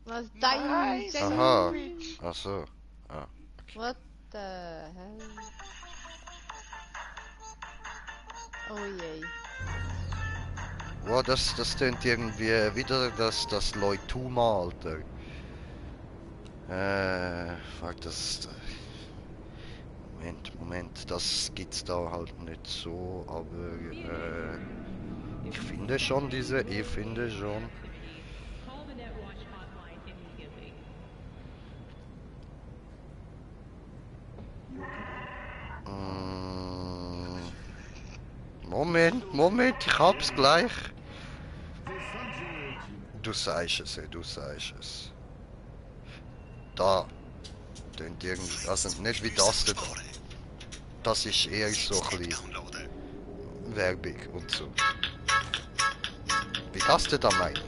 Was dein Aha. Ach so. Ah. What the hell? Oh je. Wow, das tönt irgendwie wieder das Leutuma, Alter. Fuck, Moment, das gibt's da halt nicht so, aber ich finde schon ich finde schon. Mm, Moment, ich hab's gleich. Du sagst es, du sagst es. Da, tönt irgendwie, also nicht wie das da. Das ist eher so ein bisschen Werbung und so. Wie das da meint.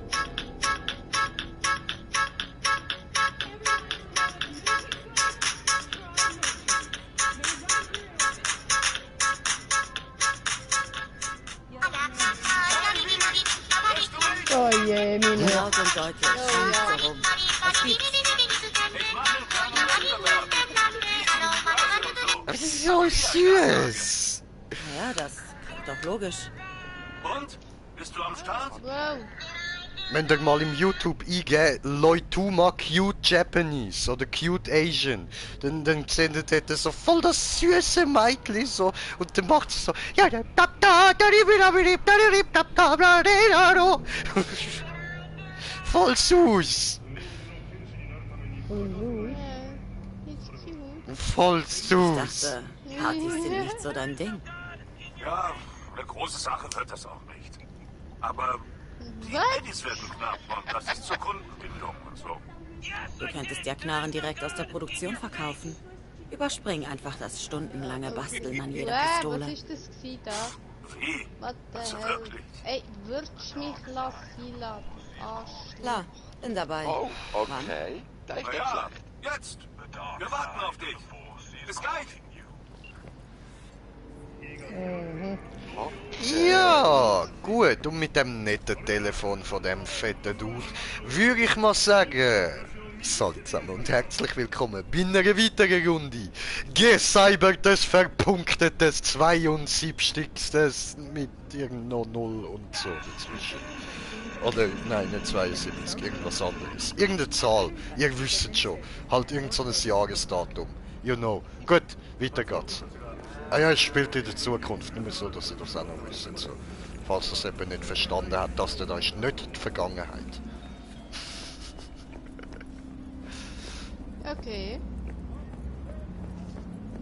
Oh je, meine. Laut und deutlich. Oh ja. So rum. Was gibt's? Das ist so süß. Ja, das klingt doch logisch. Und? Bist du am Start? Wow. Wenn ihr mal im YouTube eingebt, Leutuma Cute Japanese oder Cute Asian, dann seht ihr dort so voll das süße Mädchen so und dann macht sie so ja ja da da da da voll süß, It's cute. voll Ich süß. dachte, Partys sind nicht so dein Ding. Ja, eine große Sache wird das auch nicht. Aber die Was? Eddies werden knapp und das ist zur Kundenbindung und so. Du könntest ja Knarren direkt aus der Produktion verkaufen. Überspring einfach das stundenlange Basteln an jeder Was Pistole. ist das gewesen da? Wie? What Also the hell? wirklich? Ey, würdest du mich lassen, Arsch? Klar, bin dabei. Oh, okay. Na ja, jetzt. Wir warten auf dich. Bis gleich. Ja, gut, und mit dem netten Telefon von dem fetten Dude würde ich mal sagen, salut zusammen und herzlich willkommen bei einer weiteren Runde Gecybertes verpunktetes 72. mit irgendeiner 0 und so dazwischen. Oder, nein, nicht 72, irgendwas anderes. Irgendeine Zahl, ihr wisst schon. Halt irgend so ein Jahresdatum. You know. Gut, weiter geht's. Ah ja, es spielt in der Zukunft, nur so, dass ihr das auch noch wisst. So. Falls ihr es eben nicht verstanden habt, dass da ist nicht die Vergangenheit. Okay.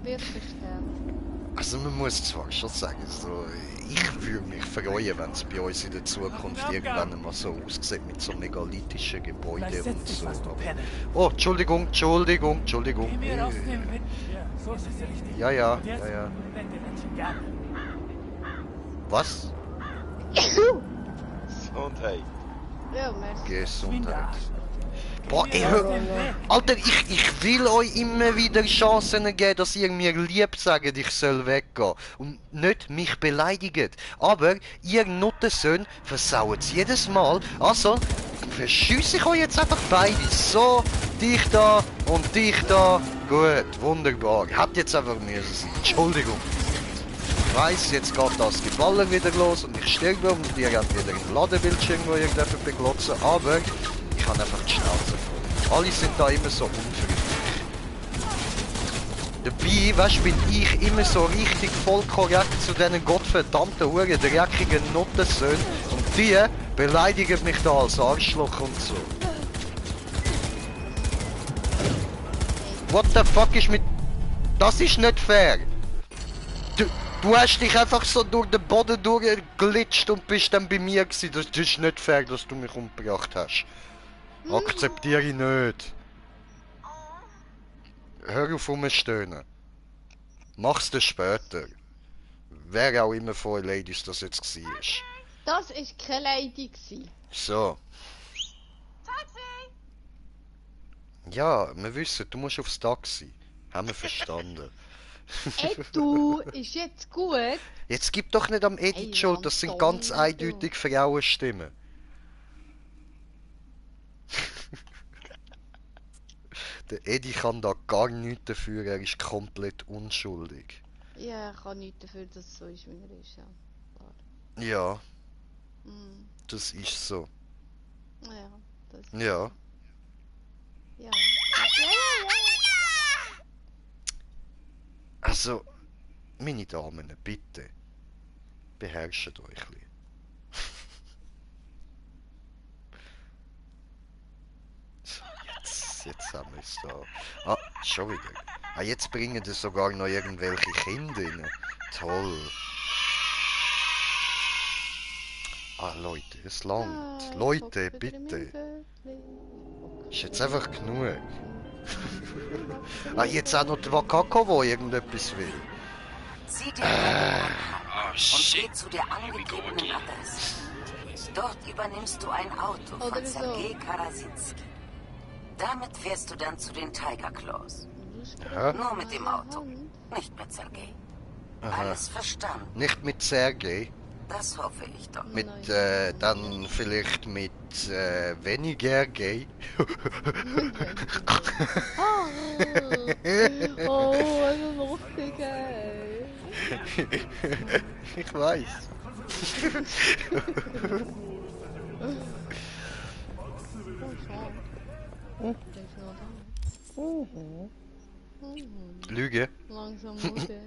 Wird verstanden. Also man muss zwar schon sagen, so, ich würde mich freuen, wenn es bei uns in der Zukunft irgendwann einmal so aussieht mit so megalitischen Gebäuden und so. Aber, oh, Entschuldigung. Ja, ja. Was? Gesundheit. Ja, merci. Gesundheit. Boah, Alter, ich will euch immer wieder Chancen geben, dass ihr mir lieb sagt, ich soll weggehen. Und nicht mich beleidigt. Aber ihr Nuttensöhne versauen es jedes Mal. Also verschüsse ich euch jetzt einfach beide. So, dich da und dich da. Gut, wunderbar. Habt jetzt einfach müssen sein. Entschuldigung. Ich weiss, jetzt geht das Geballer wieder los und ich sterbe und ihr habt wieder einen Ladebildschirm, wo ihr dürft beglotzen. Aber ich habe einfach die Schnauze voll. Alle sind da immer so unfreundlich. Dabei, weißt, bin ich immer so richtig voll korrekt zu diesen gottverdammten Huren, dreckigen Nuttensöhnen. Und die beleidigen mich da als Arschloch und so. What the fuck ist mit... Das ist nicht fair. Du hast dich einfach so durch den Boden durchglitscht und bist dann bei mir gewesen. Das ist nicht fair, dass du mich umgebracht hast. Akzeptiere ich nicht. Hör auf rumstöhnen. Mach's dir später. Wer auch immer von euch Ladies das jetzt war. Das ist keine Lady gewesen. So. Ja, wir wissen, du musst aufs Taxi. Haben wir verstanden. Ey, du, ist jetzt gut. Jetzt gib doch nicht am Edit Hey, Schuld, das sind ganz Antonio. eindeutig Frauenstimmen. Der Eddie kann da gar nichts dafür, er ist komplett unschuldig. Ja, ich kann nichts dafür, dass es so ist, wie er ist, ja. Klar. Ja, Hm. das ist so. Ja, das ist Ja. so. Ja. Ja. Also, meine Damen, bitte, beherrscht euch ein bisschen. So, jetzt haben wir es da. Ah, schon wieder. Ah, jetzt bringen das sogar noch irgendwelche Kinder rein. Toll. Ah, Leute, es langt. Leute, bitte. Ist jetzt einfach genug. Ah, jetzt auch noch der Wakako, der irgendetwas will. Zieh dir deinen Anhang und geh zu der angegebenen Adresse. Dort übernimmst du ein Auto Oder von so. Sergei Karasinski. Damit fährst du dann zu den Tiger Claws. Ja. Nur mit dem Auto, nicht mit Sergei. Aha. Alles verstanden? Nicht mit Sergei, Das hoffe ich doch. mit, Nein. dann vielleicht mit, weniger gay. Oh, was lustig, ey. Ich weiß. Oh, der ist noch da. Lüge. Langsam müde.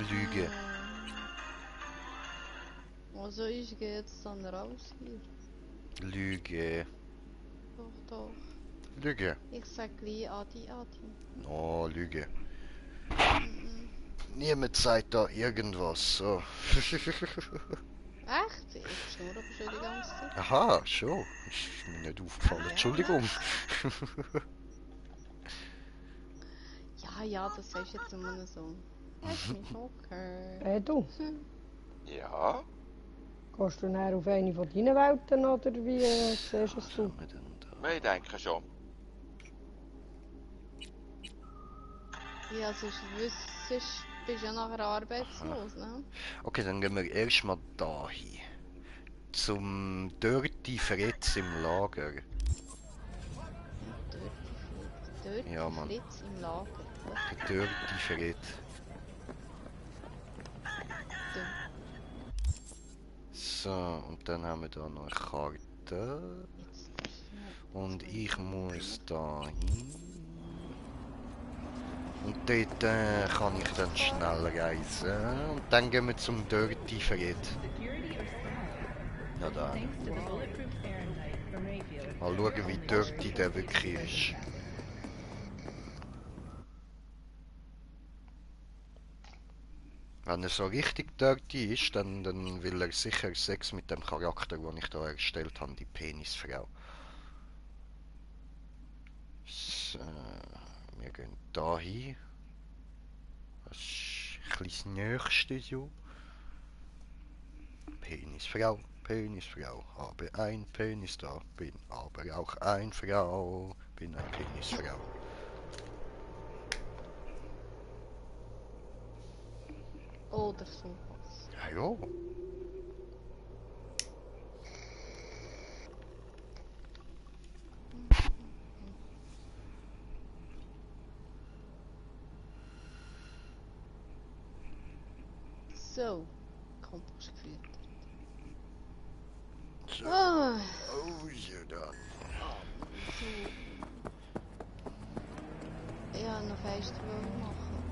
Lüge. Also ich gehe jetzt dann raus hier. Lüge. Doch. Lüge. Ich sag gleich Adi. Oh, Lüge. Niemand sagt da irgendwas, so. Echt? Ich schnurre aber schon die ganze Zeit. Aha, schon. Ist mir nicht aufgefallen. Entschuldigung. Ja, das sagst du jetzt immer so. Das ist nicht okay. Hey du, Ja? gehst du näher auf eine von deinen Welten oder wie siehst es du? Ich denke schon. Ja, sonst wüsstest bist du ja nachher arbeitslos, ne? Okay, dann gehen wir erstmal da hin. Zum Dirty Fritz im Lager. Dort Ja, Mann. Fritz im Lager. Der Dirty Fritz. So, und dann haben wir da noch eine Karte. Und ich muss da hin. Und dort kann ich dann schnell reisen. Und dann gehen wir zum Dirty Fred. Ja, da. Mal schauen, wie dirty der wirklich ist. Wenn er so richtig dirty ist, dann will er sicher Sex mit dem Charakter, den ich da erstellt habe, die Penisfrau. So, wir gehen da hin. Das ist ein bisschen das Nächste so. Penisfrau, Penisfrau, habe ein Penis da, bin aber auch ein Frau, bin ein Penisfrau. Oder sowas. Ja, ja. So, Kompost gefüttert. So. Ah, Oh, ja, da. so. Ja, noch Feister machen.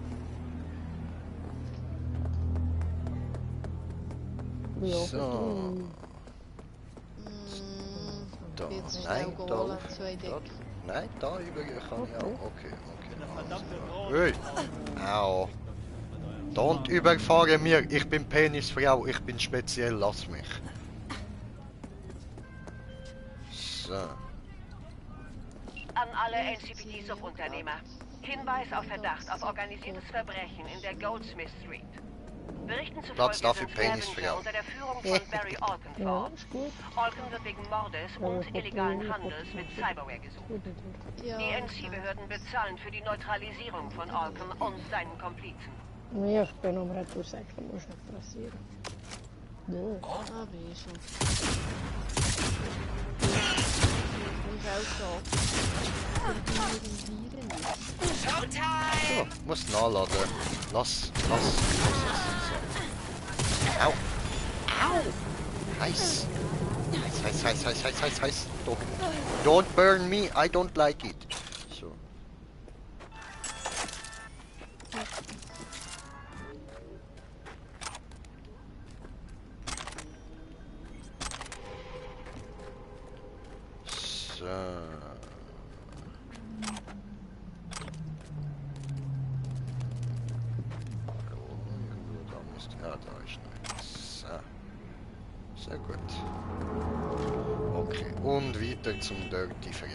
Ja, So. Da. Jetzt schnell Nein, da. holen, 2 Decken. Nein, da über kann ich auch. Okay, okay. Hey. Au. Don't überfahren mir, ich bin Penisfrau, ich bin speziell, lass mich. So. An alle NCPD-Subunternehmer. Hinweis auf Verdacht auf organisiertes Verbrechen in der Goldsmith Street. Berichten Platz zufolge dafür sind Penisfrau. Scavenger unter der Führung von Barry Alkin ja, vor. ist gut. Alkin wird wegen Mordes und illegalen Handels mit Cyberware gesucht. Ja, Die NC-Behörden bezahlen für die Neutralisierung von Alkin und seinen Komplizen. Ja, ich bin um Retour sagen, muss nicht passieren. Ja. ah, bin ich schon. Ich bin auch Viren nicht. So, muss nachladen. Lass. So. Au. Heiß. Heiß. Don't burn me, I don't like it. So. So. Da müsste... Ja, da ist noch. So. Sehr gut. Okay, und weiter zum Dirty Fred.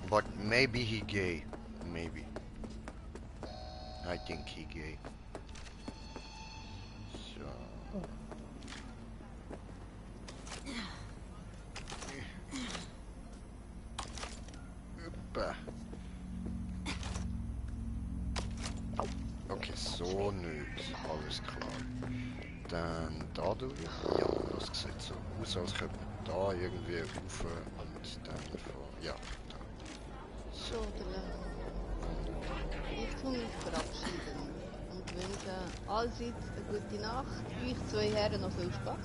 But maybe he gay. Maybe. I think he gay. So. Hoppa. Okay, so nicht. Alles klar. Dann da durch. Ja, das sieht so aus, als könnte man da irgendwie rauf und dann vor. Ja, da. So, ich tue mich verabschieden und wünsche allseits eine gute Nacht. Euch zwei Herren noch viel Spaß.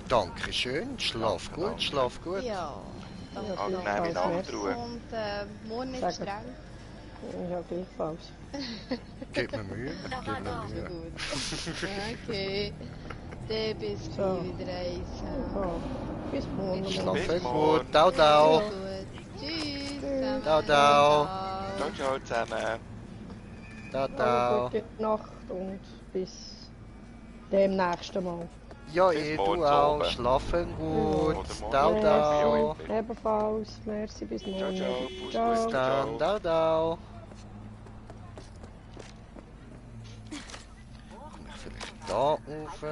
Dankeschön, schlaf gut, schlaf gut. Ja, danke. Angenehme Nachtruhe. Und morgen nicht Danke. streng. Ja, gleichfalls. Gebt mir Mühe, gebt mir So Mühe. gut. Okay. Dann bis So. gleich wieder eins. Ja, bis morgen. Schlafen Bis gut, morgen. dau dau. Gut. Tschüss. zusammen. Dau, dau. Ciao zusammen. Dau dau. Gute Nacht und bis dem nächsten Mal. Ja, Bis du morgen auch, oben. schlafen gut. Oder morgen. Dau dau. Ebenfalls. Merci, bis Ciao, morgen. ciao. Puss, Ciao. puss. Dann, dau dau. Komm ich vielleicht da rauf?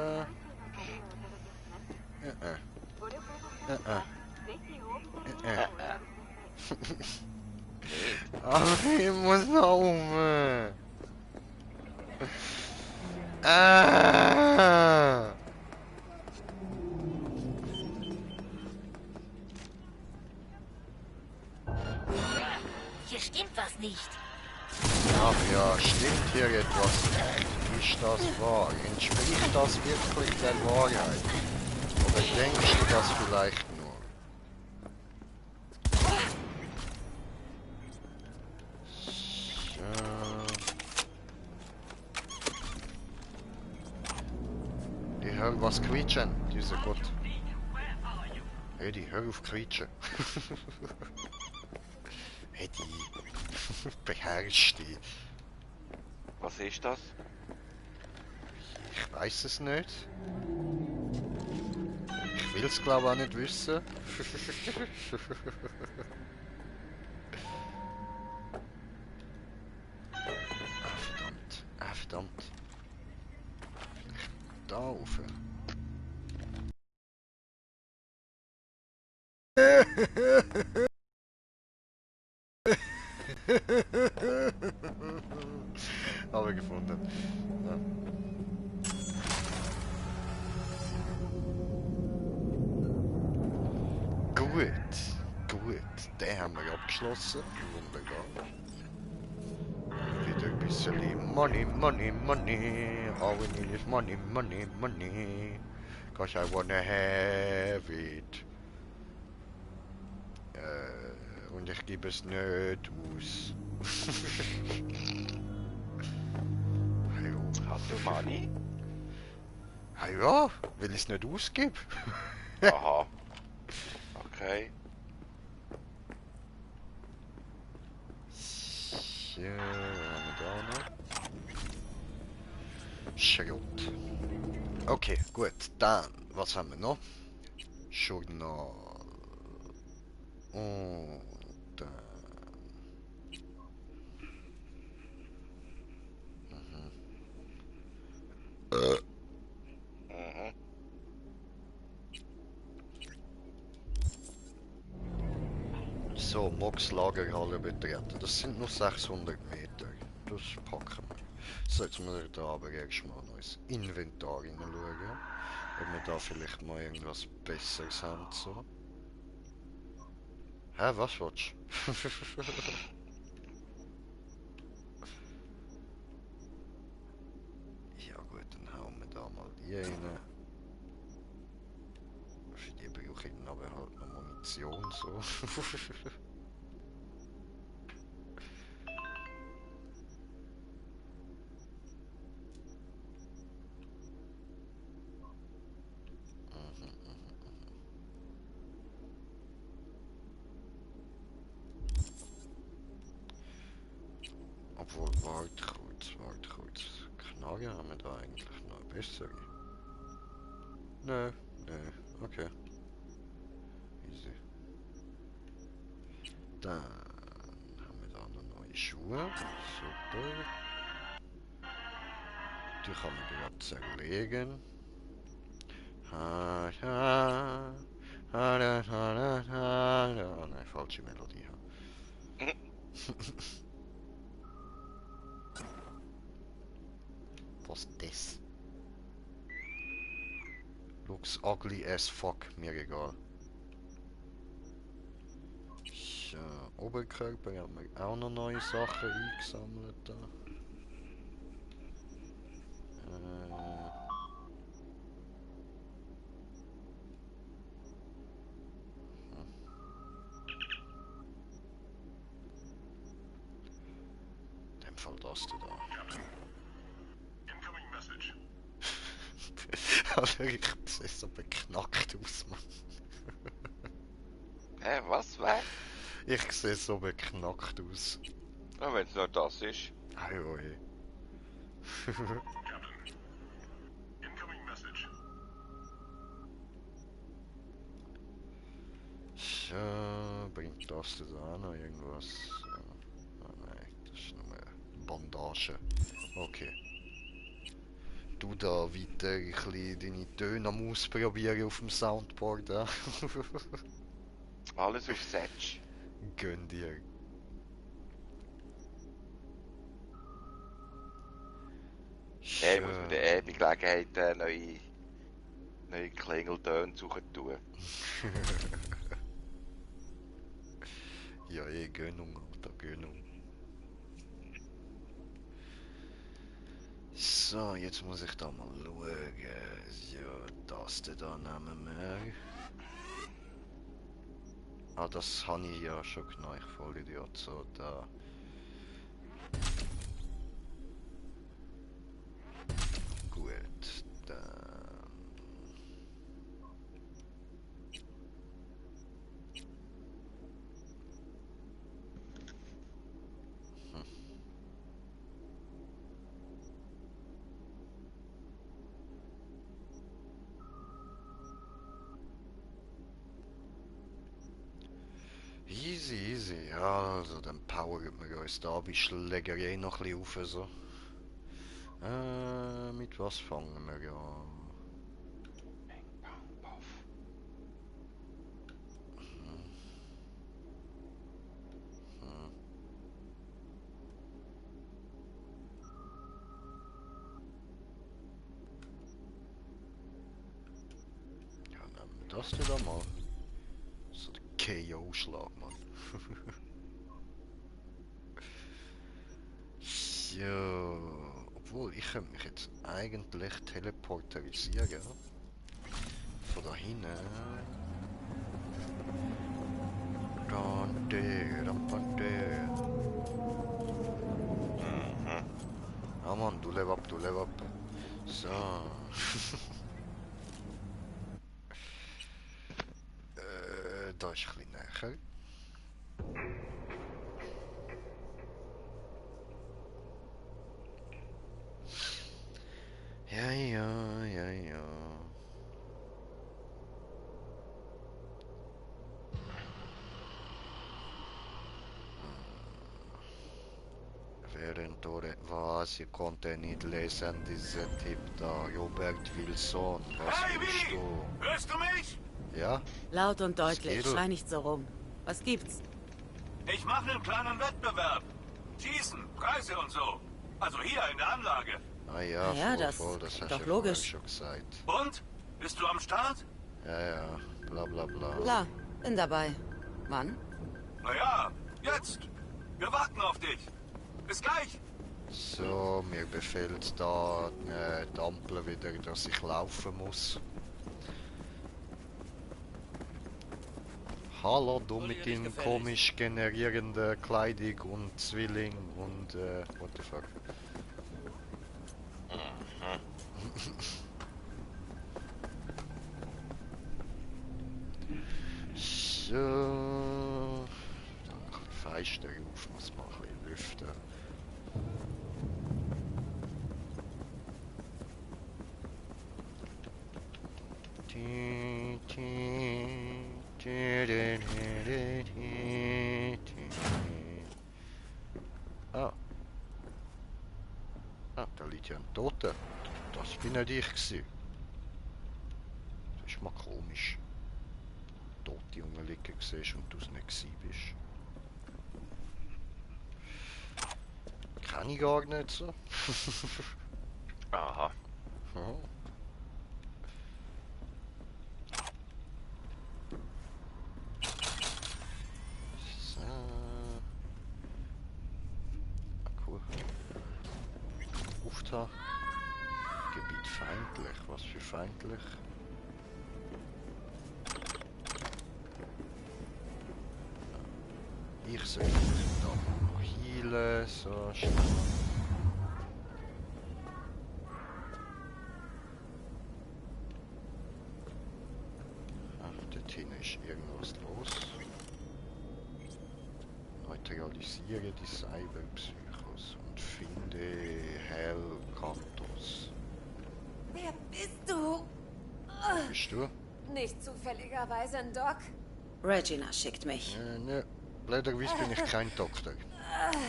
Aber ich muss nach oben. Hier stimmt was nicht. Ach ja, stimmt hier etwas nicht? Ist das wahr? Entspricht das wirklich der Wahrheit? Oder denkst du das vielleicht nur? So. Ich höre was quietschen, dieser Gott. Eddie, hör auf quietschen. Eddie, beherrsch dich. Was ist das? Ich weiß es nicht. Ich will es glaube auch nicht wissen. Verdammt. Verdammt. Vielleicht da rauf. Habe ich gefunden. Ja. Gut. Den haben wir abgeschlossen. Wunderbar. Wieder ein bisschen Money. All we need is money. Cause I wanna have it. Und ich gebe es nicht aus. Hast du Money? Ah ja, weil ich es nicht ausgebe. Aha. Okay. So, was haben wir da noch? Schrott. Okay, gut. Dann, was haben wir noch? Journal. Und dann... Mhm. So, Mox Lagerhalle betreten. Das sind nur 600 Meter. Das packen wir. So, jetzt muss ich da aber erstmal noch ins Inventar hineinschauen. Ob wir da vielleicht mal irgendwas Besseres haben. So. Hä, was willst du? Ja gut, dann hauen wir da mal die rein. Für die brauche ich dann aber halt noch Munition, so. Obwohl, warte kurz. Knarre haben wir da eigentlich noch eine bessere? Nö, okay. Easy. Dann haben wir da noch neue Schuhe. Super. Die kann man gerade zerlegen. Nein, falsche Melodie. Was das? Looks ugly as fuck, mir egal. So, Oberkörper haben wir auch noch neue Sachen eingesammelt da. In dem Fall das da. Also ich sehe so beknackt aus, Mann. Hä, was? Wer? Ich sehe so beknackt aus. Ja, wenn es nur das ist. Ai, oi. So, bringt das da auch noch irgendwas? Ah, nein, das ist nur eine Bandage. Okay. Du da weiter ein bisschen deine Töne am Ausprobieren auf dem Soundboard. Ja? Alles auf Setsch. Gönn dir. Hey, muss man der die Gelegenheit neue Klingeltöne suchen tun. Ja, Gönnung, Alter, Gönnung. So, jetzt muss ich da mal schauen. Ja, das da nehmen wir. Ah, das habe ich ja schon genau, ich Vollidiot. So, da. Gut, dann. Easy, easy. Ja, also dann powern wir uns da bei Schlägerei noch ein bisschen auf. So. Mit was fangen wir an? Ja, nehmen wir das da mal. So der KO-Schlag, Mann. Ja, obwohl ich könnte mich jetzt eigentlich teleporterisieren. Von da hinten. Ja Mann, du level up, du level up. So. Da ist ein bisschen näher. Ja. Während was, ich konnte nicht lesen, dieser Typ da, Robert Wilson, was willst du? Hörst du mich? Ja? Laut und deutlich, Skittle. schrei nicht so rum. Was gibt's? Ich mache einen kleinen Wettbewerb. Schießen, Preise und so. Also hier in der Anlage. Ah ja, Ja, das das ist hast doch du ja logisch. vorher schon gesagt. Und? Bist du am Start? Ja, ja, bla bla bla. Klar, bin dabei. Wann? Naja, jetzt. Wir warten auf dich. Bis gleich. So, mir befehlt da die Ampel wieder, dass ich laufen muss. Hallo, du mit den komisch generierenden Kleidung und Zwilling und what the fuck. So, dann Fenster auf, muss mal ein bisschen lüften. Ah. Ah, da liegt ja ein Toter. Das bin nicht ich gewesen. Das ist mal komisch. Tote Junge liegen siehst und du es nicht gewesen bist. Kann ich gar nicht so. Aha. Oh. So. Ah, cool. Aufta. Gebiet feindlich. Was für feindlich? Ich soll da noch healen. So, schnell. Dort hinten ist irgendwas los. Neutralisiere die Cyberpsychos und finde Hellkantos. Wer bist du? Bist du? Nicht zufälligerweise ein Doc? Regina schickt mich. Ne, blöderweise bin ich kein Doktor.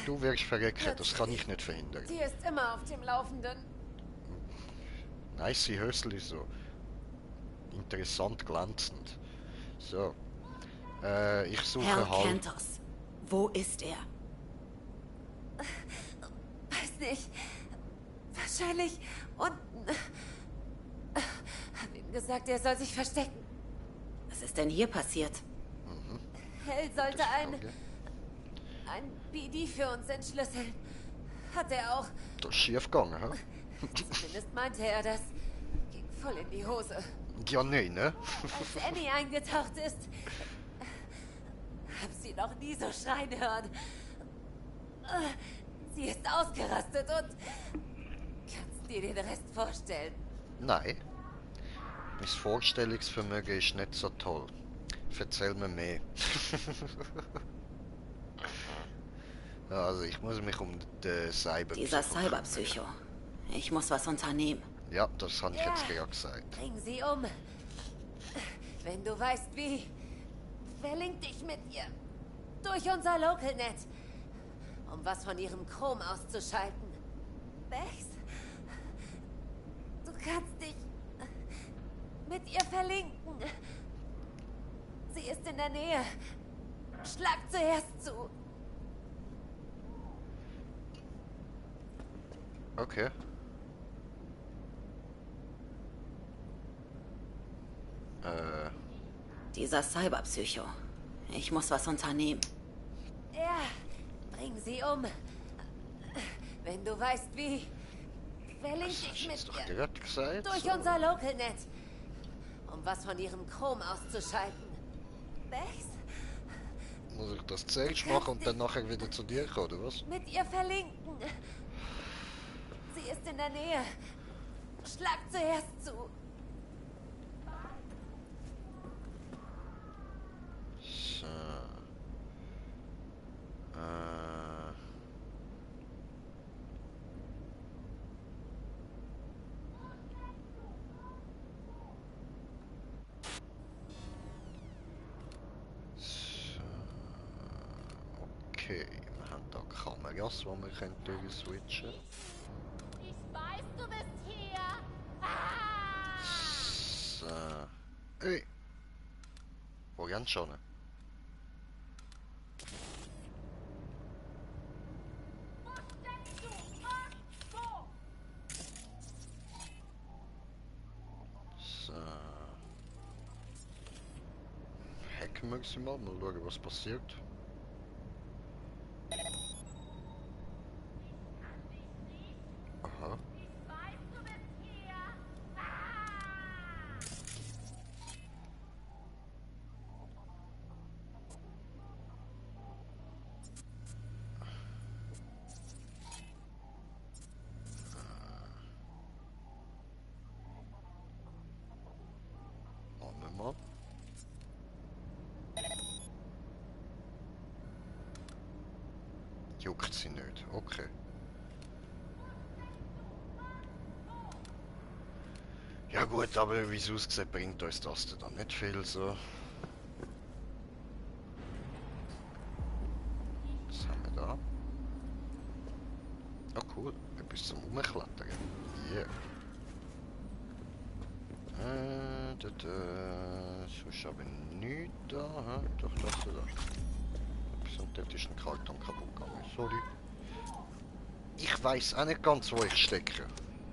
Du wirst verrecken, das kann ich nicht verhindern. Sie ist immer auf dem Laufenden. Nice Hörsel ist so interessant glänzend. So. Ich suche Herr halt. Kentos, wo ist er? Weiß nicht. Wahrscheinlich unten. Hab ihm gesagt, er soll sich verstecken. Was ist denn hier passiert? Hell sollte Das ein Auge. BD für uns entschlüsseln. Hat er auch. Das ist schief gegangen, hä? Zumindest meinte er das. Ging voll in die Hose. Ja, nein, ne? Als Annie eingetaucht ist, hab sie noch nie so schreien hören. Sie ist ausgerastet und kannst dir den Rest vorstellen. Nein. Mein Vorstellungsvermögen ist nicht so toll. Erzähl mir mehr. Also, ich muss mich um den Cyberpsycho Dieser kümmern. Cyberpsycho. Ich muss was unternehmen. Ja, das habe ich Ja. jetzt gerade gesagt. Bring sie um. Wenn du weißt wie, verlink dich mit ihr. Durch unser LocalNet. Um was von ihrem Chrom auszuschalten. Bex? Du kannst dich mit ihr verlinken. Sie ist in der Nähe. Schlag zuerst zu. Okay. Dieser Cyberpsycho. Ich muss was unternehmen. Ja, bring sie um. Wenn du weißt wie, verlink Das hast dich du jetzt mit doch ihr. gerade gesagt. Durch so. unser LocalNet. Um was von ihrem Chrom auszuschalten. Bex? Muss ich das zuerst machen und dann nachher wieder zu dir kommen, oder was? Mit ihr verlinken. Sie ist in der Nähe. Schlag zuerst zu. So. So. Okay, wir haben da Kameras, die wir durchswitchen können. Ich weiß, du bist hier. So. Ey. Wo gehen schon? maximal. Mal schauen, was passiert. Aha. Machen wir mal. Juckt sie nicht. Okay. Ja gut, aber wie es aussieht, bringt uns das dann nicht viel so. Was haben wir da? Ah cool, etwas zum Umklettern. Yeah. Sonst habe ich nichts da. Doch, das da. Und dort ist ein Karton kaputt gegangen. Sorry. Ich weiss auch nicht ganz, wo ich stecke.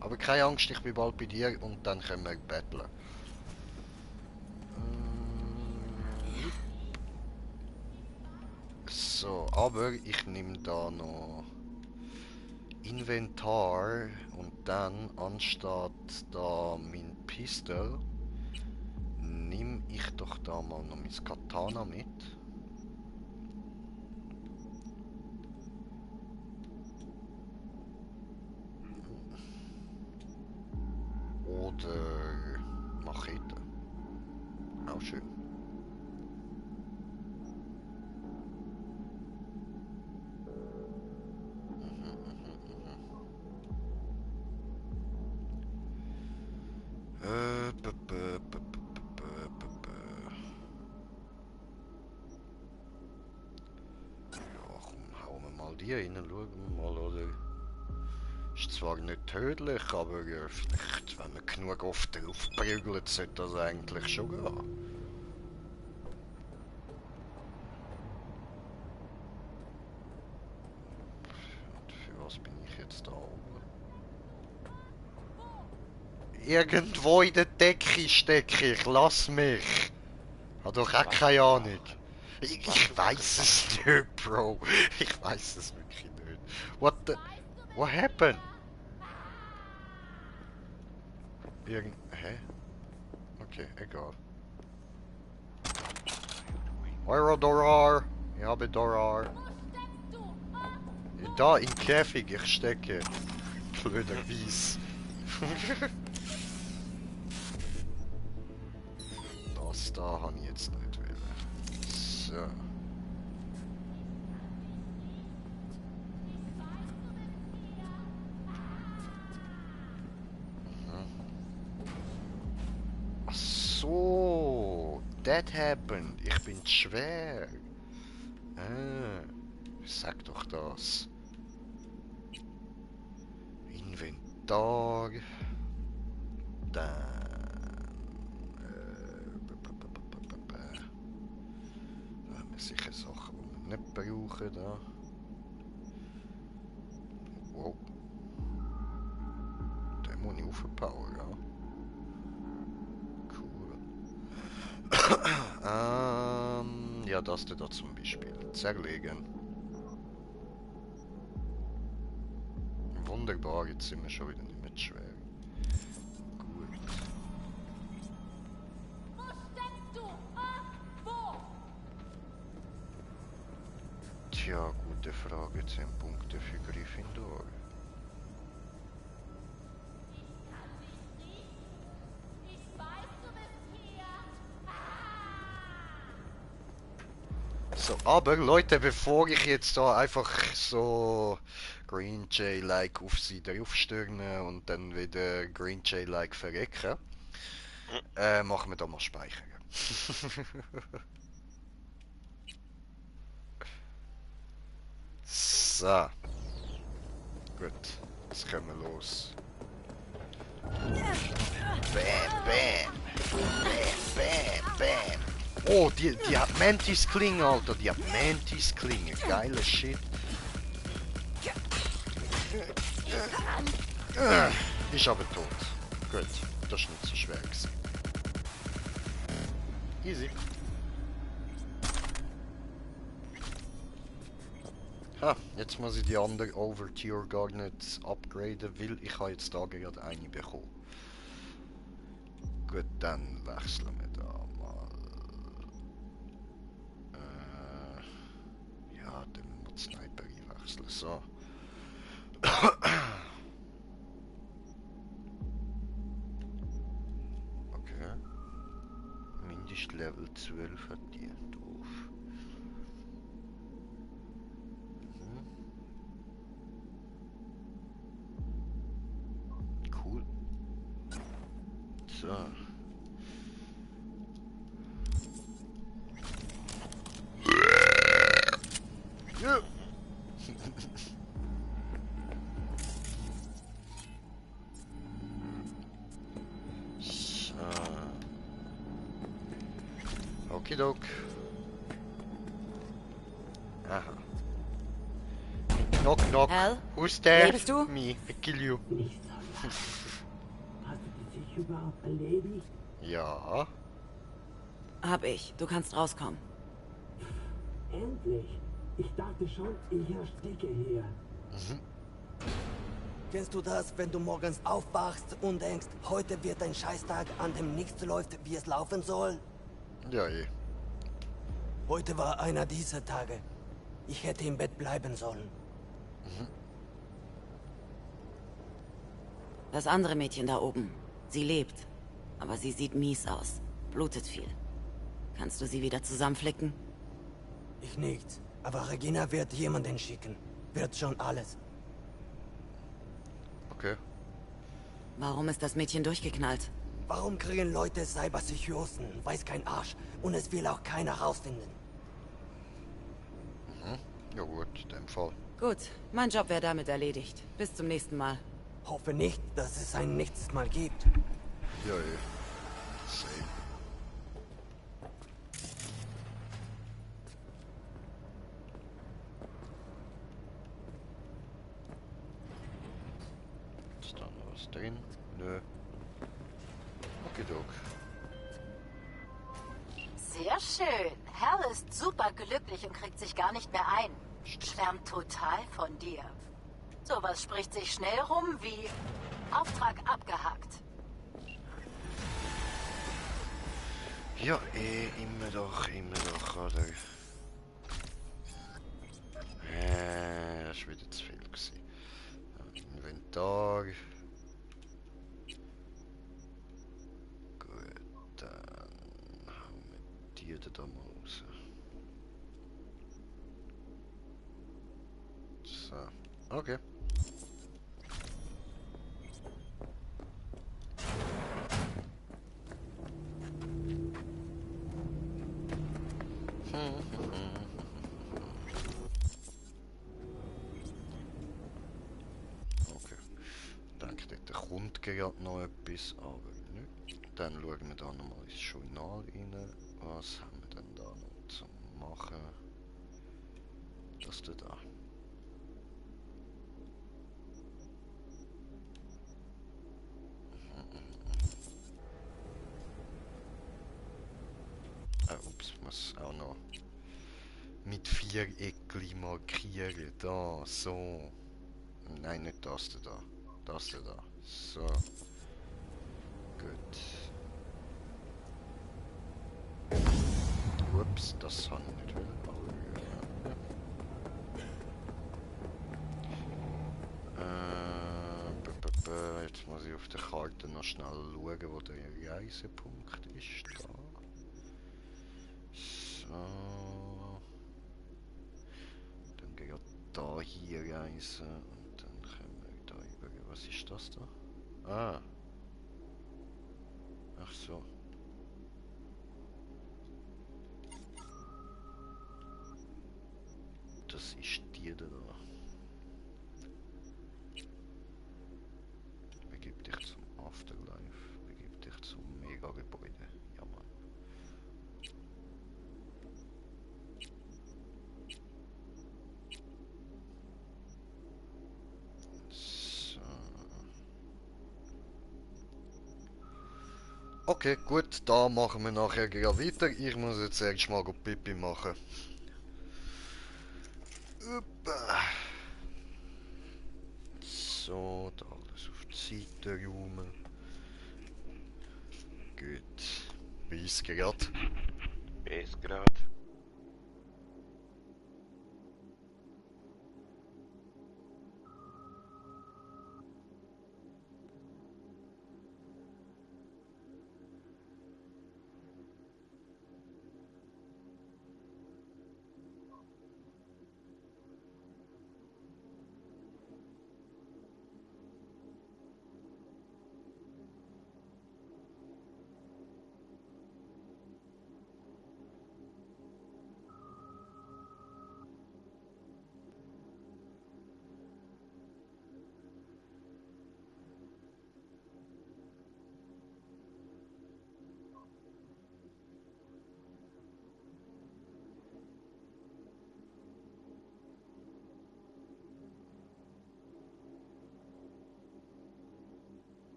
Aber keine Angst, ich bin bald bei dir und dann können wir battlen. So, aber ich nehme da noch Inventar und dann anstatt da mein Pistol nehme ich doch da mal noch mein Katana mit. Oder Machete. Auch schön. Ja, komm, hauen wir mal die rein, schauen wir mal, oder? Ist zwar nicht tödlich, aber vielleicht, wenn man genug oft drauf prügelt, sollte das eigentlich schon gehen. Und für was bin ich jetzt da oben? Irgendwo in der Decke stecke ich, lass mich! Hab doch auch keine Ahnung. Ich weiß es nicht, Bro. Ich weiß es wirklich nicht. What happened? Hä? Okay, egal. Eurodorar! Ich habe Dorar. Da im Käfig, ich stecke. Blöder Wies. Das da habe ich jetzt nicht wollen. So. Ach so, that happened. Ich bin schwer. Sag doch das. Inventar. Dann. Da haben wir sicher Sachen, die wir nicht brauchen. Da. Wow. Den muss ich aufpowern, ja. Ja, das da zum Beispiel. Zerlegen. Wunderbar, jetzt sind wir schon wieder nicht mehr schwer. Gut. Wo steckst du? Wo? Tja, gute Frage. 10 Punkte für Gryffindor. So, aber Leute, bevor ich jetzt da einfach so Green Jay-like auf sie draufstürme und dann wieder Green Jay-like verrecke, machen wir da mal Speichern. So. Gut, jetzt können wir los. Bam, bam. Bam, bam, bam. Oh, die hat Mantis-Klinge, Alter. Die hat Mantis-Klinge. Geiler Shit. Ist aber tot. Gut, das ist nicht so schwer gewesen. Easy. Ha, jetzt muss ich die andere Overture gar nicht upgraden, weil ich habe jetzt da gerade eine bekommen. Gut, dann wechseln wir da mal. Ja, dann müssen wir die Sniper einwechseln. So. Okay. Mindestlevel 12 hat die drauf. Cool. So. Ja. So. Okidok. Aha. Knock knock. Hal? Who's there? Wer bist du? Me. I kill you. Hast du dich überhaupt erledigt? Ja. Hab ich. Du kannst rauskommen. Endlich. Ich dachte schon, ich ersticke hier. Kennst du das, wenn du morgens aufwachst und denkst, heute wird ein Scheißtag, an dem nichts läuft, wie es laufen soll? Ja, eh. Heute war einer dieser Tage. Ich hätte im Bett bleiben sollen. Das andere Mädchen da oben. Sie lebt. Aber sie sieht mies aus. Blutet viel. Kannst du sie wieder zusammenflicken? Ich nicht. Aber Regina wird jemanden schicken. Wird schon alles. Okay. Warum ist das Mädchen durchgeknallt? Warum kriegen Leute Cyberpsychosen? Weiß kein Arsch. Und es will auch keiner rausfinden. Ja gut, in dem Fall. Gut, mein Job wäre damit erledigt. Bis zum nächsten Mal. Hoffe nicht, dass es ein nächstes Mal gibt. Ja, eh. Same. Ist da noch was drin? Nö. Okidok. Sehr schön. Hal ist super glücklich und kriegt sich gar nicht mehr ein. Schwärmt total von dir. Sowas spricht sich schnell rum wie Auftrag abgehakt. Ja, immer doch, oder? Das ist wieder zu viel gewesen. Inventar. Gut, dann haben wir die da mal raus. So, okay. Okay. Ich denke, dort kommt gerade noch etwas, aber nicht. Dann schauen wir da nochmal ins Journal rein. Was haben wir denn da noch zu machen? Das da. Ups, muss auch noch mit Viereckli markieren. Da, so. Nein, nicht das da. Das da. So. Gut. Ups, das habe ich nicht will. Jetzt muss ich auf der Karte noch schnell schauen, wo der Reisepunkt ist. Da. So. Dann gehen wir da hier reisen und dann können wir da über. Was ist das da? Ah. Ach so. Das ist die da. Begib dich zum Afterlife. Begib dich zum Megagebäude. Ja, Mann. So. Okay, gut, da machen wir nachher gleich weiter. Ich muss jetzt erst mal Pipi machen. Uppa. So, da alles auf die Seite räumen. Gut. Bis grad. Bis grad.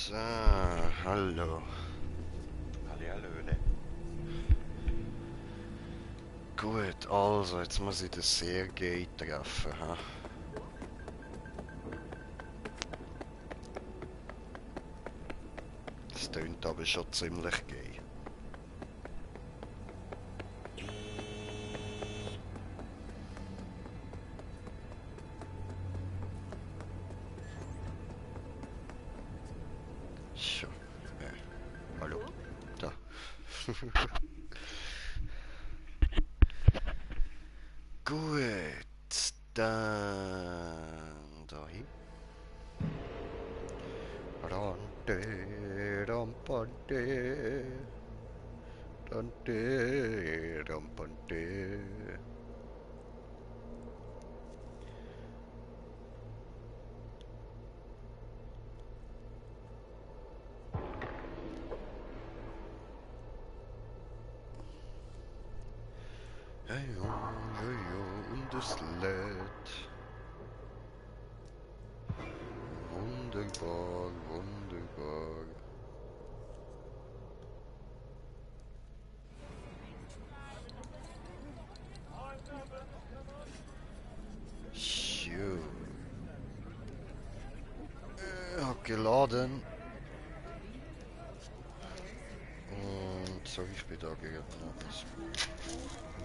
So, hallo. Hallihallöle. Gut, also, jetzt muss ich den Sergei treffen, ha? Das tönt aber schon ziemlich gay. So, hallo, da. Gut, dann dahin. Rante, rampante, rante, rampante. Hey, oh, hey, oh. und es lädt. Wunderbar, wunderbar. So. Hat geladen. Und so, ich bin da gegen das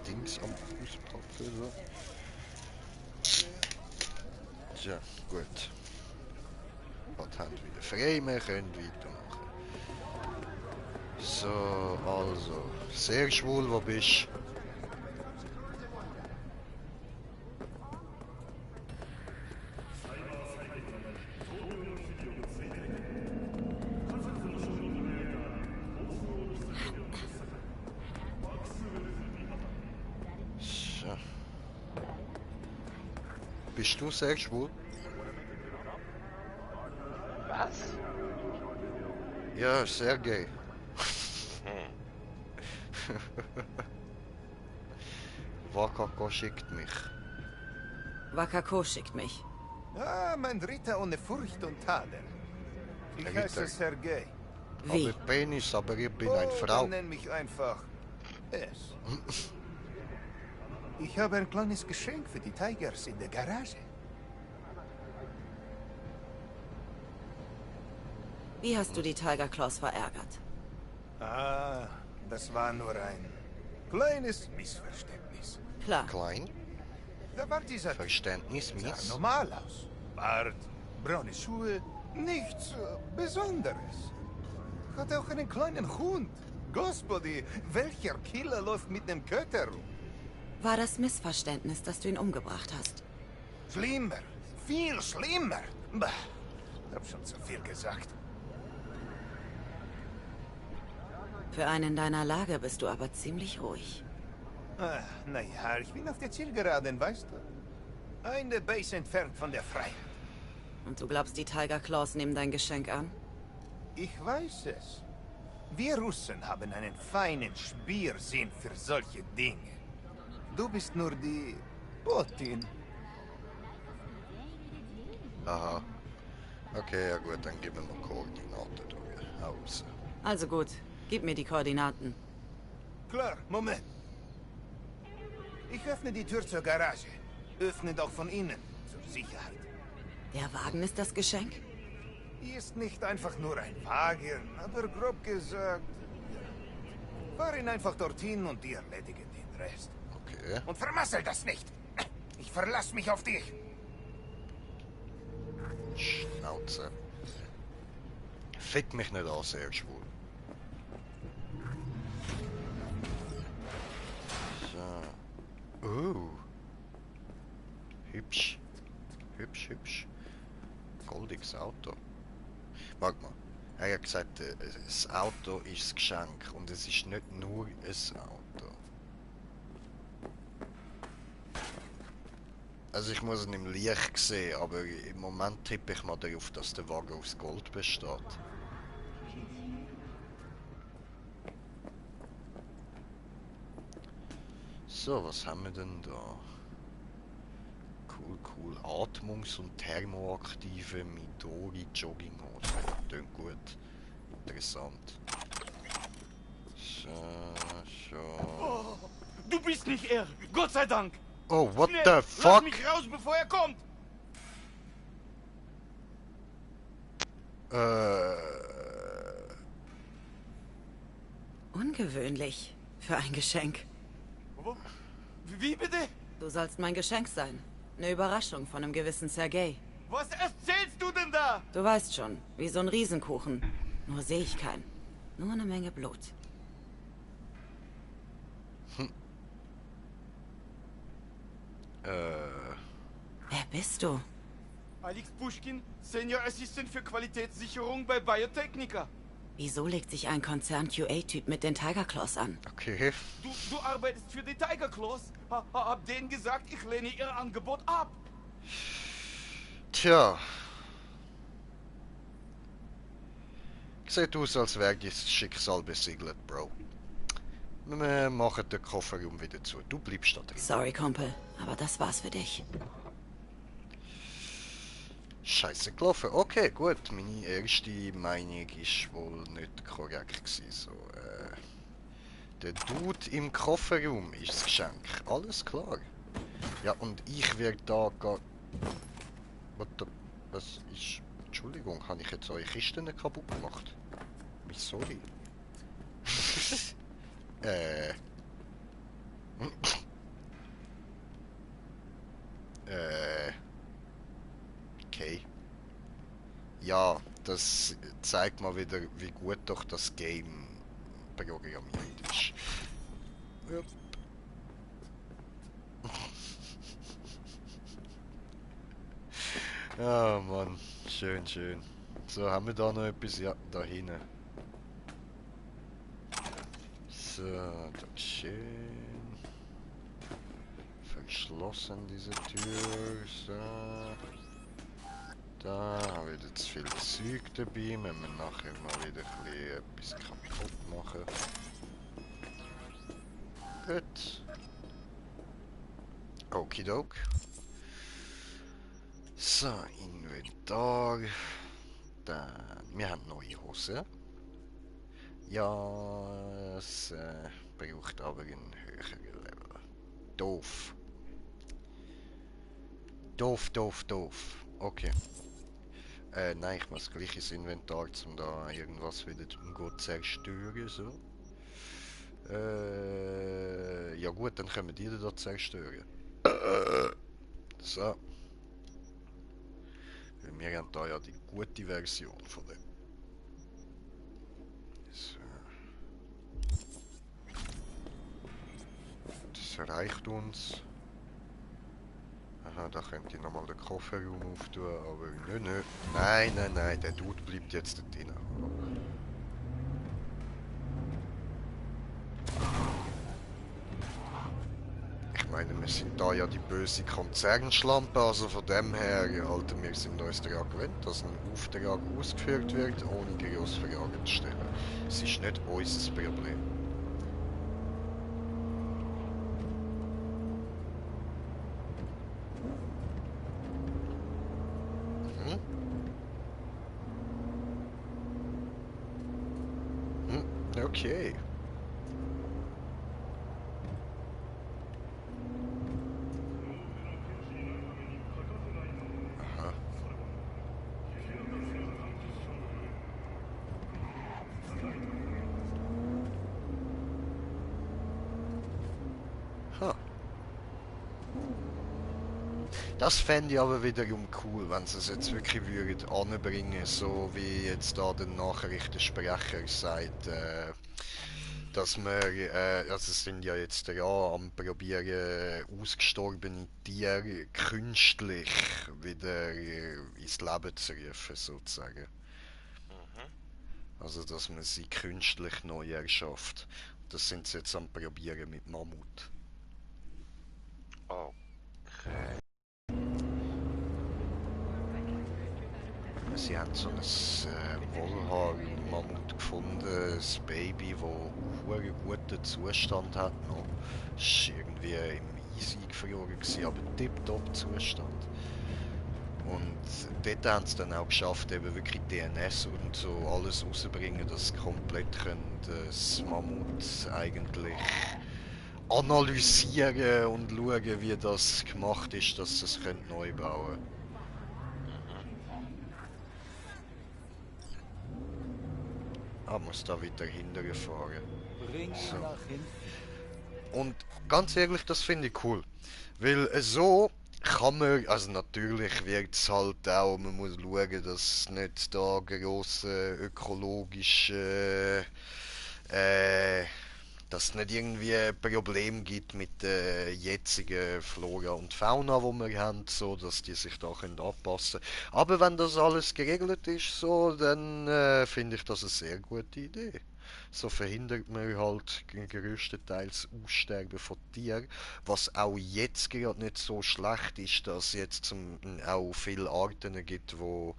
Dings am Auspacken. So. Tja, gut. Hat Hand wieder frei, wir können weitermachen. So, also. Sehr schwul, wo bist du? So. Bist du sehr schwul? Was? Ja, sehr gay. Wakako schickt mich. Wakako schickt mich. Ah, mein Ritter ohne Furcht und Tadel. Ich Ritter. heiße Sergei. Wie? Aber Penis, aber ich bin Oh, eine Frau. dann nenn mich einfach S. Ich habe ein kleines Geschenk für die Tigers in der Garage. Wie hast du die Tiger Claws verärgert? Ah, das war nur ein kleines Missverständnis. Klar. Klein? Da war dieser Verständnis sah mies. normal aus. Bart, braune Schuhe, nichts Besonderes. Hat auch einen kleinen Hund. Gospodi, welcher Killer läuft mit einem Köter rum? War das Missverständnis, dass du ihn umgebracht hast? Schlimmer, viel schlimmer. Bah, hab schon zu viel gesagt. Für einen in deiner Lage bist du aber ziemlich ruhig. Ah, naja, ich bin auf der Zielgeraden, weißt du? Eine Base entfernt von der Freiheit. Und du glaubst, die Tiger Claws nehmen dein Geschenk an? Ich weiß es. Wir Russen haben einen feinen Spiersinn für solche Dinge. Du bist nur die Botin. Aha. Okay, ja gut, dann geben wir Koordinaten durch. Aus. Also gut, gib mir die Koordinaten. Klar, Moment. Ich öffne die Tür zur Garage. Öffne doch von innen, zur Sicherheit. Der Wagen ist das Geschenk? Ist nicht einfach nur ein Wagen, aber grob gesagt... Fahr ihn einfach dorthin und die erledigen den Rest. Okay. Und vermassel das nicht! Ich verlass mich auf dich! Schnauze. Fick mich nicht an, sehr schwul. So. Hübsch. Hübsch, hübsch. Goldiges Auto. Warte mal. Er hat gesagt, das Auto ist das Geschenk und es ist nicht nur ein Auto. Also ich muss ihn im Licht sehen, aber im Moment tippe ich mal darauf, dass der Wagen aus Gold besteht. So, was haben wir denn da? Cool, cool. Atmungs- und thermoaktive Midori Jogginghose. Klingt gut. Interessant. So. Oh, du bist nicht er! Gott sei Dank! Oh, what Schnell, the lass fuck? mich raus, bevor er kommt! Ungewöhnlich. Für ein Geschenk. Wie bitte? Du sollst mein Geschenk sein. Eine Überraschung von einem gewissen Sergei. Was erzählst du denn da? Du weißt schon, wie so ein Riesenkuchen. Nur sehe ich keinen. Nur eine Menge Blut. Wer bist du? Alex Pushkin, Senior Assistant für Qualitätssicherung bei Biotechnica. Wieso legt sich ein Konzern-QA-Typ mit den Tiger Claws an? Okay. Du arbeitest für die Tiger Claws. Hab denen gesagt, ich lehne ihr Angebot ab. Tja. Sieht aus, als wäre das Schicksal besiegelt, Bro. Wir machen den Kofferraum wieder zu. Du bleibst da drin. Sorry, Kumpel, aber Aber das war's für dich. Scheiße gelaufen. Okay, gut. Meine erste Meinung ist wohl nicht korrekt gewesen. So, der Dude im Kofferraum ist das Geschenk. Alles klar. Ja, und ich werde da gar... Was ist... Entschuldigung, habe ich jetzt eure Kisten kaputt gemacht? Sorry. Okay. Ja, das zeigt mal wieder, wie gut doch das Game programmiert ist. Yep. Ah, Mann. Schön, schön. So, haben wir da noch etwas? Ja, da hinten. So, das ist schön. Verschlossen, diese Tür. So. Da haben wir jetzt viel Zeug dabei. Wenn wir nachher mal wieder etwas kaputt machen. Gut. Okidok. So, Inventar. Dann, wir haben neue Hosen. Ja, es braucht aber einen höheren Level. Doof. Doof. Okay. Nein, ich muss gleich ins Inventar, um da irgendwas wieder zu zerstören. So. Ja gut, dann können wir die da zerstören. So. Weil wir haben da ja die gute Version von dem. So. Das reicht uns. Aha, da könnte ich nochmal den Kofferraum auftun, aber nö. Nein, der Dude bleibt jetzt da drin. Ich meine, wir sind da ja die böse Konzernschlampe, also von dem her, Alter, wir sind uns daran gewöhnt, dass ein Auftrag ausgeführt wird, ohne grosse Fragen zu stellen. Es ist nicht unser Problem. Okay. Aha. Ha. Das fände ich aber wiederum cool, wenn sie es jetzt wirklich würden anbringen, so wie jetzt da der Nachrichtensprecher sagt, dass wir, also es sind ja jetzt ja am probieren, ausgestorbene Tiere künstlich wieder ins Leben zu rufen, sozusagen. Also dass man sie künstlich neu erschafft. Das sind sie jetzt am probieren mit Mammut. Okay. Sie haben so ein Wollhaar-Mammut gefunden, ein Baby, das einen guten Zustand hat noch. Es war irgendwie im Eis eingefroren, aber tipptopp Zustand. Und dort haben sie dann auch geschafft, eben wirklich DNS und so alles rauszubringen, dass sie komplett das Mammut eigentlich analysieren und schauen, wie das gemacht ist, dass sie es neu bauen können. Muss da wieder hinterher fahren. So. Und ganz ehrlich, das finde ich cool. Weil so kann man, also natürlich wird es halt auch, man muss schauen, dass es nicht da grosse ökologische, dass es nicht irgendwie ein Problem gibt mit der jetzigen Flora und Fauna, die wir haben, so dass die sich da anpassen können. Aber wenn das alles geregelt ist, so, dann finde ich das eine sehr gute Idee. So verhindert man halt größtenteils Aussterben von Tieren, was auch jetzt gerade nicht so schlecht ist, dass es jetzt auch viele Arten gibt, wo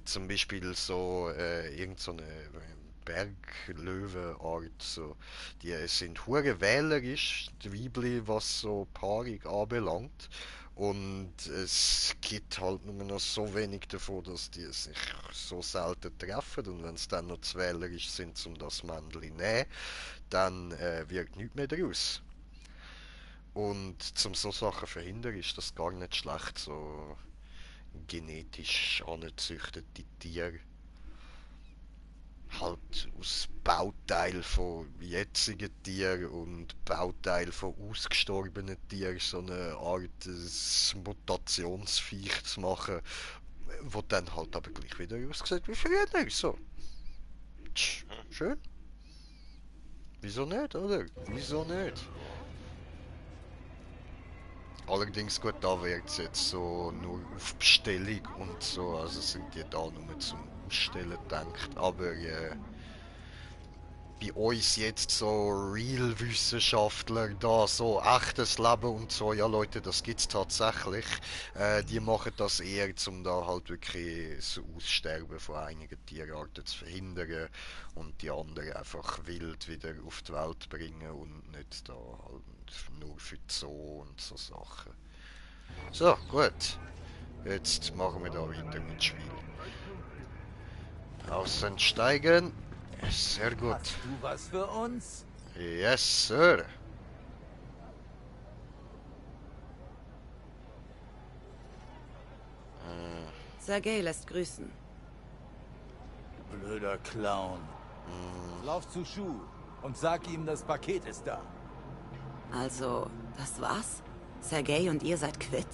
zum Beispiel so irgend so eine Berglöwenart. So. Die sind hure wählerisch, die Weibli, was so Paarung anbelangt. Und es gibt halt nur noch so wenig davon, dass die sich so selten treffen. Und wenn es dann noch zu wählerisch sind, um das Männchen zu nehmen, dann wird nichts mehr daraus. Und zum so Sachen verhindern ist das gar nicht schlecht, so genetisch angezüchtete Tiere halt aus Bauteil von jetzigen Tieren und Bauteil von ausgestorbenen Tieren so eine Art Mutationsviech zu machen, wo dann halt aber gleich wieder aussieht wie früher. So. Schön. Wieso nicht, oder? Wieso nicht? Allerdings gut, da wird es jetzt so nur auf Bestellung und so, also sind die da nur zum Ausstellen gedacht, aber bei uns jetzt so Real-Wissenschaftler da, so echtes Leben und so, ja Leute, das gibt's tatsächlich, die machen das eher, um da halt wirklich das Aussterben von einigen Tierarten zu verhindern und die anderen einfach wild wieder auf die Welt bringen und nicht da halt nur für die Zoo und so Sachen. So, gut. Jetzt machen wir da weiter mit Spiel. Aussteigen. Sehr gut. Hast du was für uns? Yes, Sir. Sergei lässt grüßen. Blöder Clown. Lauf zu Schuh und sag ihm, das Paket ist da. Also, das war's? Sergei und ihr seid quitt?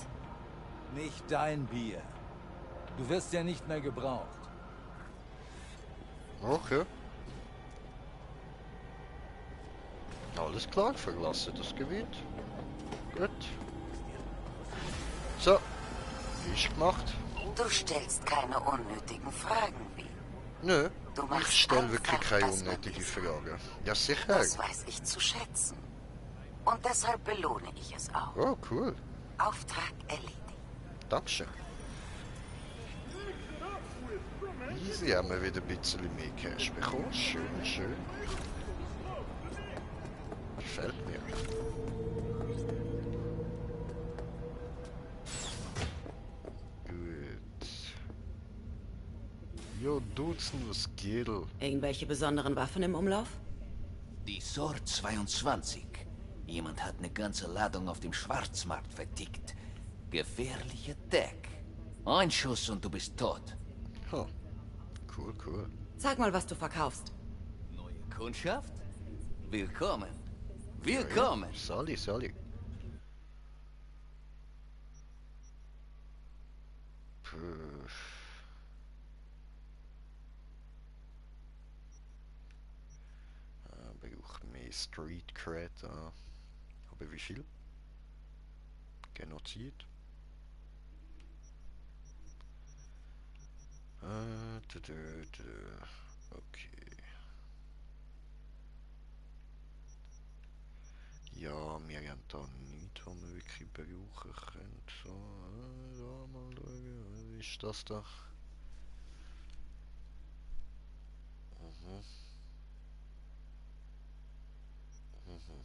Nicht dein Bier. Du wirst ja nicht mehr gebraucht. Okay. Alles klar, verlasse das Gebiet. Gut. So. Ist gemacht. Du stellst keine unnötigen Fragen, wie? Nö. Du Ich machst stelle wirklich einfach keine das, was unnötige ich Frage. Ja, sicher. Das weiß ich zu schätzen. Und deshalb belohne ich es auch. Oh, cool. Auftrag erledigt. Dankeschön. Easy, haben wir wieder ein bisschen mehr Cash bekommen. Schön, schön. Gefällt mir. Gut. Jo, Dutzend, was geht? Irgendwelche besonderen Waffen im Umlauf? Die Sword 22. Jemand hat eine ganze Ladung auf dem Schwarzmarkt vertickt. Gefährliche Deck. Ein Schuss und du bist tot. Huh. Cool, cool. Sag mal, was du verkaufst. Neue Kundschaft? Willkommen. Willkommen. Ja, Sally, Sally. Puh. Braucht mehr Street Cred. Aber wie viel? Genozid. Okay. Ja, wir haben da nichts, was wir wirklich brauchen können. So, da mal schauen. Wie ist das da? Mhm. Mhm.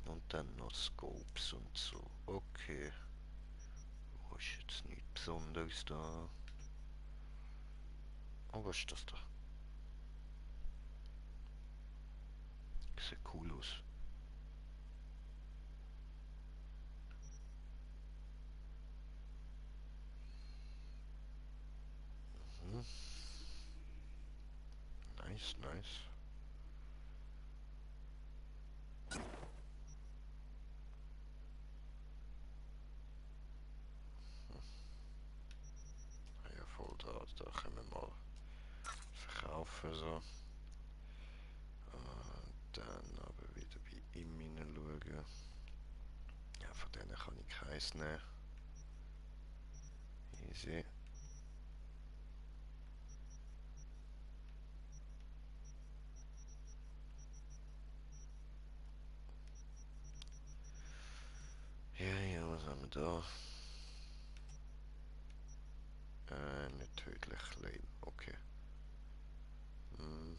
Und dann noch Scopes und so. Okay. Oh, ist jetzt nichts Besonderes da. Oh, was ist das da? Sieht cool aus. Mhm. Nice, nice. Ja, voll da können wir mal verkaufen so. Dann aber wieder bei ihm hineinschauen. Ja, von denen kann ich keins nehmen. Easy. da. Nicht tödlich, lame, okay. Mhm.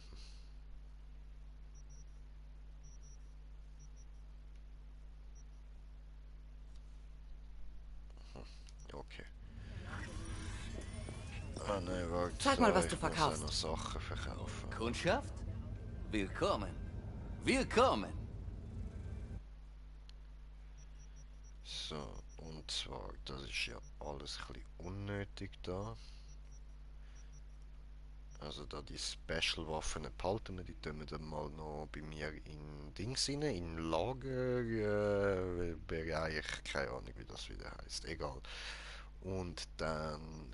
Okay. Ah nein, warte. Zeig mal, was ich du muss verkaufst. auch noch Sachen verkaufen. Kundschaft? Willkommen. Willkommen. So, und zwar, das ist ja alles ein bisschen unnötig da. Also da die Special-Waffen behalten wir, die tun wir dann mal noch bei mir in Dings rein, in Lagerbereich, keine Ahnung wie das wieder heißt, egal. Und dann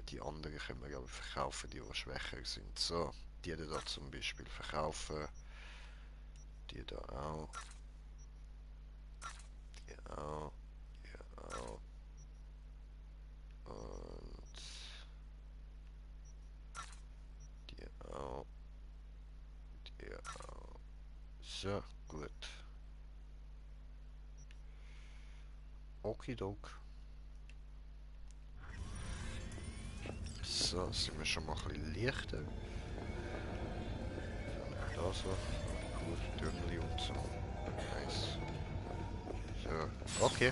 die anderen können wir aber verkaufen, die schwächer sind. So, die da zum Beispiel verkaufen, die da auch, die auch, die auch. Und die auch, die auch. So, gut. Okidok. So, sind wir schon mal ein bisschen leichter. Da so. Gut, Dürrli und so. Nice. So, okay.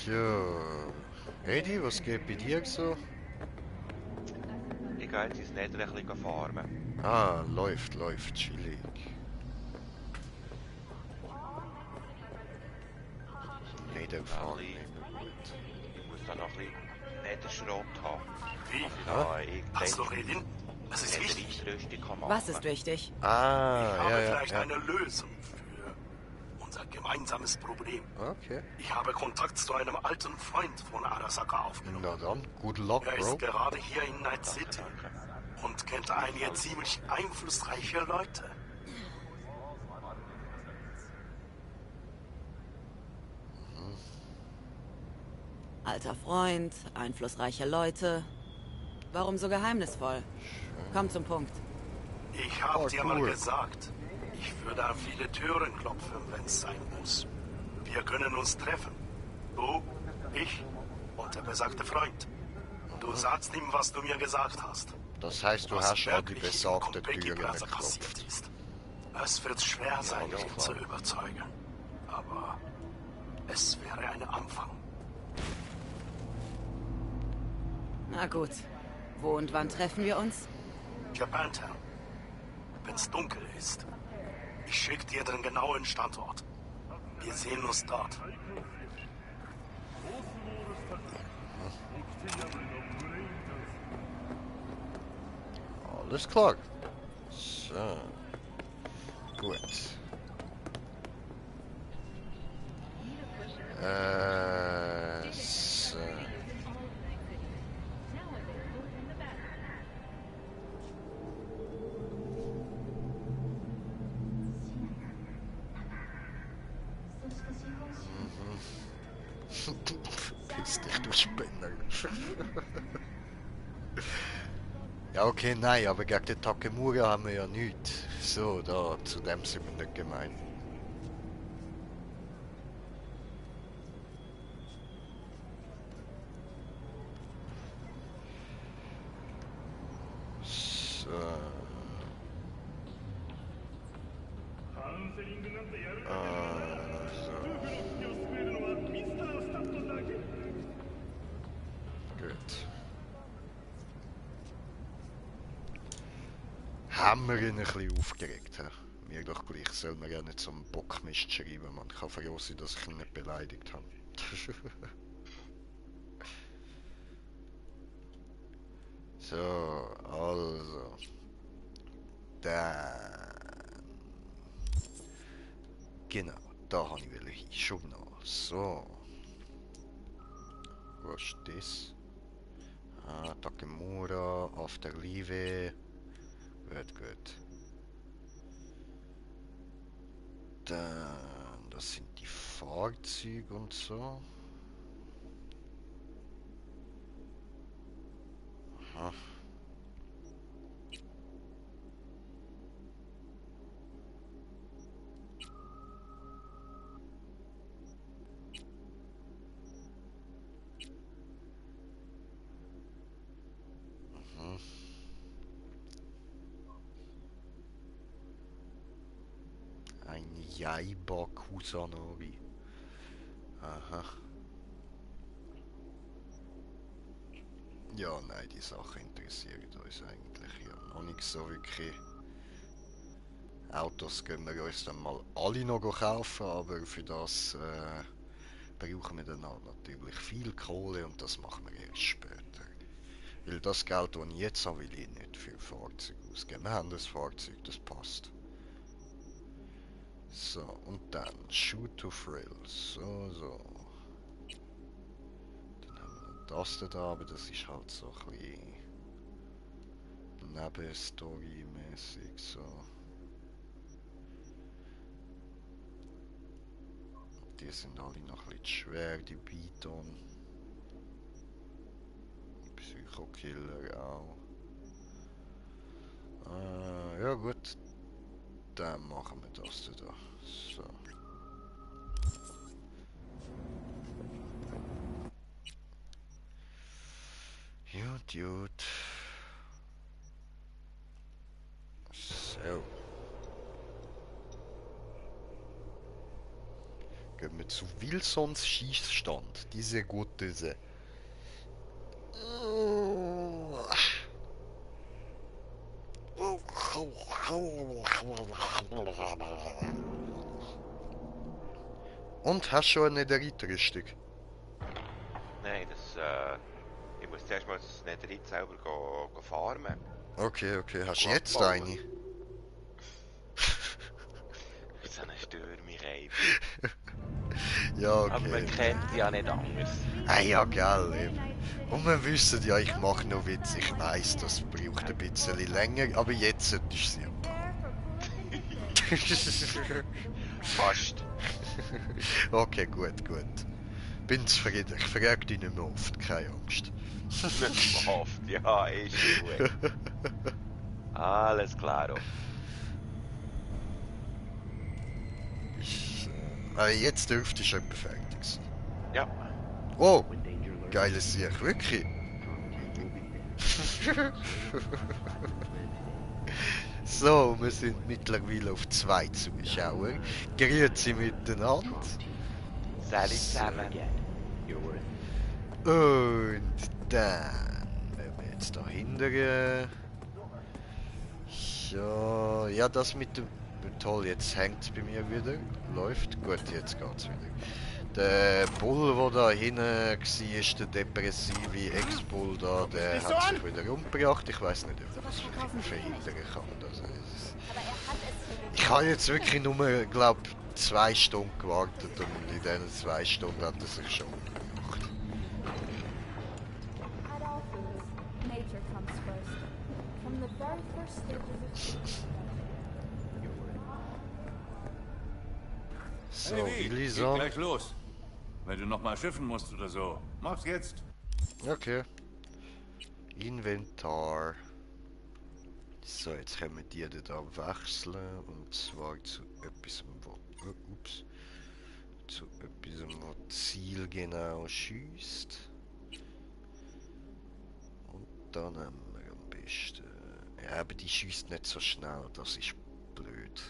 So. Eddie, was geht bei dir so? Ich gehe jetzt ins Nether ein bisschen farmen. Ah, läuft, chillig. Nether fahren immer gut. Ich muss da noch ein bisschen Nether-Schrott haben. Wie? Hast du Redin? Das ist wichtig. Was ist wichtig? Ah, Ich habe ja, vielleicht ja. eine Lösung für unser gemeinsames Problem. Okay. Ich habe Kontakt zu einem alten Freund von Arasaka aufgenommen. Na dann, good luck, Er Bro. ist gerade hier in Night City und kennt einige ziemlich einflussreiche Leute. Alter Freund, einflussreiche Leute. Warum so geheimnisvoll? Komm zum Punkt. Ich habe dir mal gesagt, ich würde an viele Türen klopfen, wenn es sein muss. Wir können uns treffen. Du, ich und der besagte Freund. Du sagst ihm, was du mir gesagt hast. Das heißt, du Was hast an die wirklich besagten in Konpeki Türen Plaza geklopft. passiert ist. Es wird schwer sein, ihn zu überzeugen. Aber es wäre ein Anfang. Na gut. Wo und wann treffen wir uns? Japantown. Wenn's dunkel ist. Ich schick dir den genauen Standort. Wir sehen uns dort. Alles klar. So. Gut. So. Piss dich, du Spinner. Ja, okay, nein, aber gegen den Takemura haben wir ja nichts. So, da, zu dem sind wir nicht gemein. So. Gut. Haben wir ihn ein bisschen aufgeregt. He? Mir doch gleich, soll man ja nicht zum Bockmist schreiben. Man kann froh sein, dass ich ihn nicht beleidigt habe. So, also. Dann. Genau, da habe ich hin. Schon noch. So. Was ist das? Ah, Takemura, Afterlive. Gut. Dann, das sind die Fahrzeuge und so. Aha. Jaiba Kusanagi. Aha. Ja, nein, die Sachen interessieren uns eigentlich ja noch nicht so wirklich. Autos können wir uns dann mal alle noch kaufen, aber für das brauchen wir dann auch natürlich viel Kohle und das machen wir erst später. Weil das Geld, das ich jetzt habe, will ich nicht für Fahrzeuge ausgeben. Wir haben das Fahrzeug, das passt. So, und dann Shoot to Thrill. So. Dann haben wir noch das da, aber das ist halt so ein bisschen Nebenstory-mäßig so. Die sind alle noch ein bisschen schwer, die Beaton. Psycho-Killer auch. Ja gut. Dann machen wir das da. So. Gut. So. Gehen wir zu Wilsons Schießstand. Diese gute See. Und hast du schon ein Netherite-Stück? Nein, ich muss zuerst mal das Netherite selber farmen. Okay. Hast du jetzt eine? So eine Stürmerei. Ja, okay. Aber man kennt ja nicht anders. Ah ja, gell, eben. Und wir wissen ja, ich mache noch Witz. Ich weiss, das braucht ein bisschen länger, aber jetzt ist sie Fast. Okay, gut. Bin zufrieden. Ich frage dich nicht mehr oft, keine Angst. Nicht mehr oft, ja, ist gut. Alles klar. Jetzt dürfte ich etwa fertig sein. Ja. Oh, geiles Sieg, wirklich. So, wir sind mittlerweile auf 2 Zuschauer. Grüezi miteinander. Salut zusammen. Und dann, wenn wir jetzt da hinten. Ja, das mit dem. Toll, jetzt hängt es bei mir wieder. Läuft. Gut, jetzt geht's wieder. Der Bull, der da hinten war, der depressive Ex-Bull da, der hat sich wieder umgebracht. Ich weiß nicht, ob er das verhindern kann. Also, ich habe jetzt wirklich nur, glaube ich, 2 Stunden gewartet und in diesen 2 Stunden hat er sich schon umgebracht. So, hey, Willi, geht so. gleich los. Wenn du noch mal schiffen musst oder so, mach's jetzt. Okay. Inventar. So, jetzt können wir die da wechseln und zwar zu etwas, wo Ziel genau schießt. Und dann haben wir am besten. Ja, aber die schießt nicht so schnell, das ist blöd.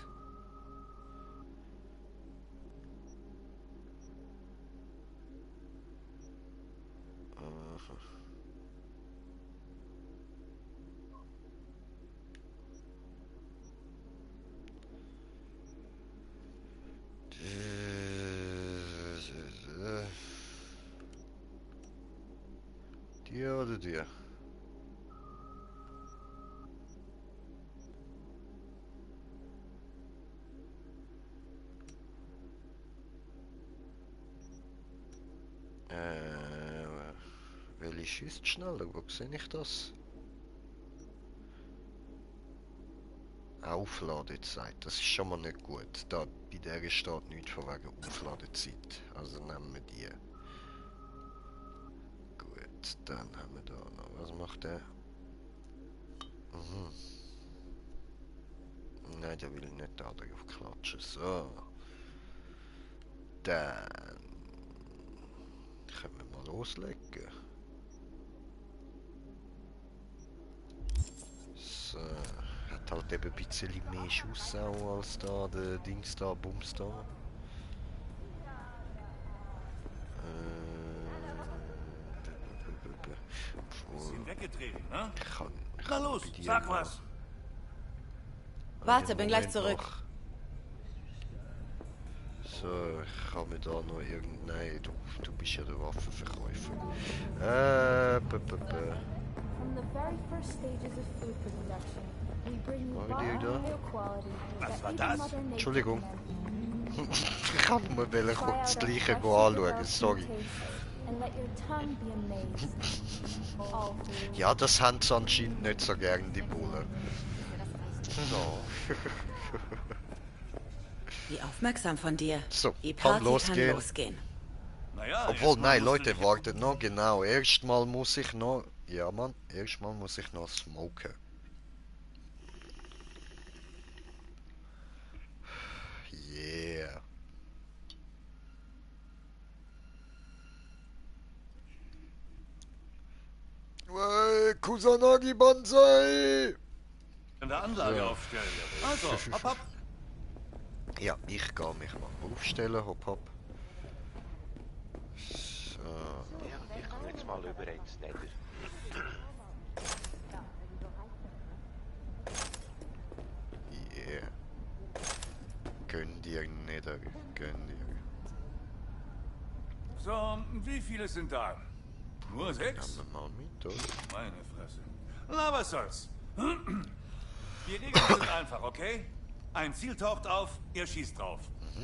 Die oder die? Welche schießt schneller? Wo sehe ich das? Aufladezeit, das ist schon mal nicht gut. Da bei der steht nichts von wegen Aufladezeit. Also nehmen wir die. Gut, dann haben wir da noch. Was macht der? Nein, der will nicht da drauf klatschen. So. Dann können wir mal loslegen. So. Hat hat halt eben ein bisschen mehr Schuss auch als da, der Dings da, Bums da. Bisschen weggetreten, ne? Ich Na los, sag was! Warte, bin gleich zurück. So, ich kann mir da noch irgend... Nein, du bist ja der Waffenverkäufer. From the very first stages of food production, we bring you raw high quality Was war das? Entschuldigung. Ich kann mir kurz das Gleiche anschauen, sorry. and let your tongue be amazed. All food. Ja, das haben sie anscheinend nicht so gern, die Bullen. No. Wie aufmerksam von dir. So, Die kann Party losgehen. kann losgehen. Naja, Obwohl, nein, Leute, wartet noch, genau. Erstmal muss ich noch... Ja, Mann, erstmal muss ich noch smoken. Yeah. Hey, Kusanagi Banzai! In der Anlage Ja. aufstellen. Also, hopp, hopp. Ja, ich gehe mich mal aufstellen, hopp hopp. So. Ja, ich komme jetzt mal über ins Nether. Yeah. Gönn dir nicht, gönn dir. So, wie viele sind da? Nur 6? Haben wir mal mit, oder? Meine Fresse. Na, was soll's. Die Regeln sind einfach, okay? Ein Ziel taucht auf, ihr schießt drauf.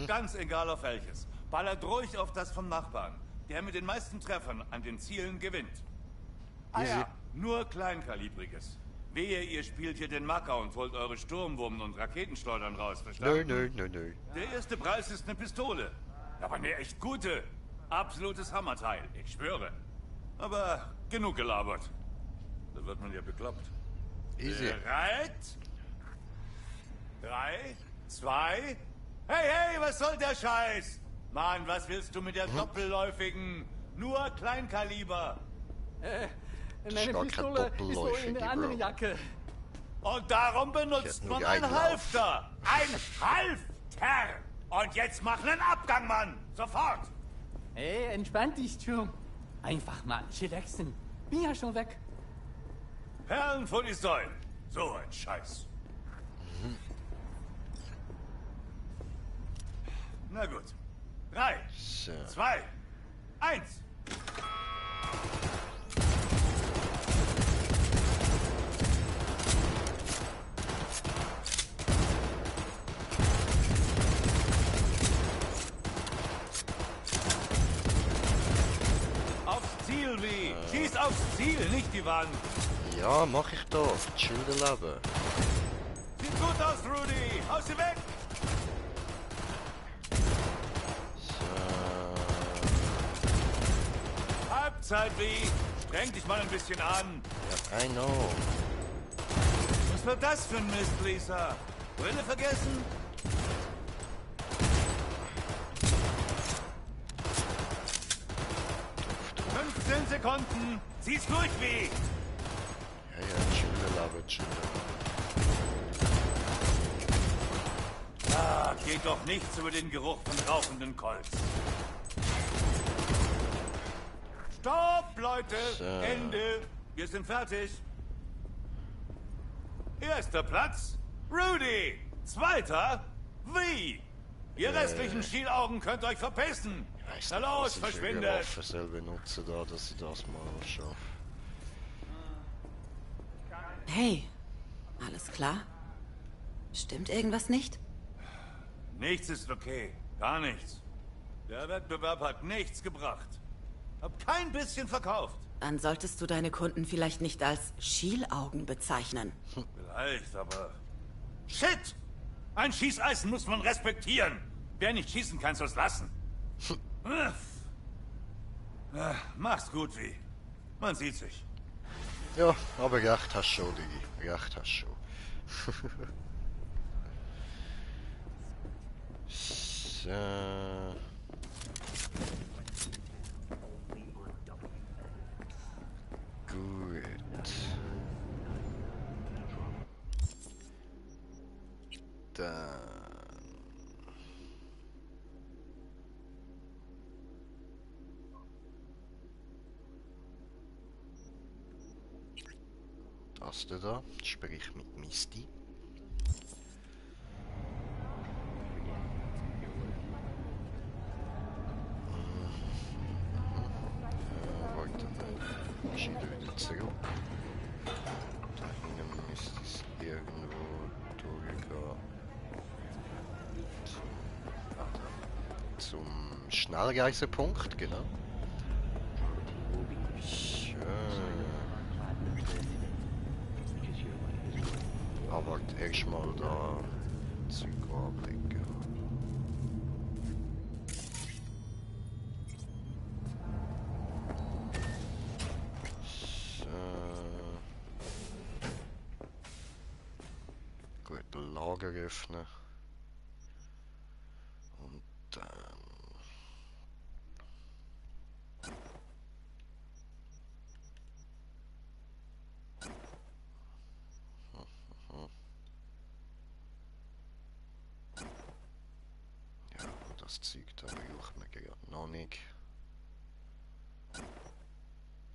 Ganz egal auf welches. Ballert ruhig auf das vom Nachbarn. Der mit den meisten Treffern an den Zielen gewinnt. Ah Easy. ja, nur Kleinkalibriges. Wehe, ihr spielt hier den Macker und holt eure Sturmwurmen und Raketenschleudern raus, verstanden? Nö. Der erste Preis ist eine Pistole. Aber eine echt gute. Absolutes Hammerteil, ich schwöre. Aber genug gelabert. Da wird man ja bekloppt. Easy. Bereit? 3, 2... Hey, was soll der Scheiß? Mann, was willst du mit der doppelläufigen? Nur Kleinkaliber. Meine Pistole ist so in der anderen Jacke. Und darum benutzt nur man die ein eigene Halfter. Ein Halfter. Und jetzt mach einen Abgang, Mann. Sofort. Hey, entspann dich, Jung. Einfach mal chillaxen. Bin ja schon weg. Perlen vor die Säulen. So ein Scheiß. Na gut. 3, 2, 1. Aufs Ziel, wie? Schieß aufs Ziel, nicht die Wand. Ja, mach ich doch. Chill Leben. Sieht gut aus, Rudy. Hau sie weg. Halbzeit, wie? Streng dich mal ein bisschen an. Ja, I know. Was war das für ein Mist, Lisa? Brille vergessen? ...15 Sekunden. Zieh's durch, wie? Ja, chill Leben. Ah, geht doch nichts über den Geruch von rauchenden Colts. Stopp, Leute! So. Ende! Wir sind fertig. Erster Platz, Rudy. Zweiter, wie? Ihr restlichen Schielaugen könnt euch verpissen. Na los, verschwindet! Ich selber benutzen da, dass ich das mal schaffe. Hey, alles klar? Stimmt irgendwas nicht? Nichts ist okay. Gar nichts. Der Wettbewerb hat nichts gebracht. Hab kein bisschen verkauft. Dann solltest du deine Kunden vielleicht nicht als Schielaugen bezeichnen. Vielleicht, aber... Shit! Ein Schießeisen muss man respektieren. Wer nicht schießen kann, soll's lassen. Mach's gut, wie. Man sieht sich. Ja, aber recht hast schon, Digi. Recht hast schon. So. Gut. Das da, sprich mit Misty. Warte mal, ich wieder zurück. Da hinten müsste es irgendwo durchgehen. Zum Schnellreisepunkt, genau. Aber erstmal da Zeug anlegen. So. Gut, Lager öffnen. Und dann... Ja, das Zeug da braucht man gerade noch nicht.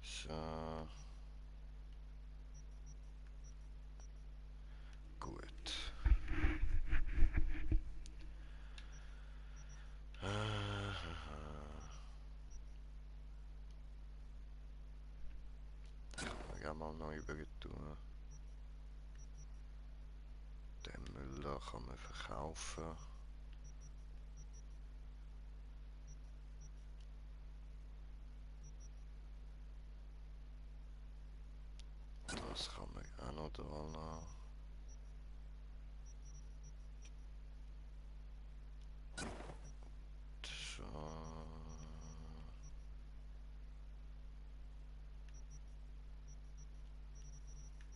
So. Gut. Kann man mal noch über tun. Den Müll da kann man verkaufen. Das kann man auch noch da lassen. So.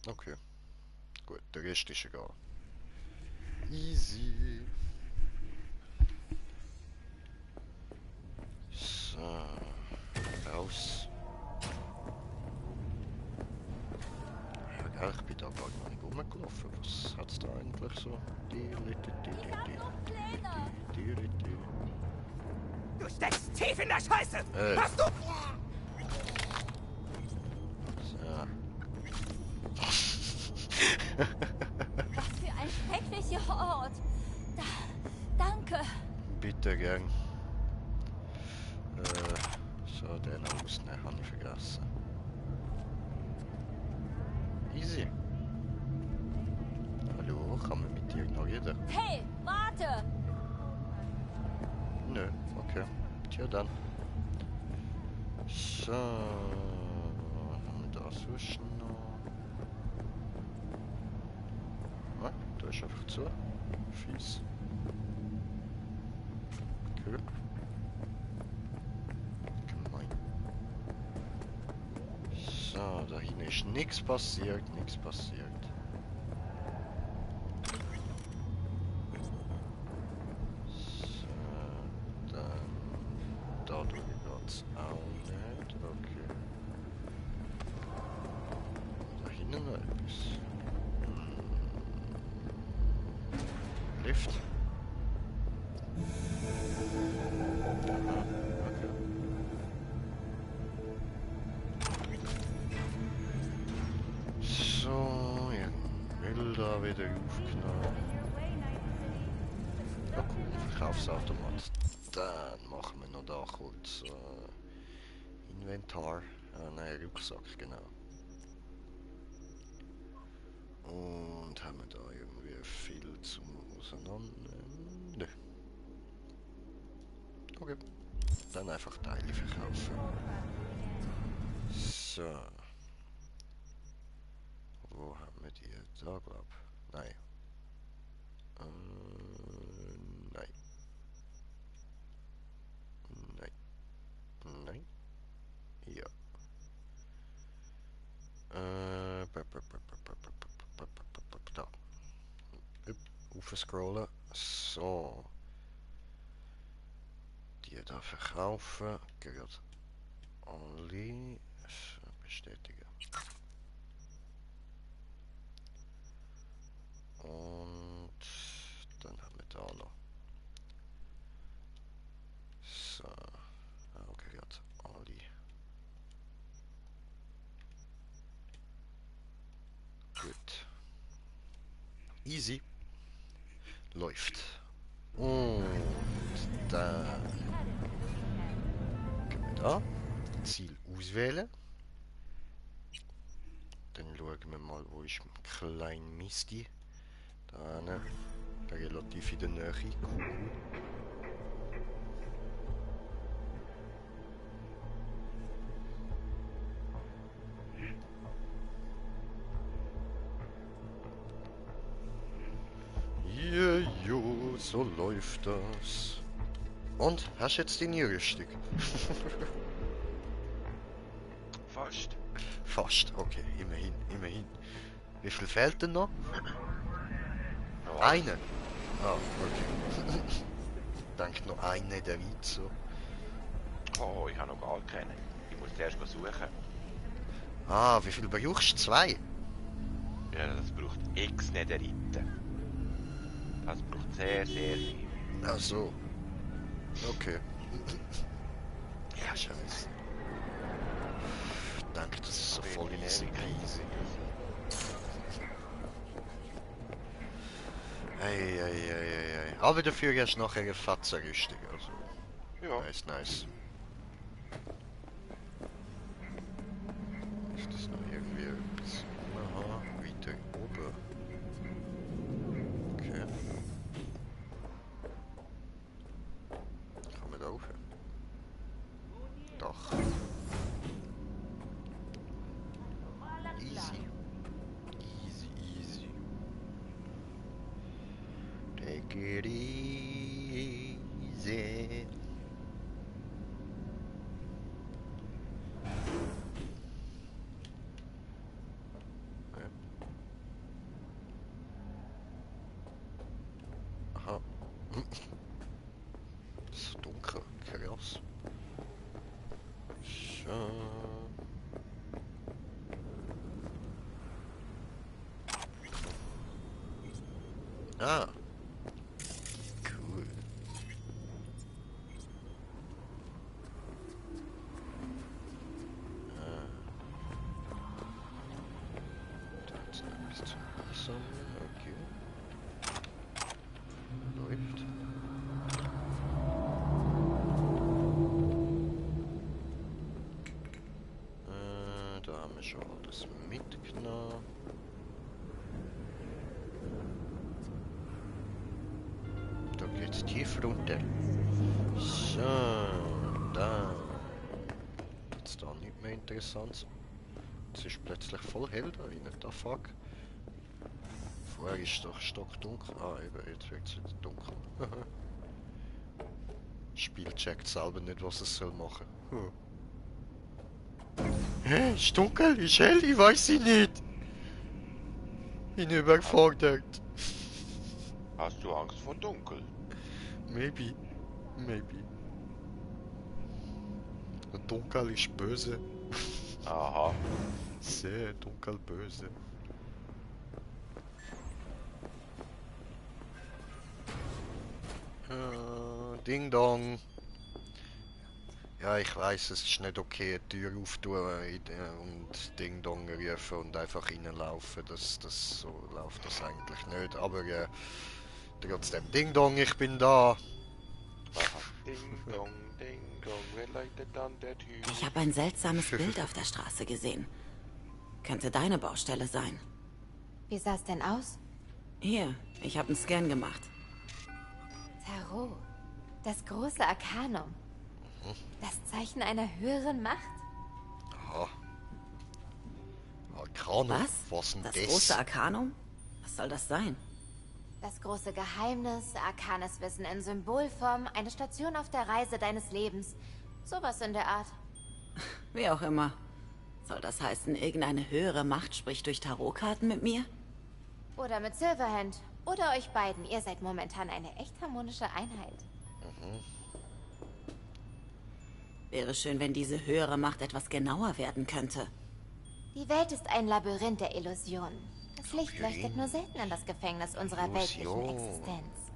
Okay. Gut, der Rest ist egal. Easy. So. Raus. Ja, gell, ich bin da gar nicht rumgelaufen. Was hat's da eigentlich so? Du steckst tief in der Scheiße! Hey. Hast du... So. Was für ein schrecklicher Ort. Danke. Bitte gern. So, den ausnehmen habe ich vergessen. Easy. Hallo, kann man mit dir noch reden? Hey, warte! Nö, okay. Tja dann. So, haben wir da sonst noch? Ah, da ist einfach zu. Fies. Cool. Gemein. So, da hinten ist nichts passiert, nichts passiert. So, dann da drüben geht's auch nicht, okay. Da hinten noch etwas. Lift. Aha, okay. So, ja, Müll da wieder aufgenommen. Ja cool, Verkaufsautomat. Dann machen wir noch da kurz Inventar. Nein, Rucksack, genau. Und haben wir da irgendwie viel zum Auseinandernehmen? Nö. Okay. Dann einfach Teile verkaufen. So. Wo haben wir die? Da, glaub. Nein. Nein. Nein. Nein. Ja. Da. Aufscrollen. So. Die da verkaufen. Gerade alle. Bestätigen. Und Gut. Easy. Läuft. Und dann gehen wir da. Ziel auswählen. Dann schauen wir mal, wo ist mein kleiner Misty. Da hinten. Relativ in der Nähe. Cool. Jo, so läuft das. Und, hast du jetzt deine Rüstung? Fast. Fast, okay, immerhin, immerhin. Wie viel fehlt denn noch? No. Eine? Ah, okay. Denkt noch eine der so. Oh, ich habe noch gar keine. Ich muss zuerst mal suchen. Ah, wie viel brauchst du? 2? Ja, das braucht X Netheriten. Das braucht sehr, sehr viel. Ach so. Okay. Ja, scheiße. Danke, das ist so voll easy peasy. Ei. Aber dafür hast du nachher eine Fatzerrüstung, also. Ja. Nice, nice. Ist das noch irgendwie etwas? Aha, weiter oben. Okay. Kann man da rauf? Doch. Easy. Easy. Take it easy. Aha. Es ist dunkel, krass. So. Ah. Cool. Da ist noch bis zum Sammeln, okay. Läuft. Da haben wir schon alles mitgenommen. Da geht's tief runter. So, da. Jetzt da nicht mehr interessant. Es ist plötzlich voll hell da rein. Da fuck. Vorher ist doch stockdunkel. Ah, eben, jetzt wird es wieder dunkel. Das Spiel checkt selber nicht, was es soll machen. Hä? Ist dunkel? Ist hell? Ich weiß ich nicht. Bin überfordert. Hast du Angst vor Dunkel? Maybe. Dunkel ist böse. Aha. Sehr dunkel böse. Ding Dong. Ja, ich weiß, es ist nicht okay, eine Tür auftun und Ding Dong rufen und einfach reinlaufen. Das so läuft das eigentlich nicht. Aber trotzdem, Ding Dong, ich bin da. Ding Dong, wer leitet an der Tür? Ich habe ein seltsames Bild auf der Straße gesehen. Könnte deine Baustelle sein. Wie sah es denn aus? Hier, ich habe einen Scan gemacht. Tarot. Das große Arkanum. Das Zeichen einer höheren Macht? Aha. Arkanum? Was denn das das? große Arkanum? Was soll das sein? Das große Geheimnis, arkanes Wissen in Symbolform, eine Station auf der Reise deines Lebens. Sowas in der Art. Wie auch immer. Soll das heißen, irgendeine höhere Macht spricht durch Tarotkarten mit mir? Oder mit Silverhand. Oder euch beiden. Ihr seid momentan eine echt harmonische Einheit. Wäre schön, wenn diese höhere Macht etwas genauer werden könnte. Die Welt ist ein Labyrinth der Illusionen. Das Licht leuchtet nur selten in das Gefängnis unserer weltlichen Existenz.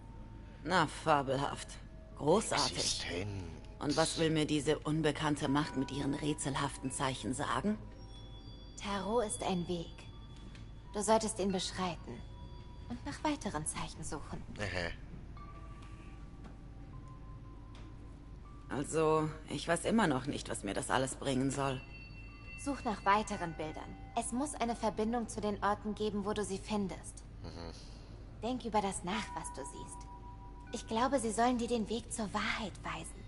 Na, fabelhaft. Großartig. Und was will mir diese unbekannte Macht mit ihren rätselhaften Zeichen sagen? Tarot ist ein Weg. Du solltest ihn beschreiten. Und nach weiteren Zeichen suchen. Also, ich weiß immer noch nicht, was mir das alles bringen soll. Such nach weiteren Bildern. Es muss eine Verbindung zu den Orten geben, wo du sie findest. Denk über das nach, was du siehst. Ich glaube, sie sollen dir den Weg zur Wahrheit weisen.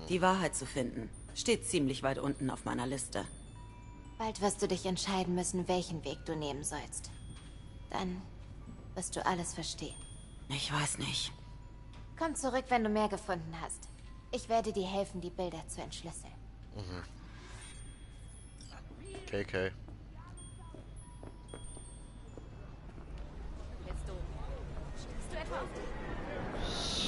Die Wahrheit zu finden, steht ziemlich weit unten auf meiner Liste. Bald wirst du dich entscheiden müssen, welchen Weg du nehmen sollst. Dann wirst du alles verstehen. Ich weiß nicht. Komm zurück, wenn du mehr gefunden hast. Ich werde dir helfen, die Bilder zu entschlüsseln. Okay.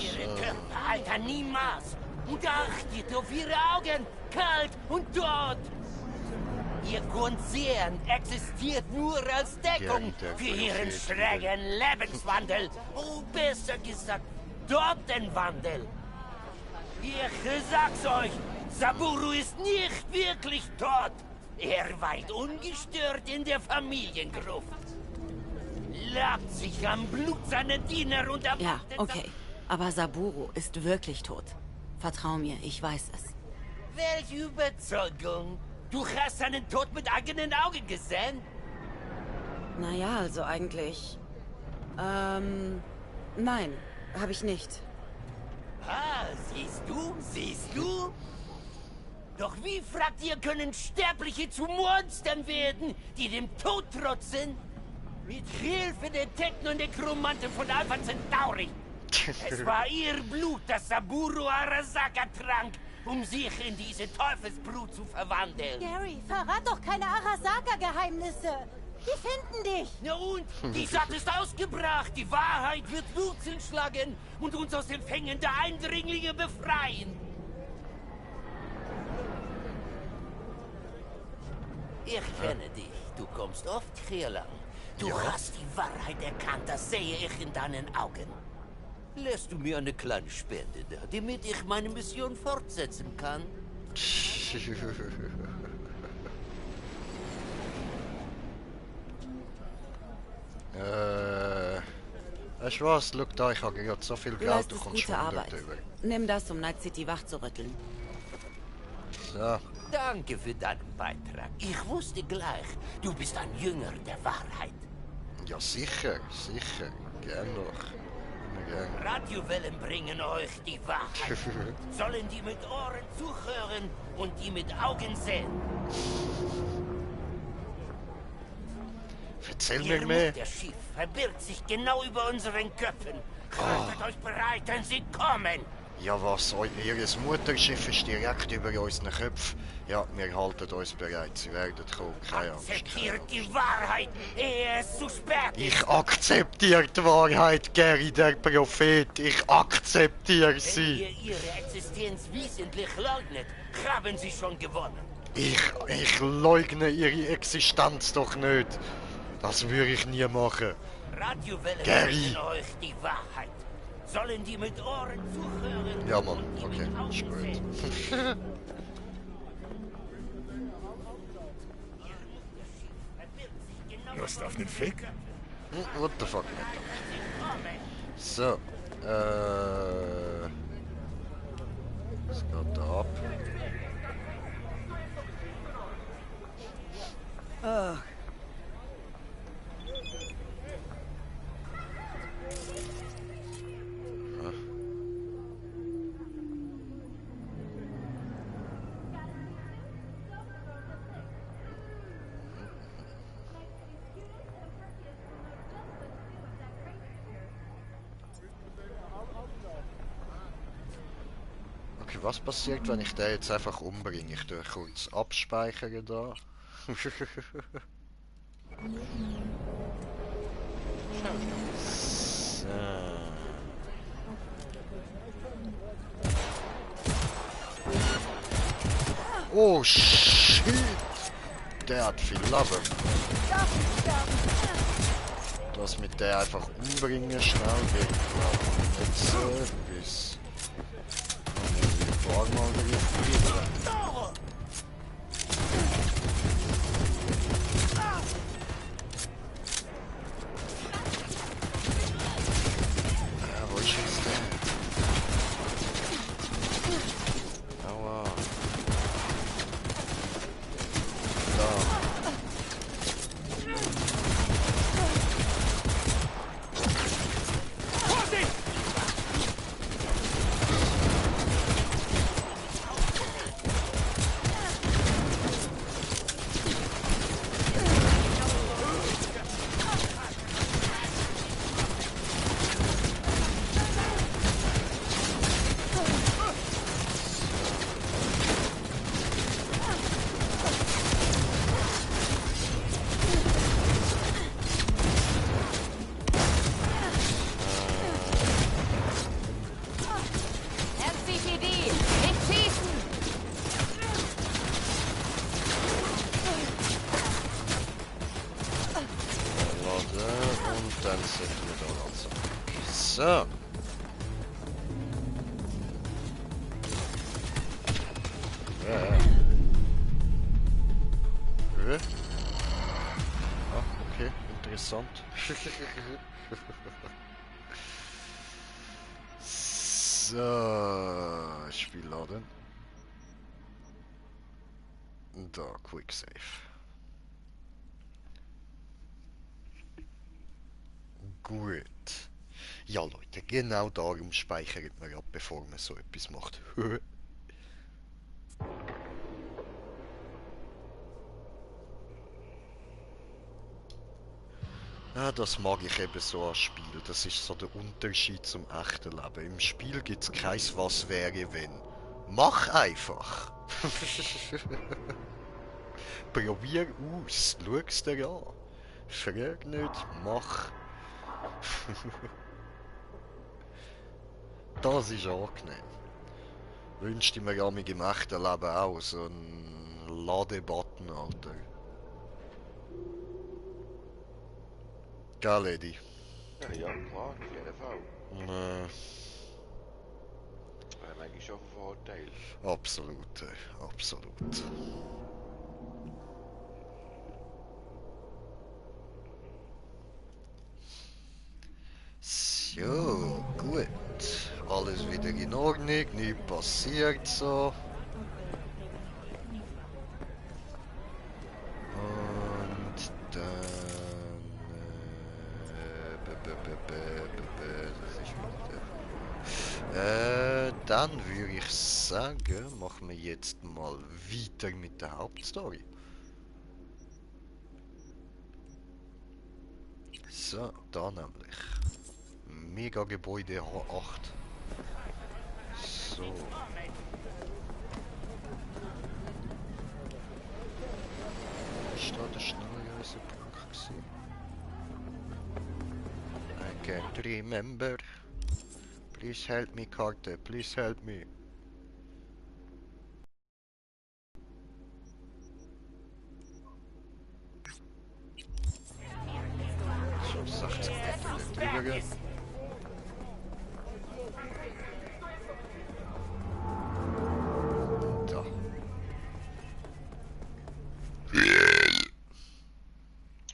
Ihre Körper altern niemals. Und achtet auf ihre Augen, kalt und tot. Ihr Konzern existiert nur als Deckung für ihren schrägen Lebenswandel. Oh, besser gesagt, Totenwandel. Ich sag's euch, Saburo ist nicht wirklich tot. Er weilt ungestört in der Familiengruft. Labt sich am Blut seiner Diener und erwartet... Ja, okay. Aber Saburo ist wirklich tot. Vertrau mir, ich weiß es. Welche Überzeugung? Du hast seinen Tod mit eigenen Augen gesehen? Naja, also eigentlich... nein, habe ich nicht. Ah, siehst du? Doch wie, fragt ihr, können Sterbliche zu Monstern werden, die dem Tod trotzen? Mit Hilfe der Technonekromanten von Alpha Centauri. Es war ihr Blut, das Saburo Arasaka trank, um sich in diese Teufelsbrut zu verwandeln. Gary, verrat doch keine Arasaka-Geheimnisse. Die finden dich. Na und? Die Sache ist ausgebracht. Die Wahrheit wird Wurzeln schlagen und uns aus den Fängen der Eindringlinge befreien. Ich kenne dich. Du kommst oft hier lang. Du hast die Wahrheit erkannt, das sehe ich in deinen Augen. Lässt du mir eine kleine Spende da, damit ich meine Mission fortsetzen kann? Weißt du was? Schau da, ich habe gerade so viel Du Geld, du leistest kommst gute schon Arbeit. dort über. Nimm das, um Night City wach zu rütteln. So. Danke für deinen Beitrag. Ich wusste gleich, du bist ein Jünger der Wahrheit. Ja, sicher. Gern doch. Immer gern. Radiowellen bringen euch die Wahrheit. Sollen die mit Ohren zuhören und die mit Augen sehen. Erzähl Ihr mir mehr. Mutterschiff verbirgt sich genau über unseren Köpfen. Haltet euch bereit, denn sie kommen. Ja was, ihr Mutterschiff ist direkt über unseren Köpfen. Ja, wir halten uns bereit, sie werden kommen, keine Angst. Akzeptiert die Wahrheit, ehe es zu spät ist. Ich akzeptiere die Wahrheit, Gary, der Prophet. Ich akzeptiere Wenn sie. ihr ihre Existenz wissentlich leugnet, haben sie schon gewonnen. Ich leugne ihre Existenz doch nicht. Das würde ich nie machen. Radiowellen Gary. bringen euch die Wahrheit. Sollen die mit Ohren zuhören? Ja, Mann, okay, ist gut. Lust auf den Fick? What the fuck, man? So, was geht da ab? Oh. Okay, was passiert, wenn ich den jetzt einfach umbringe? Ich tue kurz abspeichern da. So. Oh shit! Der hat viel Lava. Das mit der einfach umbringen schnell geht, glaube ich, nicht so bis die Wagen wieder. So, und dann setzen wir da langsam. So. Ah, okay, interessant. So, Spiel laden. Da, Quick Save. Gut. Ja Leute, genau darum speichert man ab, bevor man so etwas macht. Ja, das mag ich eben so an Spiel. Das ist so der Unterschied zum echten Leben. Im Spiel gibt es kein Was wäre wenn. Mach einfach! Probier aus, schau's dir an. Frag nicht, mach. Das ist angenehm. Wünschte ich mir ja im echten Leben auch so einen Ladebutton, Alter. Gell, Lady? Ja, klar, auf jeden Fall. Wäre eigentlich schon ein Vorteil. Absolut, absolut. So, gut. Alles wieder in Ordnung, nichts passiert so. Und dann... das ist wieder... dann würde ich sagen, machen wir jetzt mal weiter mit der Hauptstory. So, da nämlich. Megagebäude H8. So. Ist da der schnellere Punkt gewesen? I can't remember. Please help me, Karte. Please help me. So, 60 Meter drüber. Da.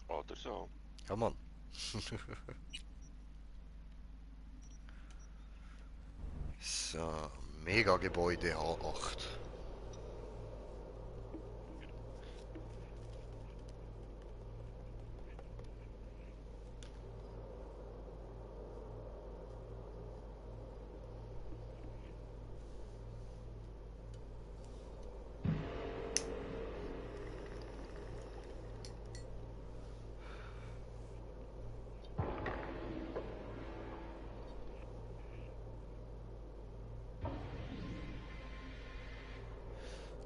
Oder so. Ja, Mann. So, Megagebäude H8.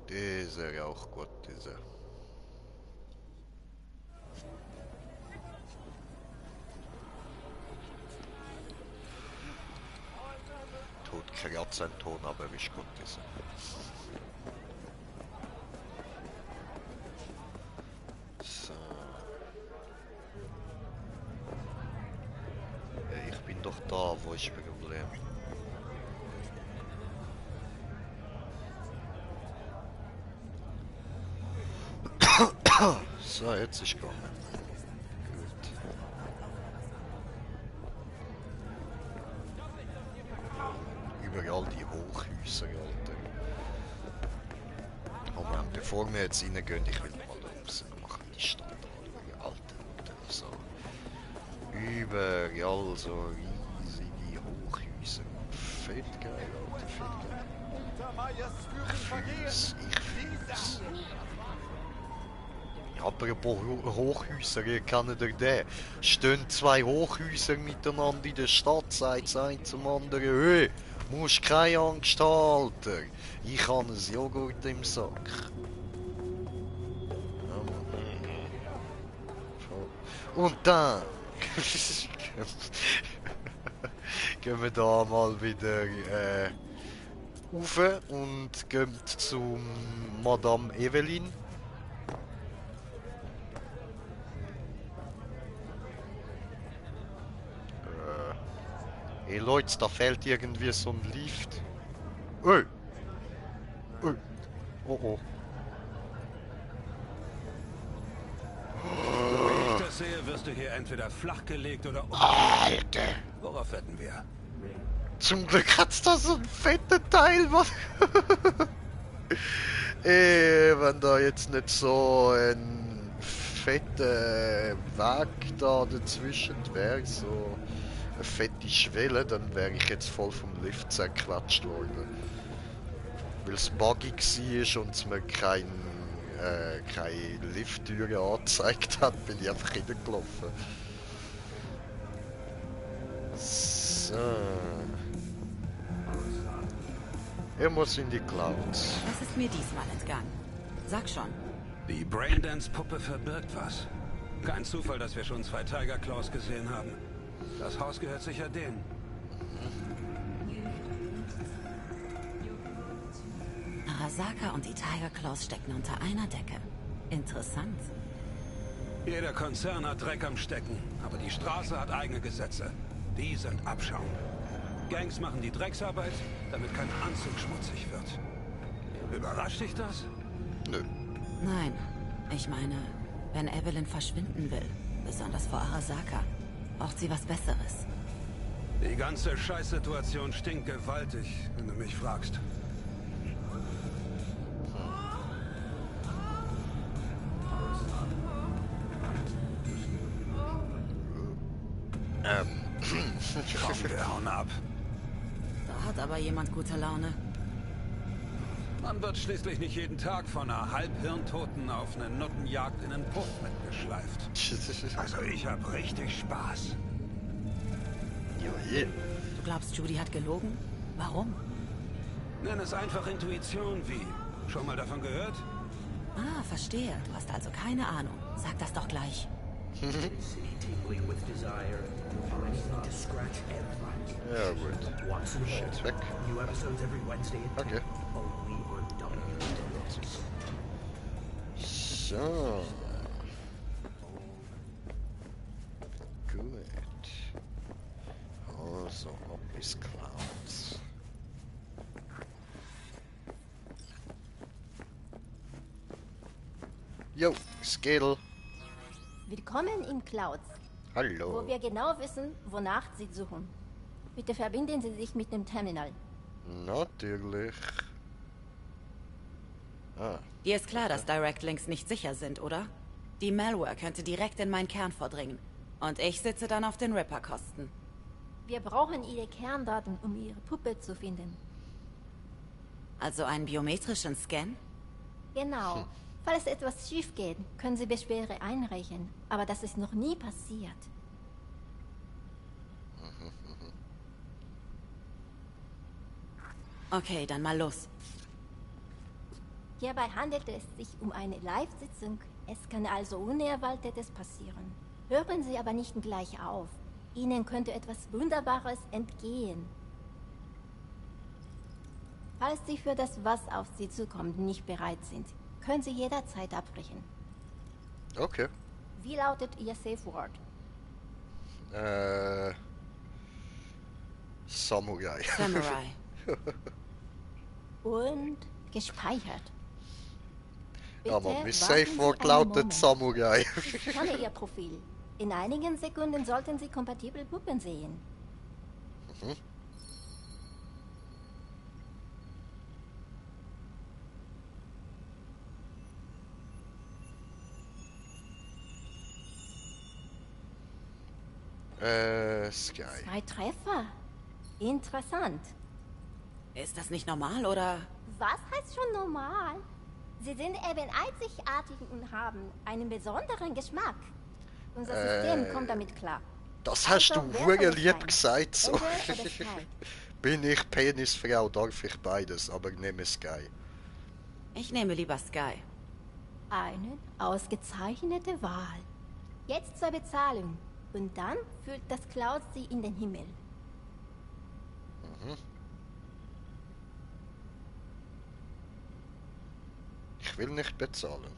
Dieser auch gut, dieser. Tut kratzen Ton, aber ist gut, dieser. So. Ich bin doch da, wo ist das Problem? So, jetzt ist gegangen. Gut. Überall die Hochhäuser, Alter. Moment, bevor wir jetzt reingehen, ich will mal raus. Machen wir die Stadt anschauen. Alter, so. Überall so riesige Hochhäuser. Fett geil, Alter, fett geil. Ich fühl's. Apropos Hochhäuser, ihr kennt ihr den? Stehen zwei Hochhäuser miteinander in der Stadt, sagt das eine zum anderen, hey, musst keine Angst haben, Alter. Ich habe ein Joghurt im Sack. Und dann gehen wir da mal wieder rauf und gehen zum Madame Evelyn. Hey Leute, da fehlt irgendwie so ein Lift. Oh! Oh! Oh oh. Wie ich das sehe, wirst du hier entweder flachgelegt oder Alter! Worauf wetten wir? Zum Glück hat's da so einen fetten Teil, Mann. Ey, wenn da jetzt nicht so ein fetter Weg da dazwischen wäre, so eine fette Schwelle, dann wäre ich jetzt voll vom Lift zerquatscht worden. Weil es buggy war und es mir keine Lifttüre angezeigt hat, bin ich einfach reingelaufen. So. Er muss in die Cloud. Was ist mir diesmal entgangen? Sag schon. Die Braindance-Puppe verbirgt was. Kein Zufall, dass wir schon 2 Tiger Claws gesehen haben. Das Haus gehört sicher denen. Arasaka und die Tiger Claws stecken unter einer Decke. Interessant. Jeder Konzern hat Dreck am Stecken, aber die Straße hat eigene Gesetze. Die sind Abschaum. Gangs machen die Drecksarbeit, damit kein Anzug schmutzig wird. Überrascht dich das? Nö. Nein. Ich meine, wenn Evelyn verschwinden will, besonders vor Arasaka, braucht sie was Besseres. Die ganze Scheißsituation stinkt gewaltig, wenn du mich fragst. Komm, wir hauen ab. Da hat aber jemand gute Laune. Man wird schließlich nicht jeden Tag von einer Halbhirntoten auf eine Nuttenjagd in einen Puff mitgeschleift. Also ich hab richtig Spaß. Ja, Du glaubst, Judy hat gelogen? Warum? Nenn es einfach Intuition, wie. Schon mal davon gehört? Ah, verstehe. Du hast also keine Ahnung. Sag das doch gleich. Ja gut. Shit weg. Okay. So. Gut. Also, ab bis Clouds. Jo, Skittle. Willkommen in Clouds. Hallo. Wo wir genau wissen, wonach Sie suchen. Bitte verbinden Sie sich mit dem Terminal. Natürlich. Ah. Dir ist klar, dass Direct Links nicht sicher sind, oder? Die Malware könnte direkt in meinen Kern vordringen. Und ich sitze dann auf den Ripper-Kosten. Wir brauchen Ihre Kerndaten, um Ihre Puppe zu finden. Also einen biometrischen Scan? Genau. Falls etwas schief geht, können Sie Beschwerde einreichen. Aber das ist noch nie passiert. Okay, dann mal los. Hierbei handelt es sich um eine Live-Sitzung. Es kann also Unerwartetes passieren. Hören Sie aber nicht gleich auf. Ihnen könnte etwas Wunderbares entgehen. Falls Sie für das, was auf Sie zukommt, nicht bereit sind, können Sie jederzeit abbrechen. Okay. Wie lautet Ihr Safe Word? Samurai. Samurai. Und gespeichert. Ja, man, Bitte mein warten Safe Word Sie einen lautet Moment. Samurai. Ich scanne Ihr Profil. In einigen Sekunden sollten Sie kompatible Puppen sehen. Mhm. Sky. 2 Treffer. Interessant. Ist das nicht normal, oder? Was heißt schon normal? Sie sind eben einzigartig und haben einen besonderen Geschmack. Unser System kommt damit klar. Das hast Also, du wer wohl soll es lieb sein? gesagt, so. Ende oder Sky? Bin ich Penisfrau, darf ich beides, aber ich nehme Sky. Ich nehme lieber Sky. Eine ausgezeichnete Wahl. Jetzt zur Bezahlung. Und dann führt das Cloud Sie in den Himmel. Mhm. Ich will nicht bezahlen.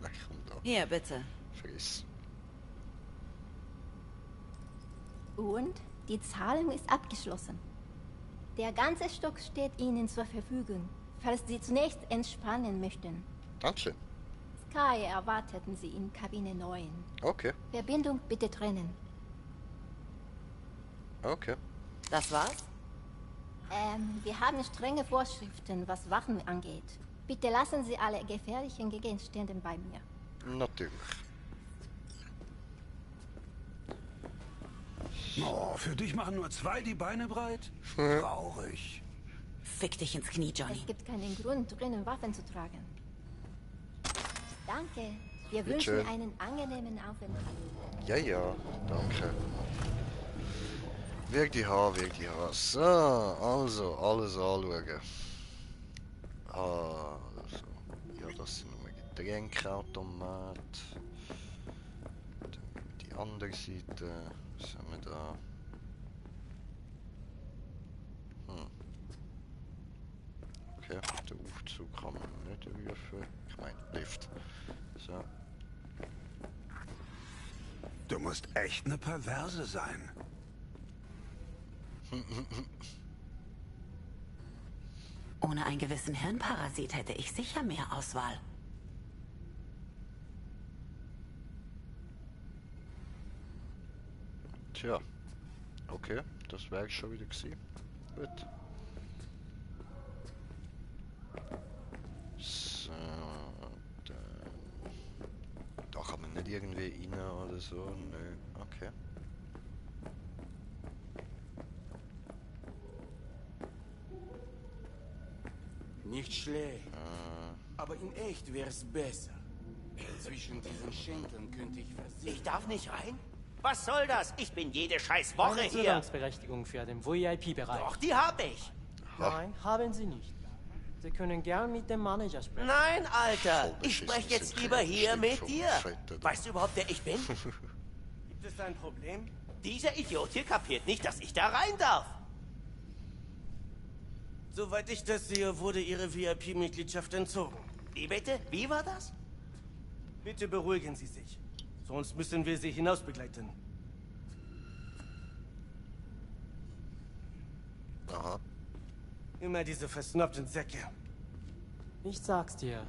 Nein, komm da. Hier, bitte. Friss. Und Die Zahlung ist abgeschlossen. Der ganze Stock steht Ihnen zur Verfügung, falls Sie zunächst entspannen möchten. Dankeschön. Sky erwarteten Sie in Kabine 9. Okay. Verbindung bitte trennen. Okay. Das war's? Wir haben strenge Vorschriften, was Wachen angeht. Bitte lassen Sie alle gefährlichen Gegenstände bei mir. Natürlich. Oh, für dich machen nur 2 die Beine breit? Traurig. Fick dich ins Knie, Johnny. Es gibt keinen Grund, drinnen Waffen zu tragen. Danke. Wir Bitte wünschen schön. einen angenehmen Aufenthalt. Ja, danke. Wirklich haben. So, also, alles anschauen. Also, ja, das sind nur Getränkeautomat. Dann die andere Seite. Was haben wir da? Okay, den Aufzug kann man nicht rufen. Ich meine, Lift. So. Du musst echt eine Perverse sein. Ohne einen gewissen Hirnparasit hätte ich sicher mehr Auswahl. Tja. Okay, das wäre schon wieder gewesen. Gut. So, dann... Da kann man nicht irgendwie rein oder so. Nö, okay. Nicht schlecht. Aber in echt wär's besser. Zwischen diesen Schinken könnte ich versichern. Ich darf nicht rein? Was soll das? Ich bin jede scheiß Woche Keine hier. Zugangsberechtigung für den VIP-Bereich. Doch, die habe ich. Nein, haben Sie nicht. Sie können gern mit dem Manager sprechen. Nein, Alter. Ich spreche jetzt lieber hier mit dir. Weißt du überhaupt, wer ich bin? Gibt es ein Problem? Dieser Idiot hier kapiert nicht, dass ich da rein darf. Soweit ich das sehe, wurde Ihre VIP-Mitgliedschaft entzogen. Wie bitte? Wie war das? Bitte beruhigen Sie sich. Sonst müssen wir Sie hinausbegleiten. Aha. Immer diese versnobten Säcke. Ich sag's dir.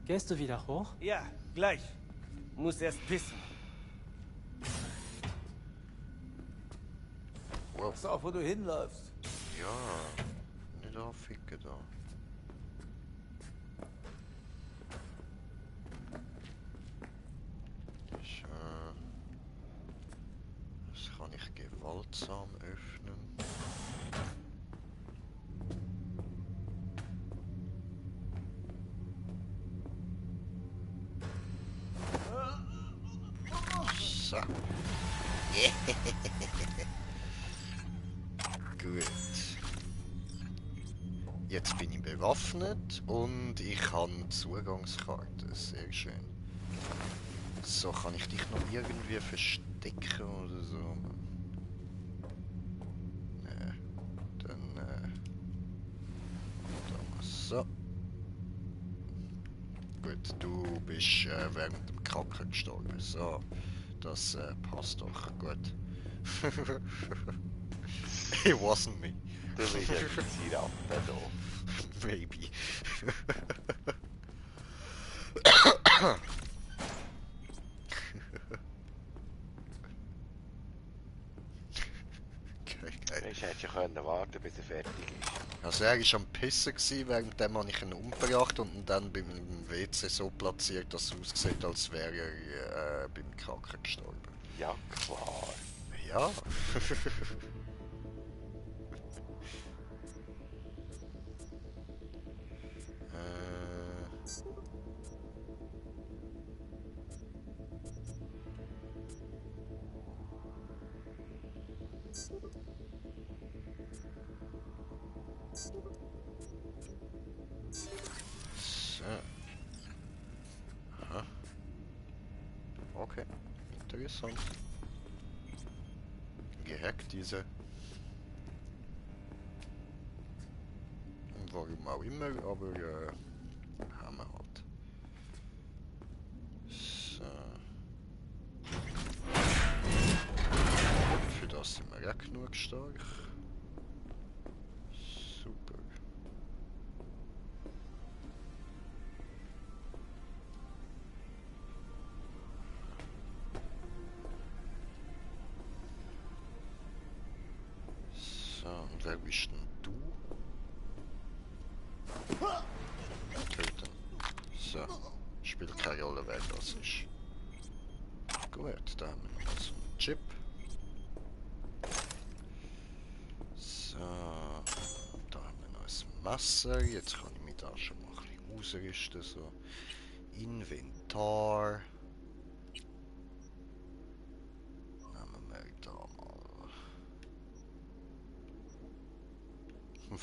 Gehst du wieder hoch? Ja, gleich. Muss erst pissen. Wow. Pass auf, wo du hinläufst. Ja, nicht aufficken da. Das kann ich gewaltsam öffnen. So. Gut. Jetzt bin ich bewaffnet und ich habe Zugangskarte. Sehr schön. So, kann ich dich noch irgendwie verstecken oder so? Nee. Dann, so. Gut, du bist während dem Kacken gestorben. So, das passt doch gut. It wasn't me. Du bist ein Ratte da. Maybe. Ich hätte schon können warten, bis er fertig ist. Also er war am Pissen gewesen, währenddem habe ich ihn umgebracht und ihn dann beim WC so platziert, dass es aussieht, als wäre er beim Kacken gestorben. Ja, klar. Ja. So. Aha. Okay, interessant. Gehackt diese. Warum auch immer, aber haben wir halt. So. Für das sind wir der genug stark? Super. So, und wer bist denn du? Töten. So. Spielt keine Rolle, wer das ist. Gut, da haben wir noch so einen Chip. So. Da haben wir noch ein Messer. Jetzt kann ich mich da schon mal ein bisschen ausrüsten. So. Inventar. Nehmen wir da mal.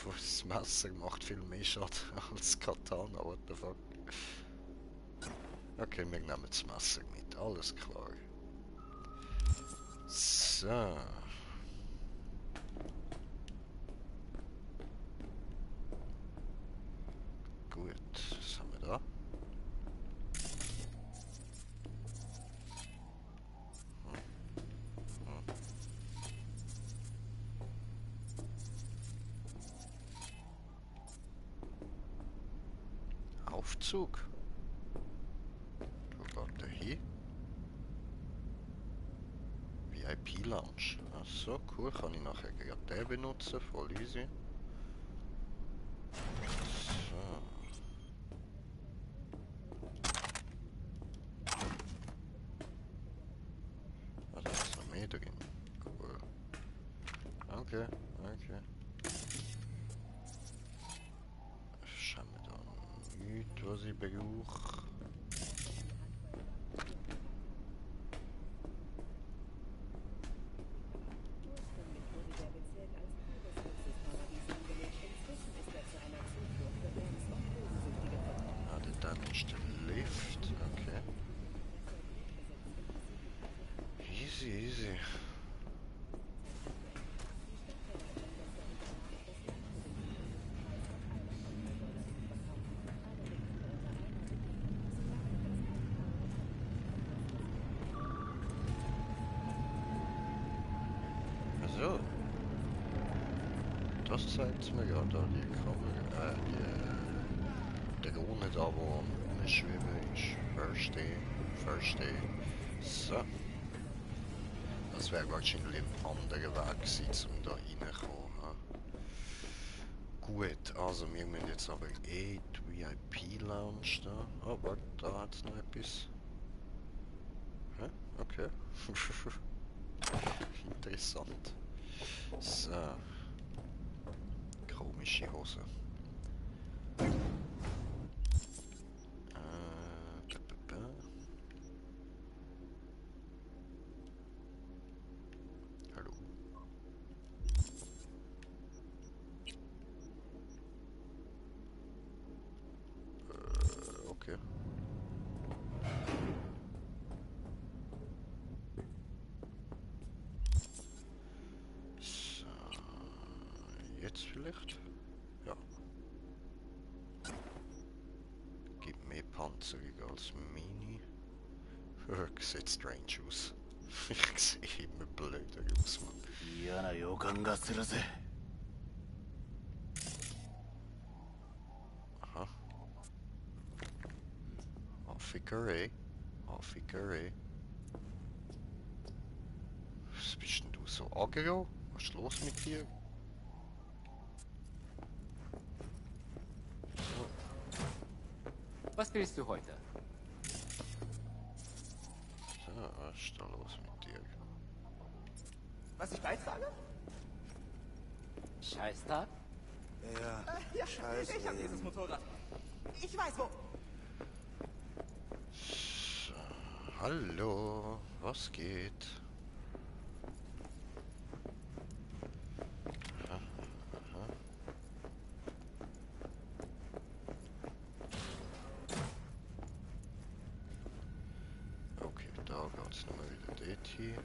Das Messer macht viel mehr Schaden als Katana, what the fuck. Okay, wir nehmen das Messer mit, alles klar. So. Gut, was haben wir da? Aufzug. Wo geht der hin? VIP Lounge. Ach so, cool. Kann ich nachher gerade den benutzen. Voll easy. So. Ah, da ist noch mehr drin. Cool. Okay, okay. Schauen wir da nichts, was ich brauche. Easy. So. Das zeigt mir ja da die Kamera, die Drohne da, wo eine Schwebe ist. Verstehe. So. Das wäre wahrscheinlich ein anderer Weg gewesen, um da reinzukommen. Gut, also wir müssen jetzt aber die VIP Lounge da. Oh, warte, da hat es noch etwas. Hä? Okay. Interessant. So. Komische Hose. Hallo. Okay. So. Jetzt vielleicht? Ja. Gibt mehr Panzerung als Mini. Sieht strange aus. Ich sehe immer blöder aus, Mann. Aha. Affikerei. Was bist denn du so aggro? Was ist los mit dir? Was willst du heute? So, was ist da los mit dir? Was ich beitrage? Scheißtag? Ja, scheiße. Ich hab dieses Motorrad. Ich weiß wo. So, hallo, was geht? Aha. Okay, da geht's nochmal wieder dort hier.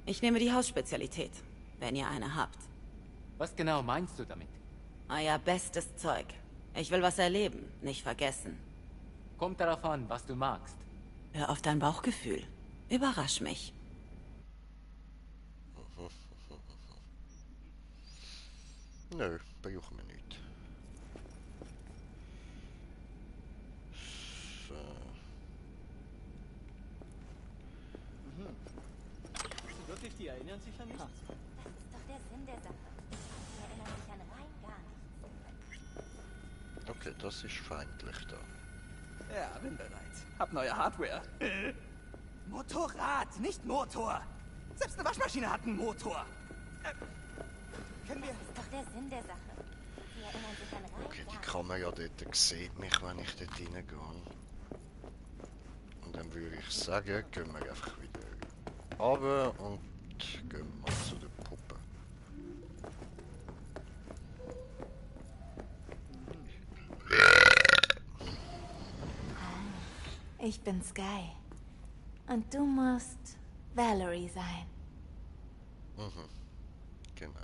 Ich nehme die Hausspezialität, wenn ihr eine habt. Was genau meinst du damit? Euer bestes Zeug. Ich will was erleben, nicht vergessen. Kommt darauf an, was du magst. Hör auf dein Bauchgefühl. Überrasch mich. Nö, brauchen wir nicht. So. Wirklich, die erinnern sich an nichts? Das ist doch der Sinn der Sache. Sie erinnern sich an rein gar nichts. Okay, das ist feindlich da. Ja, bin bereit. Hab neue Hardware. Motorrad, nicht Motor. Selbst eine Waschmaschine hat einen Motor. Können wir... Das ist doch der Sinn der Sache. Sie erinnern sich an rein Okay, die gar Kamera dort sieht mich, wenn ich dort reingehe. Und dann würde ich sagen, gehen wir einfach wieder runter und gehen mal zu der Puppe. Ich bin Sky. Und du musst Valerie sein. Mhm. Genau.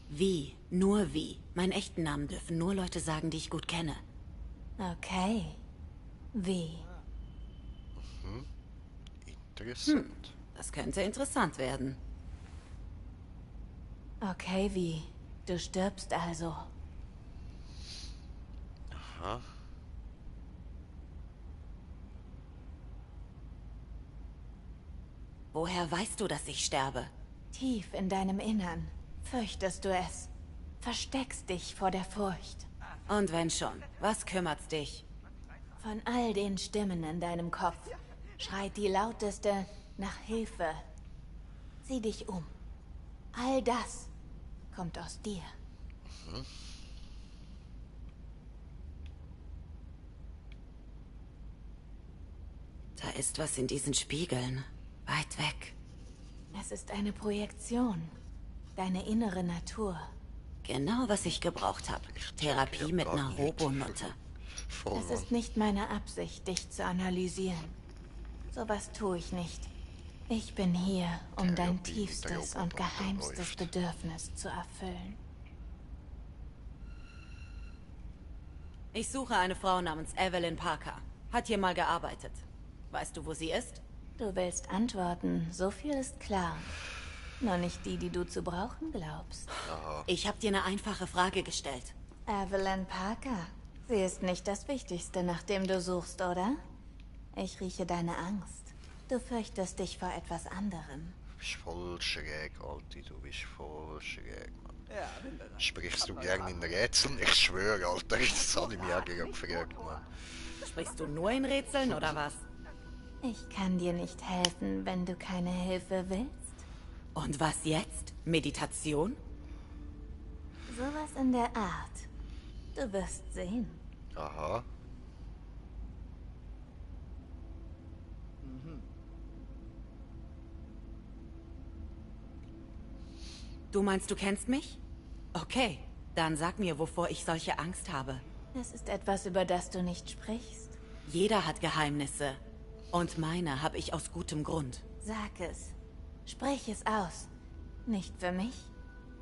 Wie? Nur wie? Meinen echten Namen dürfen nur Leute sagen, die ich gut kenne. Okay. Wie? Interessant. Das könnte interessant werden. Okay, wie? Du stirbst also. Aha. Woher weißt du, dass ich sterbe? Tief in deinem Innern fürchtest du es. Versteckst dich vor der Furcht. Und wenn schon, was kümmert's dich? Von all den Stimmen in deinem Kopf schreit die lauteste nach Hilfe. Sieh dich um. All das kommt aus dir. Da ist was in diesen Spiegeln. Weit weg. Es ist eine Projektion. Deine innere Natur. Genau, was ich gebraucht habe. Therapie mit einer Robonutte. Es ist nicht meine Absicht, dich zu analysieren. Sowas tue ich nicht. Ich bin hier, um dein tiefstes und geheimstes Bedürfnis zu erfüllen. Ich suche eine Frau namens Evelyn Parker. Hat hier mal gearbeitet. Weißt du, wo sie ist? Du willst antworten, so viel ist klar. Nur nicht die, die du zu brauchen glaubst. Ich habe dir eine einfache Frage gestellt. Evelyn Parker. Sie ist nicht das Wichtigste, nach dem du suchst, oder? Ich rieche deine Angst. Du fürchtest dich vor etwas anderem. Du bist voll schräg, Alter. Du bist voll schräg, Mann. Ja, bin bereit. Sprichst du gern in Rätseln? Ich schwöre, Alter. Das habe ich mich auch gerade gefragt, Mann. Sprichst du nur in Rätseln, oder was? Ich kann dir nicht helfen, wenn du keine Hilfe willst. Und was jetzt? Meditation? Sowas in der Art. Du wirst sehen. Aha. Du meinst, du kennst mich? Okay, dann sag mir, wovor ich solche Angst habe. Es ist etwas, über das du nicht sprichst. Jeder hat Geheimnisse. Und meine habe ich aus gutem Grund. Sag es. Sprich es aus. Nicht für mich,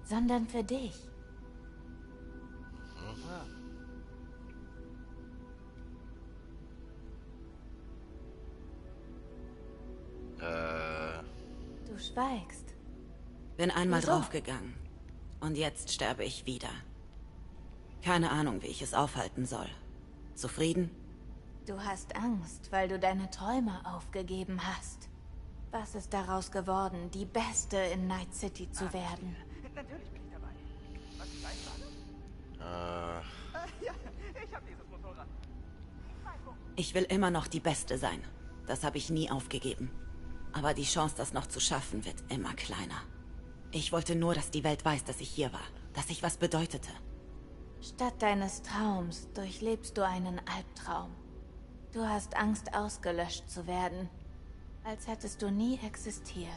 sondern für dich. Du schweigst. Bin einmal Wieso? draufgegangen. Und jetzt sterbe ich wieder. Keine Ahnung, wie ich es aufhalten soll. Zufrieden? Du hast Angst, weil du deine Träume aufgegeben hast. Was ist daraus geworden, die Beste in Night City zu werden? Natürlich bin ich dabei. Was ist dein Plan? Ja, ich hab dieses Motorrad. Ich will immer noch die Beste sein. Das habe ich nie aufgegeben. Aber die Chance, das noch zu schaffen, wird immer kleiner. Ich wollte nur, dass die Welt weiß, dass ich hier war. Dass ich was bedeutete. Statt deines Traums durchlebst du einen Albtraum. Du hast Angst, ausgelöscht zu werden. Als hättest du nie existiert.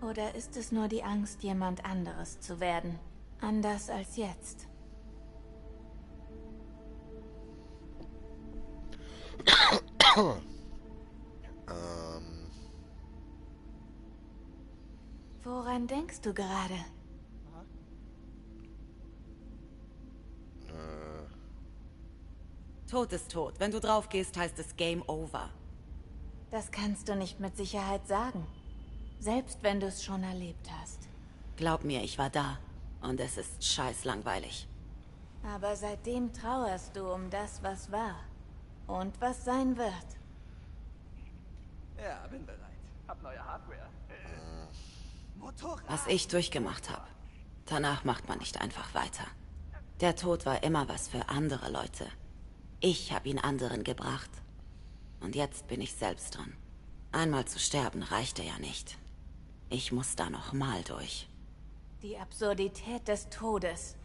Oder ist es nur die Angst, jemand anderes zu werden? Anders als jetzt. Woran denkst du gerade? Tod ist tot. Wenn du drauf gehst, heißt es Game Over. Das kannst du nicht mit Sicherheit sagen. Selbst wenn du es schon erlebt hast. Glaub mir, ich war da. Und es ist scheißlangweilig. Aber seitdem trauerst du um das, was war. Und was sein wird. Ja, bin bereit. Hab neue Hardware. Motorrad. Was ich durchgemacht habe. Danach macht man nicht einfach weiter. Der Tod war immer was für andere Leute. Ich habe ihn anderen gebracht. Und jetzt bin ich selbst dran. Einmal zu sterben reichte ja nicht. Ich muss da noch mal durch. Die Absurdität des Todes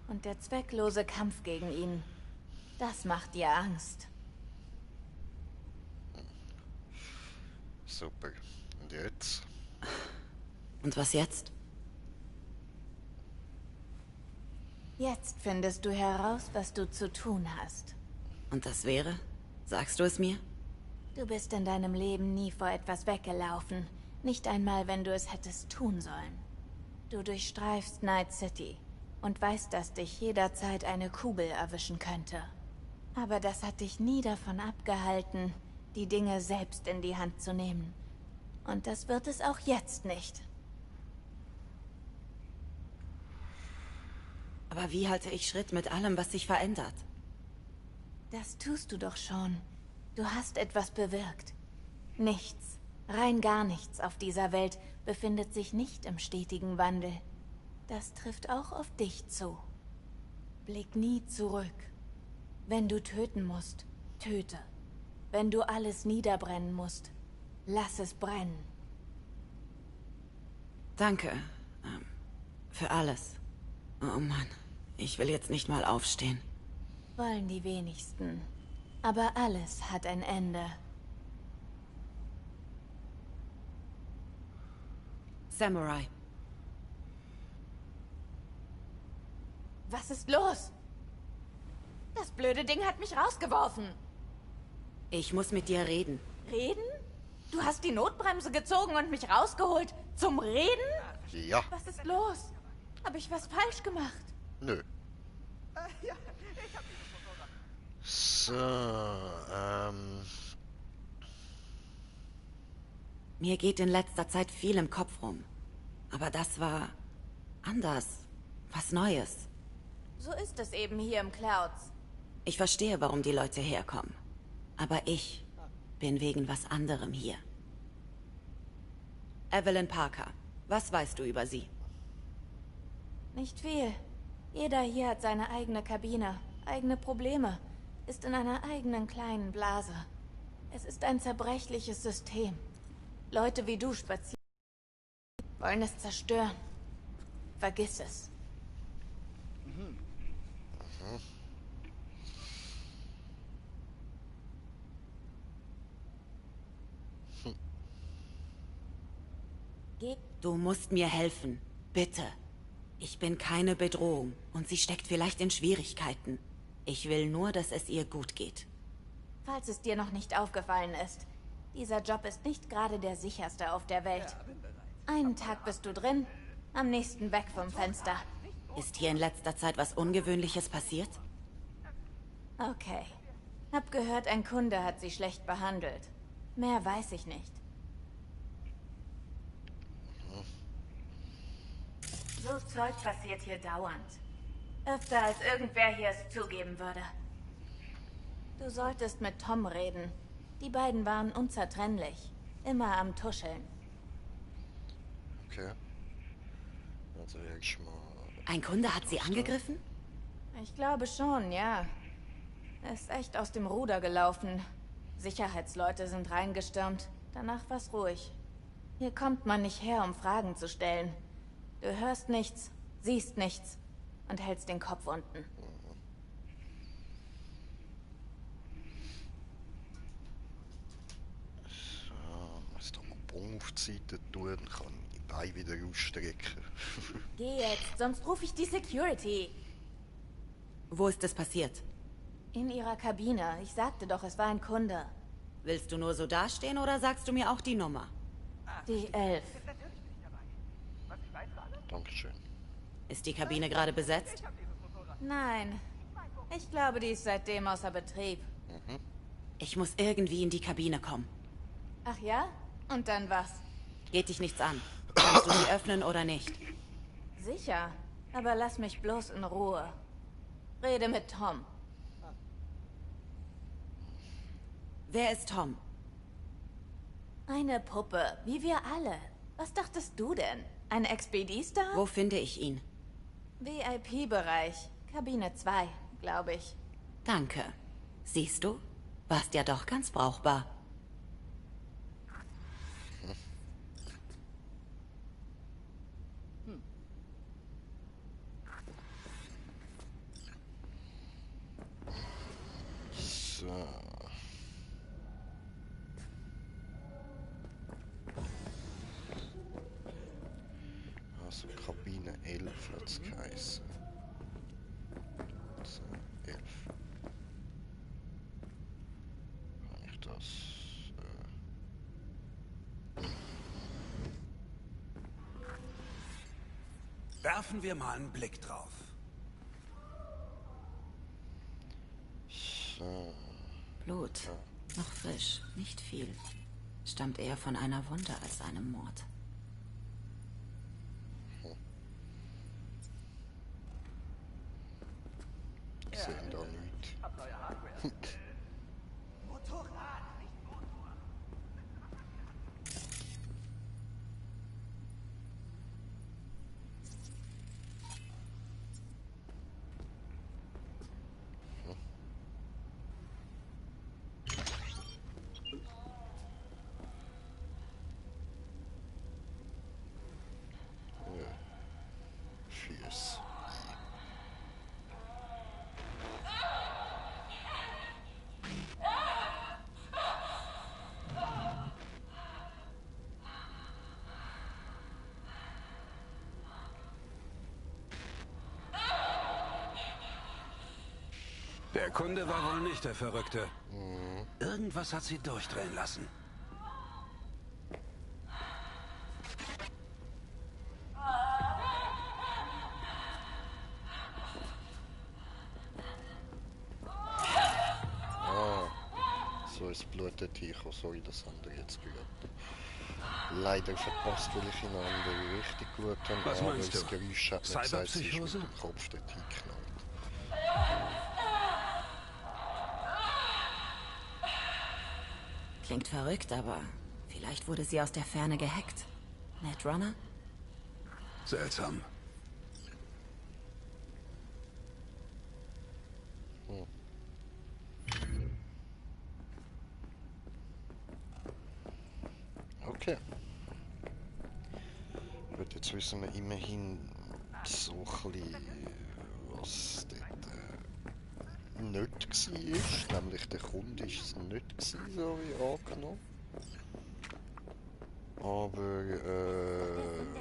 und der zwecklose Kampf gegen ihn. Das macht dir Angst. Super. Und jetzt? Und was jetzt? Jetzt findest du heraus, was du zu tun hast. Und das wäre? Sagst du es mir? Du bist in deinem Leben nie vor etwas weggelaufen. Nicht einmal, wenn du es hättest tun sollen. Du durchstreifst Night City und weißt, dass dich jederzeit eine Kugel erwischen könnte. Aber das hat dich nie davon abgehalten, die Dinge selbst in die Hand zu nehmen. Und das wird es auch jetzt nicht. Aber wie halte ich Schritt mit allem, was sich verändert? Das tust du doch schon. Du hast etwas bewirkt. Nichts, rein gar nichts auf dieser Welt befindet sich nicht im stetigen Wandel. Das trifft auch auf dich zu. Blick nie zurück. Wenn du töten musst, töte. Wenn du alles niederbrennen musst, lass es brennen. Danke. Für alles. Oh Mann, ich will jetzt nicht mal aufstehen. Wollen die wenigsten. Aber alles hat ein Ende. Samurai. Was ist los? Das blöde Ding hat mich rausgeworfen. Ich muss mit dir reden. Reden? Du hast die Notbremse gezogen und mich rausgeholt. Zum Reden? Ja. Was ist los? Habe ich was falsch gemacht? Nö. So, Mir geht in letzter Zeit viel im Kopf rum. Aber das war anders. Was Neues. So ist es eben hier im Clouds. Ich verstehe, warum die Leute herkommen. Aber ich bin wegen was anderem hier. Evelyn Parker, was weißt du über sie? Nicht viel. Jeder hier hat seine eigene Kabine, eigene Probleme, ist in einer eigenen kleinen Blase. Es ist ein zerbrechliches System. Leute wie du spazieren, wollen es zerstören. Vergiss es. Du musst mir helfen. Bitte. Ich bin keine Bedrohung und sie steckt vielleicht in Schwierigkeiten. Ich will nur, dass es ihr gut geht. Falls es dir noch nicht aufgefallen ist, dieser Job ist nicht gerade der sicherste auf der Welt. Einen Tag bist du drin, am nächsten weg vom Fenster. Ist hier in letzter Zeit was Ungewöhnliches passiert? Okay. Hab gehört, ein Kunde hat sie schlecht behandelt. Mehr weiß ich nicht. So Zeug passiert hier dauernd. Öfter als irgendwer hier es zugeben würde. Du solltest mit Tom reden. Die beiden waren unzertrennlich. Immer am Tuscheln. okay. Also erstmal. Ein Kunde hat sie angegriffen? Ich glaube schon, ja. Er ist echt aus dem Ruder gelaufen. Sicherheitsleute sind reingestürmt. Danach war's ruhig. Hier kommt man nicht her, um Fragen zu stellen. Du hörst nichts, siehst nichts und hältst den Kopf unten. So, was da mal Bon auf die Seite tun, kann ich die Beine wieder ausstrecken. Geh jetzt, sonst rufe ich die Security. Wo ist es passiert? In ihrer Kabine. Ich sagte doch, es war ein Kunde. Willst du nur so dastehen oder sagst du mir auch die Nummer? Die 11. Ist die Kabine gerade besetzt? Nein. Ich glaube, die ist seitdem außer Betrieb. Ich muss irgendwie in die Kabine kommen. Ach ja? Und dann was? Geht dich nichts an. Kannst du sie öffnen oder nicht? Sicher. Aber lass mich bloß in Ruhe. Rede mit Tom. Wer ist Tom? Eine Puppe, wie wir alle. Was dachtest du denn? Ein Expedistar? Wo finde ich ihn? VIP-Bereich. Kabine 2, glaube ich. Danke. Siehst du? Warst ja doch ganz brauchbar. So. Also Kabine 11 hat's geheißen. So, 11. Habe ich das? Werfen wir mal einen Blick drauf. So. Blut. Noch frisch. Nicht viel. Stammt eher von einer Wunde als einem Mord. Sehen da nicht. Fierce. Der Kunde war wohl nicht der Verrückte. Irgendwas hat sie durchdrehen lassen. So ist Blut der Ticher, so wie das andere jetzt gehört. Leider verpasst, weil ich in eine andere Richtung geschaut habe, Was aber meinst das du? Geräusch hat mir gesagt, sie ist mit Cyberpsychose? dem Kopf der Tiger geknallt. Klingt verrückt, aber vielleicht wurde sie aus der Ferne gehackt. Netrunner? Seltsam. Okay. Gut, jetzt wissen wir immerhin so ein bisschen, was dort nicht war. Nämlich der Kunde ist es nicht gewesen, so wie angenommen. Aber,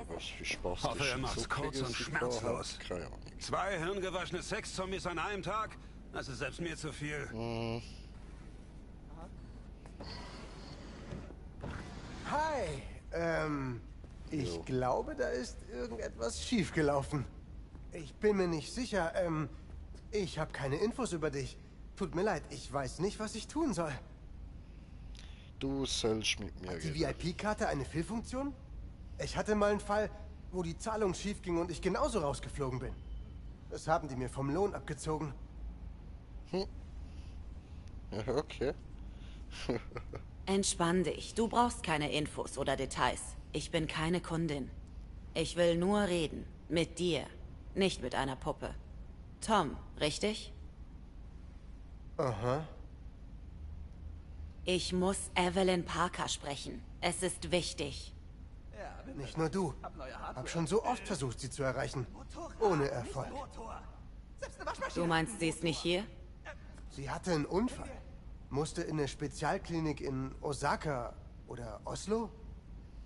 was für Spaß Hoffe, er macht's kurz und schmerzlos. Keine Ahnung. 2 hirngewaschene Sexzombies an einem Tag? Das ist selbst mir zu viel. Hi, ich glaube, da ist irgendetwas schiefgelaufen. Ich bin mir nicht sicher, ich habe keine Infos über dich. Tut mir leid, ich weiß nicht, was ich tun soll. Du sollst mit mir Hat die reden. VIP-Karte eine Fehlfunktion? Ich hatte mal einen Fall, wo die Zahlung schief ging und ich genauso rausgeflogen bin. Das haben die mir vom Lohn abgezogen. Ja, okay. Entspann dich. Du brauchst keine Infos oder Details. Ich bin keine Kundin. Ich will nur reden. Mit dir. Nicht mit einer Puppe. Tom, richtig? Aha. Ich muss Evelyn Parker sprechen. Es ist wichtig. Nicht nur du. Hab schon so oft versucht, sie zu erreichen. Ohne Erfolg. Du meinst, sie ist nicht hier? Sie hatte einen Unfall. Musste in eine Spezialklinik in Osaka oder Oslo?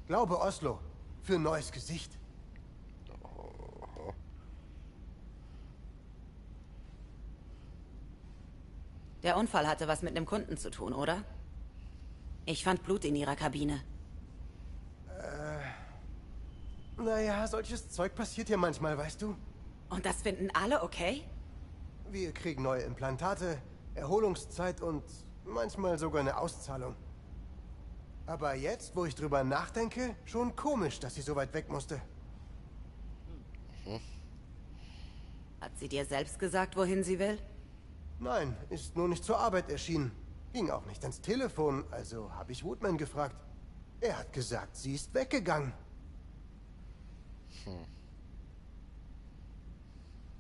Glaube Oslo. Für ein neues Gesicht. Der Unfall hatte was mit einem Kunden zu tun, oder? Ich fand Blut in ihrer Kabine. Naja, solches Zeug passiert ja manchmal, weißt du? Und das finden alle okay? Wir kriegen neue Implantate, Erholungszeit und manchmal sogar eine Auszahlung. Aber jetzt, wo ich drüber nachdenke, schon komisch, dass sie so weit weg musste. Hat sie dir selbst gesagt, wohin sie will? Nein, ist nur nicht zur Arbeit erschienen. Ging auch nicht ans Telefon, also habe ich Woodman gefragt. Er hat gesagt, sie ist weggegangen.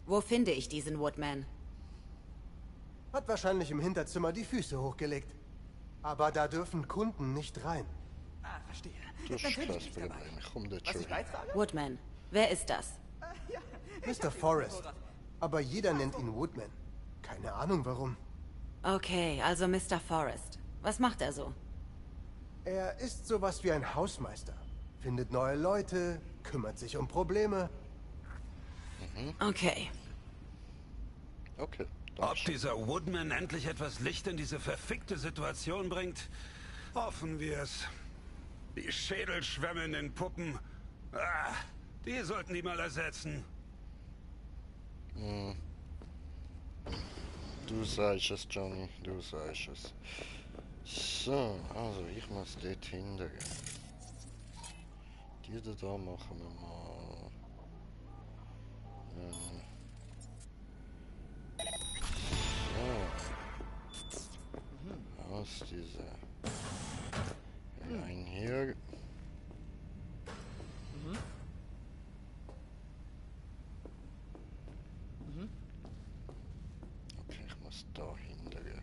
Wo finde ich diesen Woodman? Hat wahrscheinlich im Hinterzimmer die Füße hochgelegt. Aber da dürfen Kunden nicht rein. Ah, verstehe. Das ist das Problem. Komm, der Woodman. Wer ist das? Mr. Forrest. Aber jeder nennt ihn Woodman. Keine Ahnung warum. Okay, also Mr. Forrest. Was macht er so? Er ist sowas wie ein Hausmeister. Findet neue Leute, kümmert sich um Probleme. Okay. Okay. Ob dieser Woodman endlich etwas Licht in diese verfickte Situation bringt? Hoffen wir es. Die schädelschwemmenden Puppen. Die sollten die mal ersetzen. Du sagst es, Johnny. Du sagst es. So, also ich muss dort hinten. Diese da machen wir mal. So. Aus dieser. Ein hier. Okay, ich muss da hinten.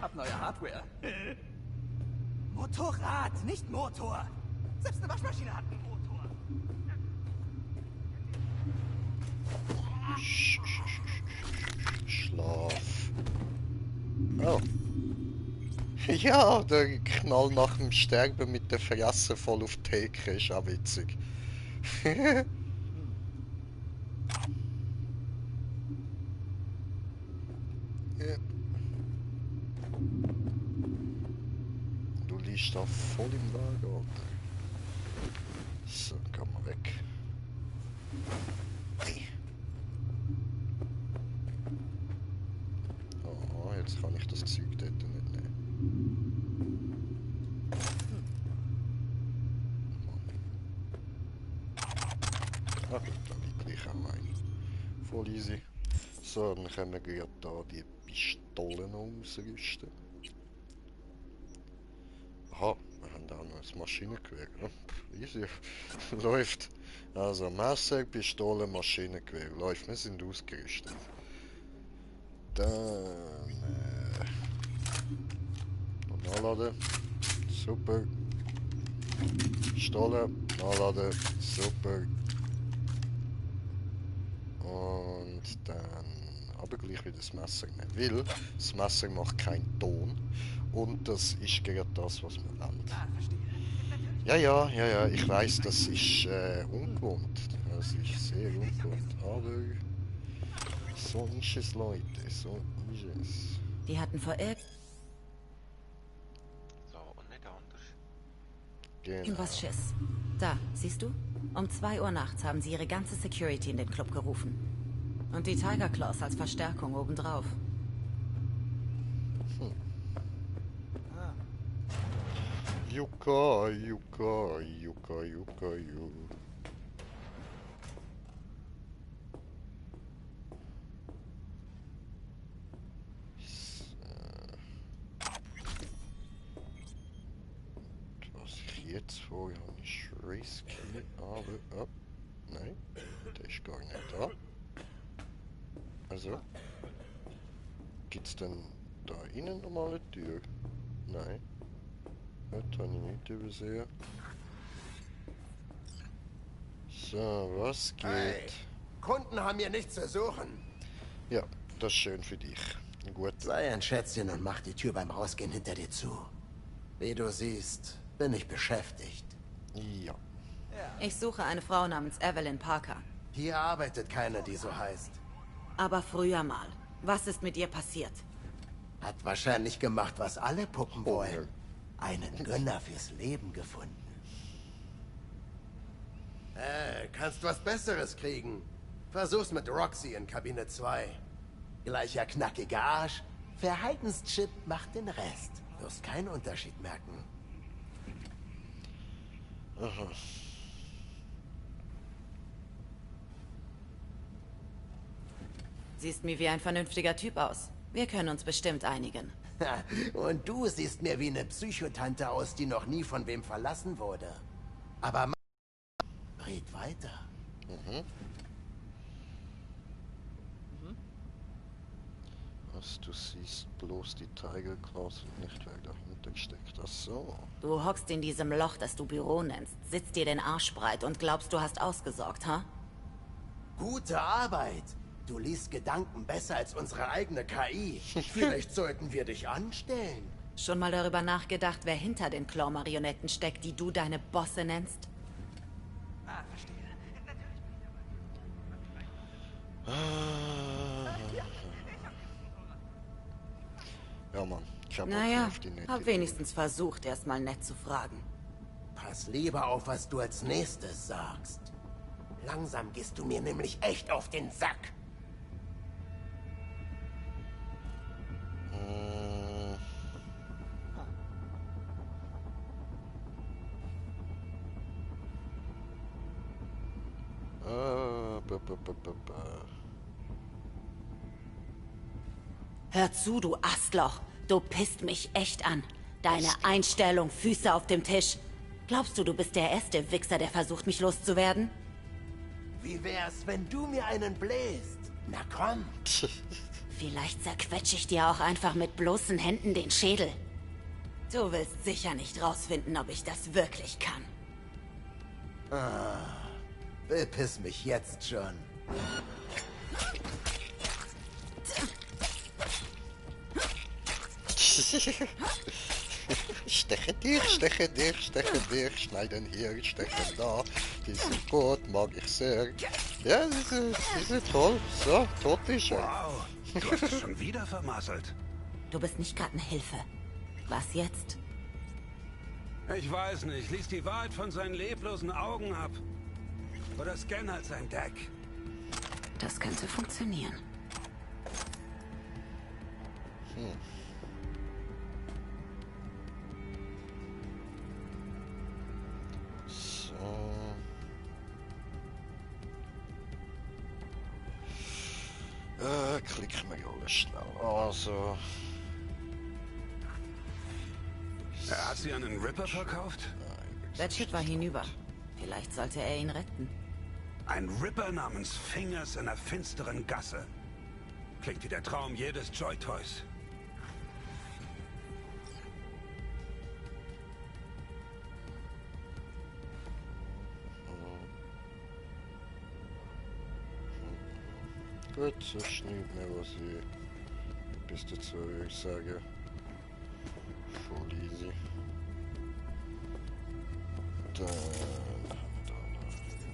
Hab neue Hardware. Motorrad, nicht Motor. Selbst eine Waschmaschine hat einen Motor. Schlaf. Oh. Ja, der Knall nach dem Sterben mit der Fresse voll auf die Theke ist auch witzig. Ja. Du liegst da voll im Wagen, Alter. So, geh mal weg. Hey. Oh, jetzt kann ich das Zeug dort nicht nehmen. Ah gut, da liegt gleich auch ein. Voll easy. So, dann können wir gerade da die Pistolen ausrüsten. Aha, wir haben da noch ein Maschinengewehr. Oh, easy. Läuft. Also Messer, Pistole, Maschinengewehr. Läuft, wir sind ausgerüstet. Dann nachladen. Super. Pistole, nachladen. Super. Und dann aber gleich wieder das Messer nehmen, weil das Messer macht keinen Ton und das ist gerade das, was wir wollen. Ja, ich weiß, das ist ungewohnt. Das ist sehr ungewohnt, aber so ist es, Leute, so ist es. Die hatten vor So, und nicht anders. irgendwas Schiss. Da, siehst du? Um 2 Uhr nachts haben sie ihre ganze Security in den Club gerufen. Und die Tiger Claws als Verstärkung obendrauf. Yuka. Was ich jetzt vorher habe, ist risky, aber... Oh, nein, der ist gar nicht da. Also, gibt's denn da innen nochmal eine Tür? Nein. Das habe ich nicht übersehen. So, was geht? Hey, Kunden haben hier nichts zu suchen. Ja, das ist schön für dich. Gut. Sei ein Schätzchen und mach die Tür beim Rausgehen hinter dir zu. Wie du siehst, bin ich beschäftigt. Ja. Ich suche eine Frau namens Evelyn Parker. Hier arbeitet keine, die so heißt. Aber früher mal. Was ist mit ihr passiert? Hat wahrscheinlich gemacht, was alle Puppen wollen. Einen Gönner fürs Leben gefunden. Kannst was Besseres kriegen. Versuch's mit Roxy in Kabine 2. Gleicher knackiger Arsch. Verhaltenschip macht den Rest. Wirst keinen Unterschied merken. Aha. Siehst mir wie ein vernünftiger Typ aus. Wir können uns bestimmt einigen. Und du siehst mir wie eine Psychotante aus, die noch nie von wem verlassen wurde. Aber red weiter. Was du siehst, bloß die Tiger Claws und nicht, wer dahinter steckt. Ach so. Du hockst in diesem Loch, das du Büro nennst, sitzt dir den Arsch breit und glaubst, du hast ausgesorgt, ha? Gute Arbeit. Du liest Gedanken besser als unsere eigene KI. Vielleicht sollten wir dich anstellen. Schon mal darüber nachgedacht, wer hinter den Claw-Marionetten steckt, die du deine Bosse nennst? Ah, verstehe. Ja, Mann. Ich hab Naja, auf die nette hab wenigstens versucht, erstmal nett zu fragen. Pass lieber auf, was du als nächstes sagst. Langsam gehst du mir nämlich echt auf den Sack. Hör zu, du Astloch. Du pisst mich echt an. Deine Einstellung, Füße auf dem Tisch. Glaubst du, du bist der erste Wichser, der versucht, mich loszuwerden? Wie wär's, wenn du mir einen bläst? Na komm. Vielleicht zerquetsche ich dir auch einfach mit bloßen Händen den Schädel. Du willst sicher nicht rausfinden, ob ich das wirklich kann. Bepiss mich jetzt schon. Steche dich, schneiden hier, stechen da. Die sind gut, mag ich sehr. Ja, die sind toll. So, tot ist er. Wow, du hast es schon wieder vermasselt. Du bist nicht gerade eine Hilfe. Was jetzt? Ich weiß nicht, lies die Wahrheit von seinen leblosen Augen ab. Oder scan halt sein Deck. Das könnte funktionieren. Klicken wir alles schnell. Also. Hat sie einen Ripper verkauft? Der Chip war hinüber. Vielleicht sollte er ihn retten. Ein Ripper namens Fingers in einer finsteren Gasse. Klingt wie der Traum jedes Joy-Toys. Gut, so schnell mehr, was ich bis dazu sage. Voll easy. Dann haben wir da noch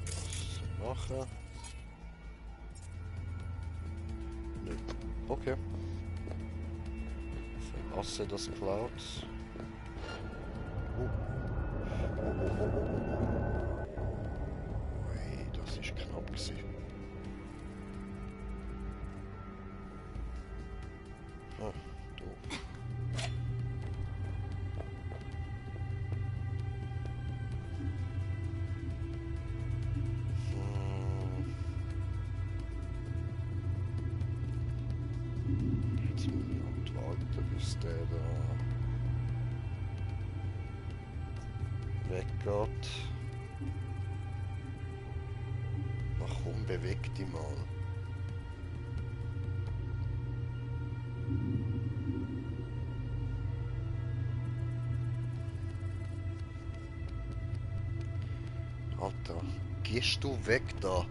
was zu machen. Nö. Okay. Verlasse das Cloud. Ui, das ist knapp gewesen. Weggeht. Warum bewegt die mal? Alter, gehst du weg da?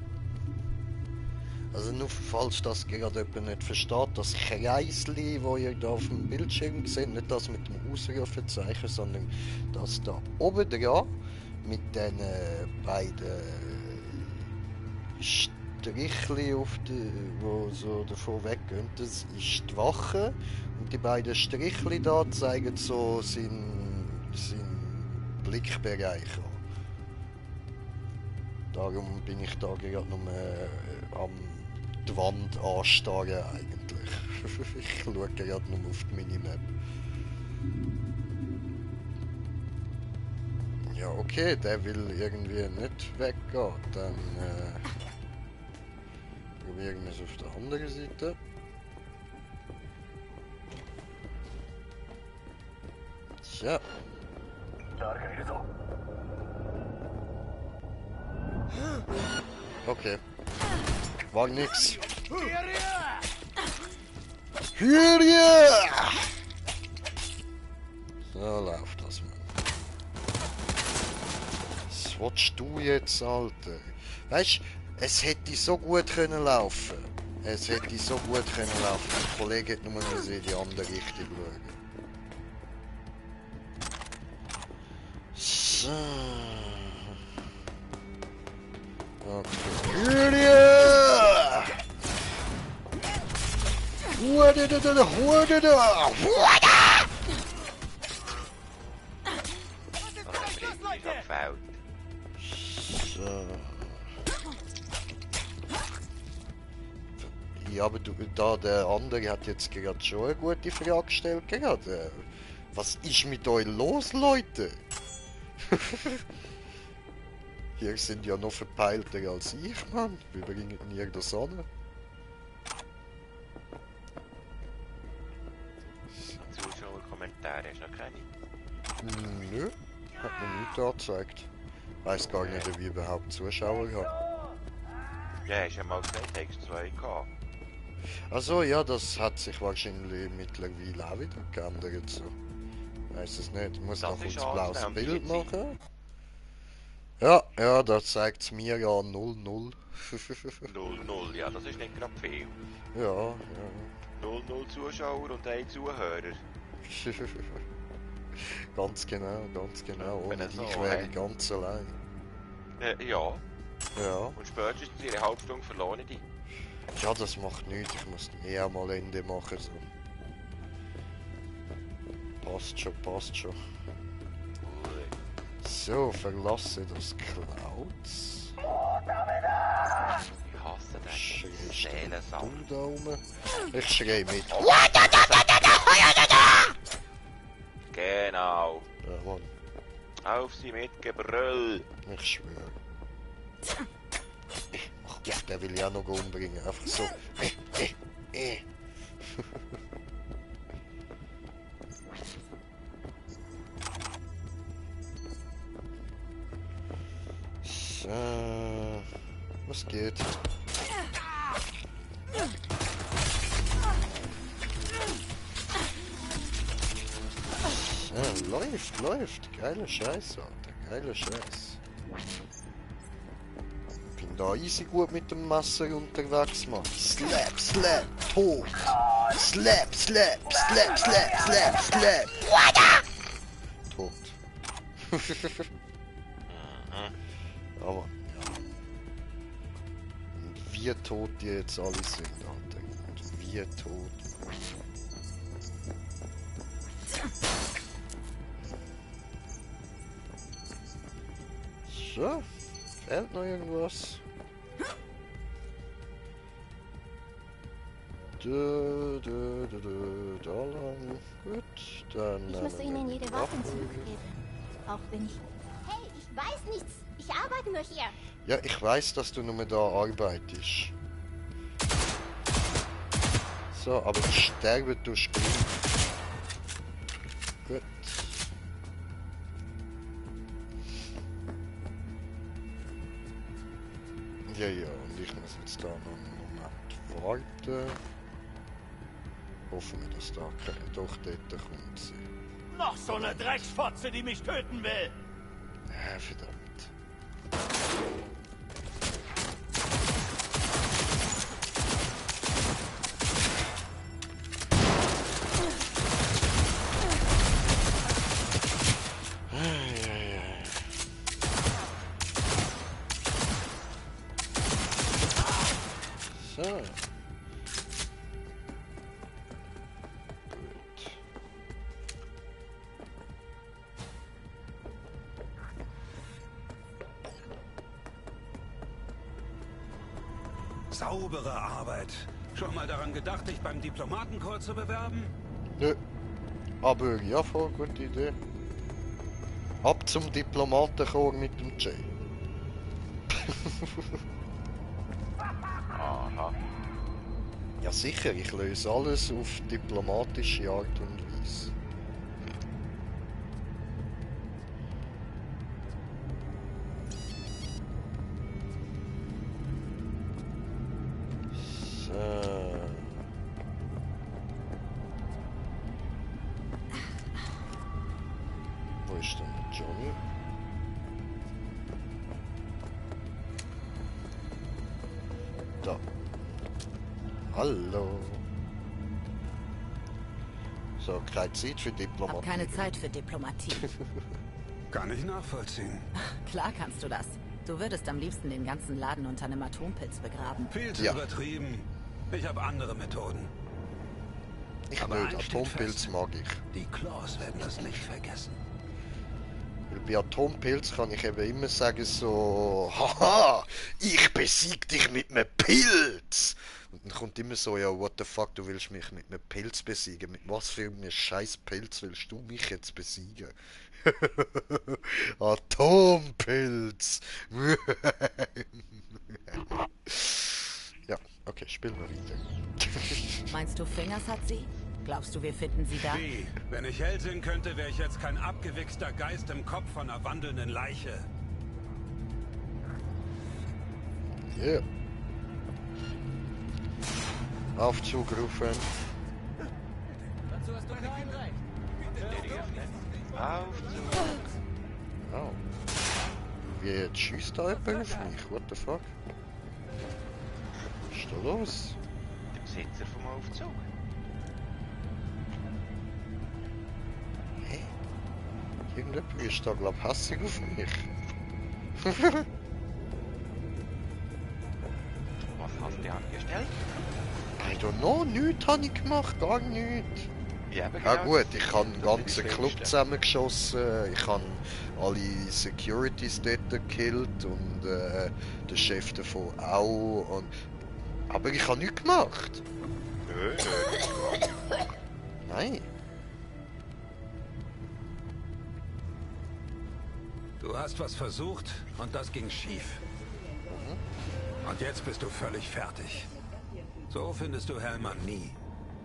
Also nur falls das gerade jemand nicht versteht, das Kreisli, das ihr da auf dem Bildschirm seht, nicht das mit dem Ausrufezeichen, sondern das da oben dran mit den beiden Strichli, wo so davon weggehen, das ist die Wache. Und die beiden Strichli da zeigen so seinen Blickbereich an. Darum bin ich da gerade nur am die Wand anstarren eigentlich. Ich schaue gerade nur auf die Minimap. Ja, okay, der will irgendwie nicht weggehen. Dann probieren wir es auf der anderen Seite. Tja. Okay. War nix. Hier! So läuft das mal. Was willst du jetzt, Alter? Weißt, es hätte so gut können laufen. Es hätte so gut können laufen. Der Kollege hätte nur in die andere Richtung schauen. So. Okay. Julia! So. Ja, aber der andere hat jetzt gerade schon eine gute Frage gestellt gerade. Was ist mit euch los, Leute? Ihr sind ja noch verpeilter als ich, Mann. Wir bringen ihr da Sonne. Zuschauerkommentare hast du noch keine? Nö, hat mir nichts angezeigt. Weiß gar nicht, ob ich überhaupt Zuschauer habe. Ja, hast ja mal gesagt, hast du 2 gehabt. Also ja, das hat sich wahrscheinlich mittlerweile auch wieder geändert. So. Weiß es nicht. Ich muss noch kurz ein blaues Bild machen. Ja, da zeigt es mir ja 0-0. 0-0, ja, das ist nicht gerade viel. Ja. 0-0 Zuschauer und 1 Zuhörer. Ganz genau. Ohne dich wäre ich ganz allein. Ja. Ja. Und spätestens in einer halben Stunde verloren die. Ja, das macht nichts. Ich muss eher mal Ende machen. So. Passt schon. So, verlasse das Clouds. Ich hasse das. Schreist du da oben? Ich schrei mit. Genau. Ja, Mann. Auf sie mit Gebrüll. Ich schwöre. Ja, der will ich auch noch umbringen. Einfach so. So. Was geht? Ja, läuft. Geiler Scheiß, Alter. Geiler Scheiß. Bin da easy gut mit dem Messer unterwegs, Mann. Slap, tot. Slap. Tot. Aber, ja. Und wie tot die jetzt alle sind, Alter. Und wie tot. So, fehlt noch irgendwas? Da lang. Gut, dann. Ich muss Ihnen jede Waffe zurückgeben. Auch wenn ich. Hey, ich weiß nichts. Ich arbeite nur hier. Ja, ich weiß, dass du nur da arbeitest. So, aber sterben tust du gleich. Gut. Ja, und ich muss jetzt da noch einen Moment warten. Hoffen wir, dass da doch dort kommt. Noch so eine Drecksfotze, die mich töten will! Ja, verdammt. Saubere Arbeit. Schon mal daran gedacht, dich beim Diplomatenkorps zu bewerben? Nö. Aber ja, voll gute Idee. Ab zum Diplomatenkorps mit dem Jay. Aha. Ja sicher, ich löse alles auf diplomatische Art und Weise. So. Wo ist denn der Johnny? Da. Hallo. So, keine Zeit für Diplomatie. Hab keine Zeit für Diplomatie. Kann ich nachvollziehen. Klar kannst du das. Du würdest am liebsten den ganzen Laden unter einem Atompilz begraben. Viel zu übertrieben. Ich habe andere Methoden. Ich Aber will, eins steht Atompilz fest. mag ich. Die Claws werden das nicht vergessen. Weil bei Atompilz kann ich eben immer sagen so, haha, ich besieg dich mit einem Pilz. Und dann kommt immer so, ja, what the fuck, du willst mich mit einem Pilz besiegen. Mit was für einem scheiß Pilz willst du mich jetzt besiegen? Atompilz. Ja, okay, spielen wir weiter. Meinst du, Fingers hat sie? Glaubst du, wir finden sie da? Wie? Wenn ich Hellsinn könnte, wäre ich jetzt kein abgewichster Geist im Kopf von einer wandelnden Leiche. Yeah. Aufzug rufen. Dazu hast du kein Recht. Aufzug. Oh. Wie jetzt schießt da jemand auf mich? What the fuck? Was ist da los? Der Besitzer vom Aufzug. Hä? Irgendjemand ist da glaub hässig auf mich. Was hast du angestellt? I don't know, nichts habe ich gemacht, gar nichts. Ja, Gut, ich habe den ganzen Club zusammengeschossen, ich habe alle Securities dort gekillt und den Chef davon auch. Und... Aber ich habe nichts gemacht. Nein. Du hast was versucht und das ging schief. Und jetzt bist du völlig fertig. So findest du Hellmann nie.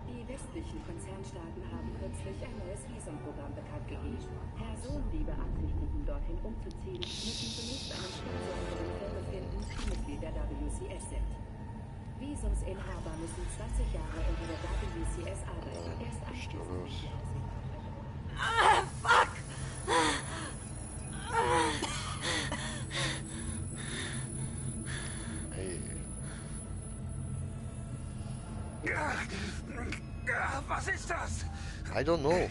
Die westlichen Konzernstaaten haben kürzlich ein neues Visumprogramm bekannt gegeben. Personen, die beabsichtigen, dorthin umzuziehen, müssen zunächst einen Sponsor für eine Firma finden, die Mitglied der WCS sind. Visumsinhaber müssen 20 Jahre unter der WCS arbeiten. Erst anschließend. Ah, fuck! Hey. Was ist das? I don't know.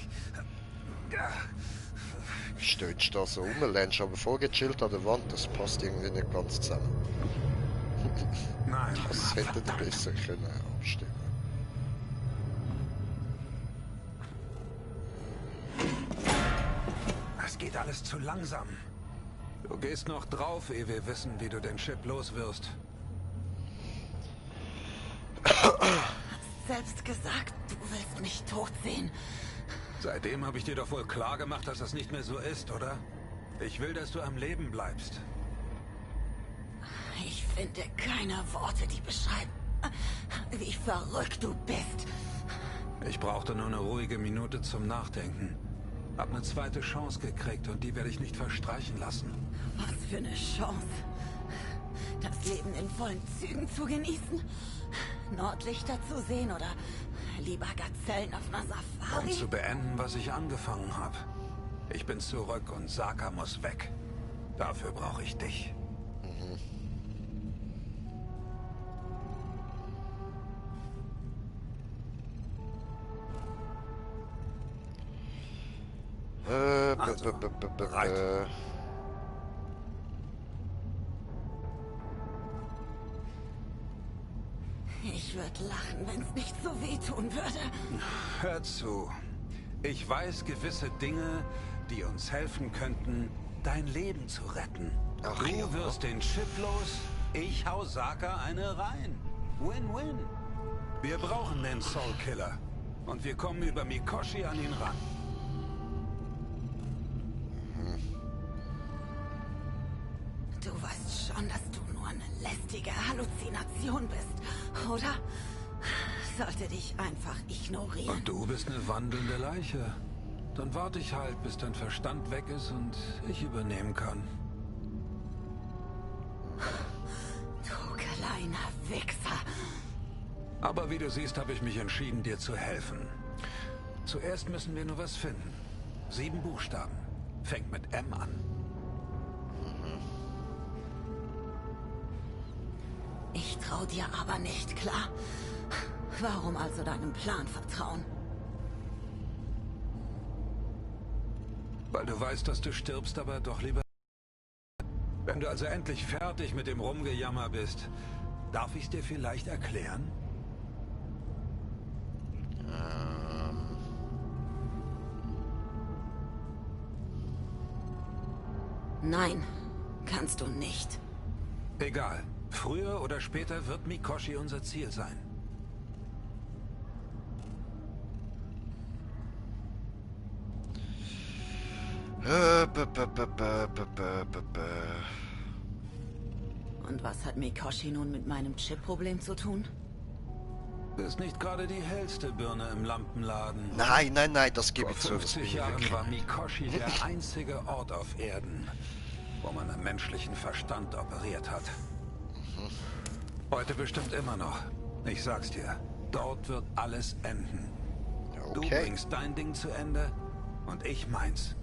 Stöhnst da so rum, lernst aber vorgechillt an der Wand, das passt irgendwie nicht ganz zusammen. Nein, das hätte ihr besser können abstimmen. Es geht alles zu langsam. Du gehst noch drauf, ehe wir wissen, wie du den Chip los wirst. Selbst gesagt, du willst mich tot sehen. Seitdem habe ich dir doch wohl klar gemacht, dass das nicht mehr so ist, oder? Ich will, dass du am Leben bleibst. Ich finde keine Worte, die beschreiben, wie verrückt du bist. Ich brauchte nur eine ruhige Minute zum Nachdenken. Hab eine zweite Chance gekriegt und die werde ich nicht verstreichen lassen. Was für eine Chance. Das Leben in vollen Zügen zu genießen? Nordlichter zu sehen oder lieber Gazellen auf einer Safari? Um zu beenden, was ich angefangen habe. Ich bin zurück und Saka muss weg. Dafür brauche ich dich. Bereit. Ich würde lachen, wenn es nicht so wehtun würde. Hör zu. Ich weiß gewisse Dinge, die uns helfen könnten, dein Leben zu retten. Ach, du ja. wirst den Chip los, ich hau Saka eine rein. Win-win. Wir brauchen den Soul Killer. Und wir kommen über Mikoshi an ihn ran. Du weißt schon, dass du nur eine lästige Halluzination bist, oder? Sollte dich einfach ignorieren. Und du bist eine wandelnde Leiche. Dann warte ich halt, bis dein Verstand weg ist und ich übernehmen kann. Du kleiner Wichser. Aber wie du siehst, habe ich mich entschieden, dir zu helfen. Zuerst müssen wir nur was finden. 7 Buchstaben. Fängt mit M an. Ich trau dir aber nicht, klar? Warum also deinem Plan vertrauen? Weil du weißt, dass du stirbst, aber doch lieber... Wenn du also endlich fertig mit dem Rumgejammer bist, darf ich es dir vielleicht erklären? Nein, kannst du nicht. Egal. Früher oder später wird Mikoshi unser Ziel sein. Und was hat Mikoshi nun mit meinem Chip-Problem zu tun? Ist nicht gerade die hellste Birne im Lampenladen. Nein, nein, nein, das gebe ich zu. Vor 50 Jahren war Mikoshi der einzige Ort auf Erden, wo man am menschlichen Verstand operiert hat. Heute bestimmt immer noch. Ich sag's dir, dort wird alles enden. Du bringst dein Ding zu Ende und ich meins.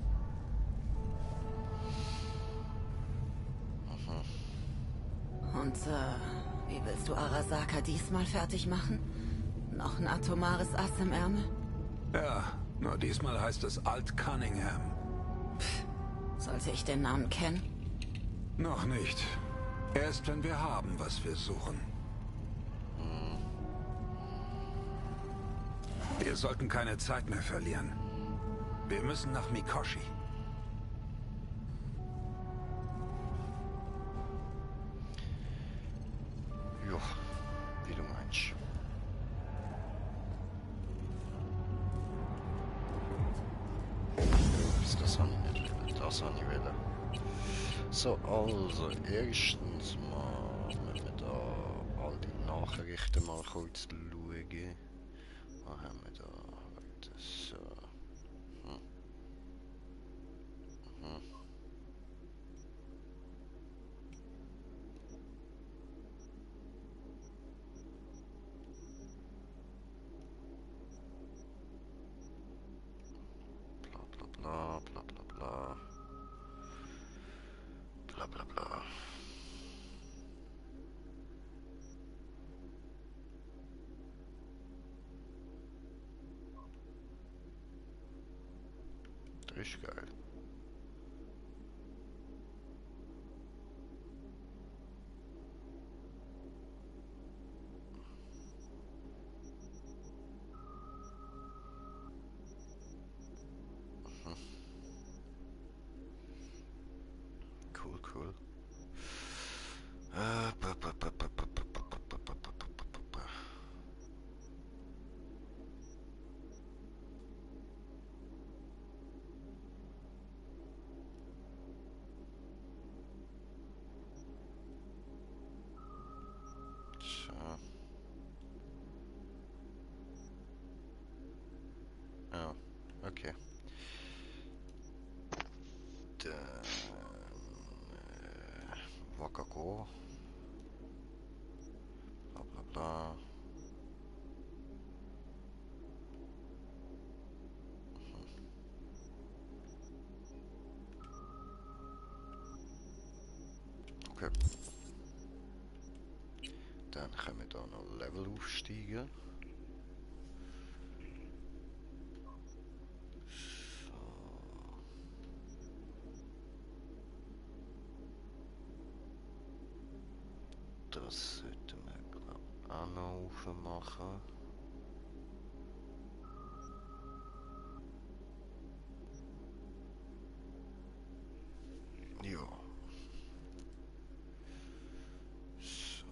Und wie willst du Arasaka diesmal fertig machen? Noch ein atomares Ass im Ärmel? Ja, nur diesmal heißt es Alt Cunningham. Sollte ich den Namen kennen? Noch nicht. Erst wenn wir haben, was wir suchen. Wir sollten keine Zeit mehr verlieren. Wir müssen nach Mikoshi. Ja, wie du meinst. Das habe ich nicht wollen. Das habe ich wollen. So, also, erstens mal müssen wir da all die Nachrichten mal kurz schauen. Was haben wir da? So. Bla bla bla bla bla. Bla bla bla. Das ist geil. Cool, cool. So. Ja, okay. Dann Wakako. Bla bla bla. Okay. Dann können wir da noch Level aufsteigen. Das sollten wir, glaube ich, auch noch aufmachen. Ja. So.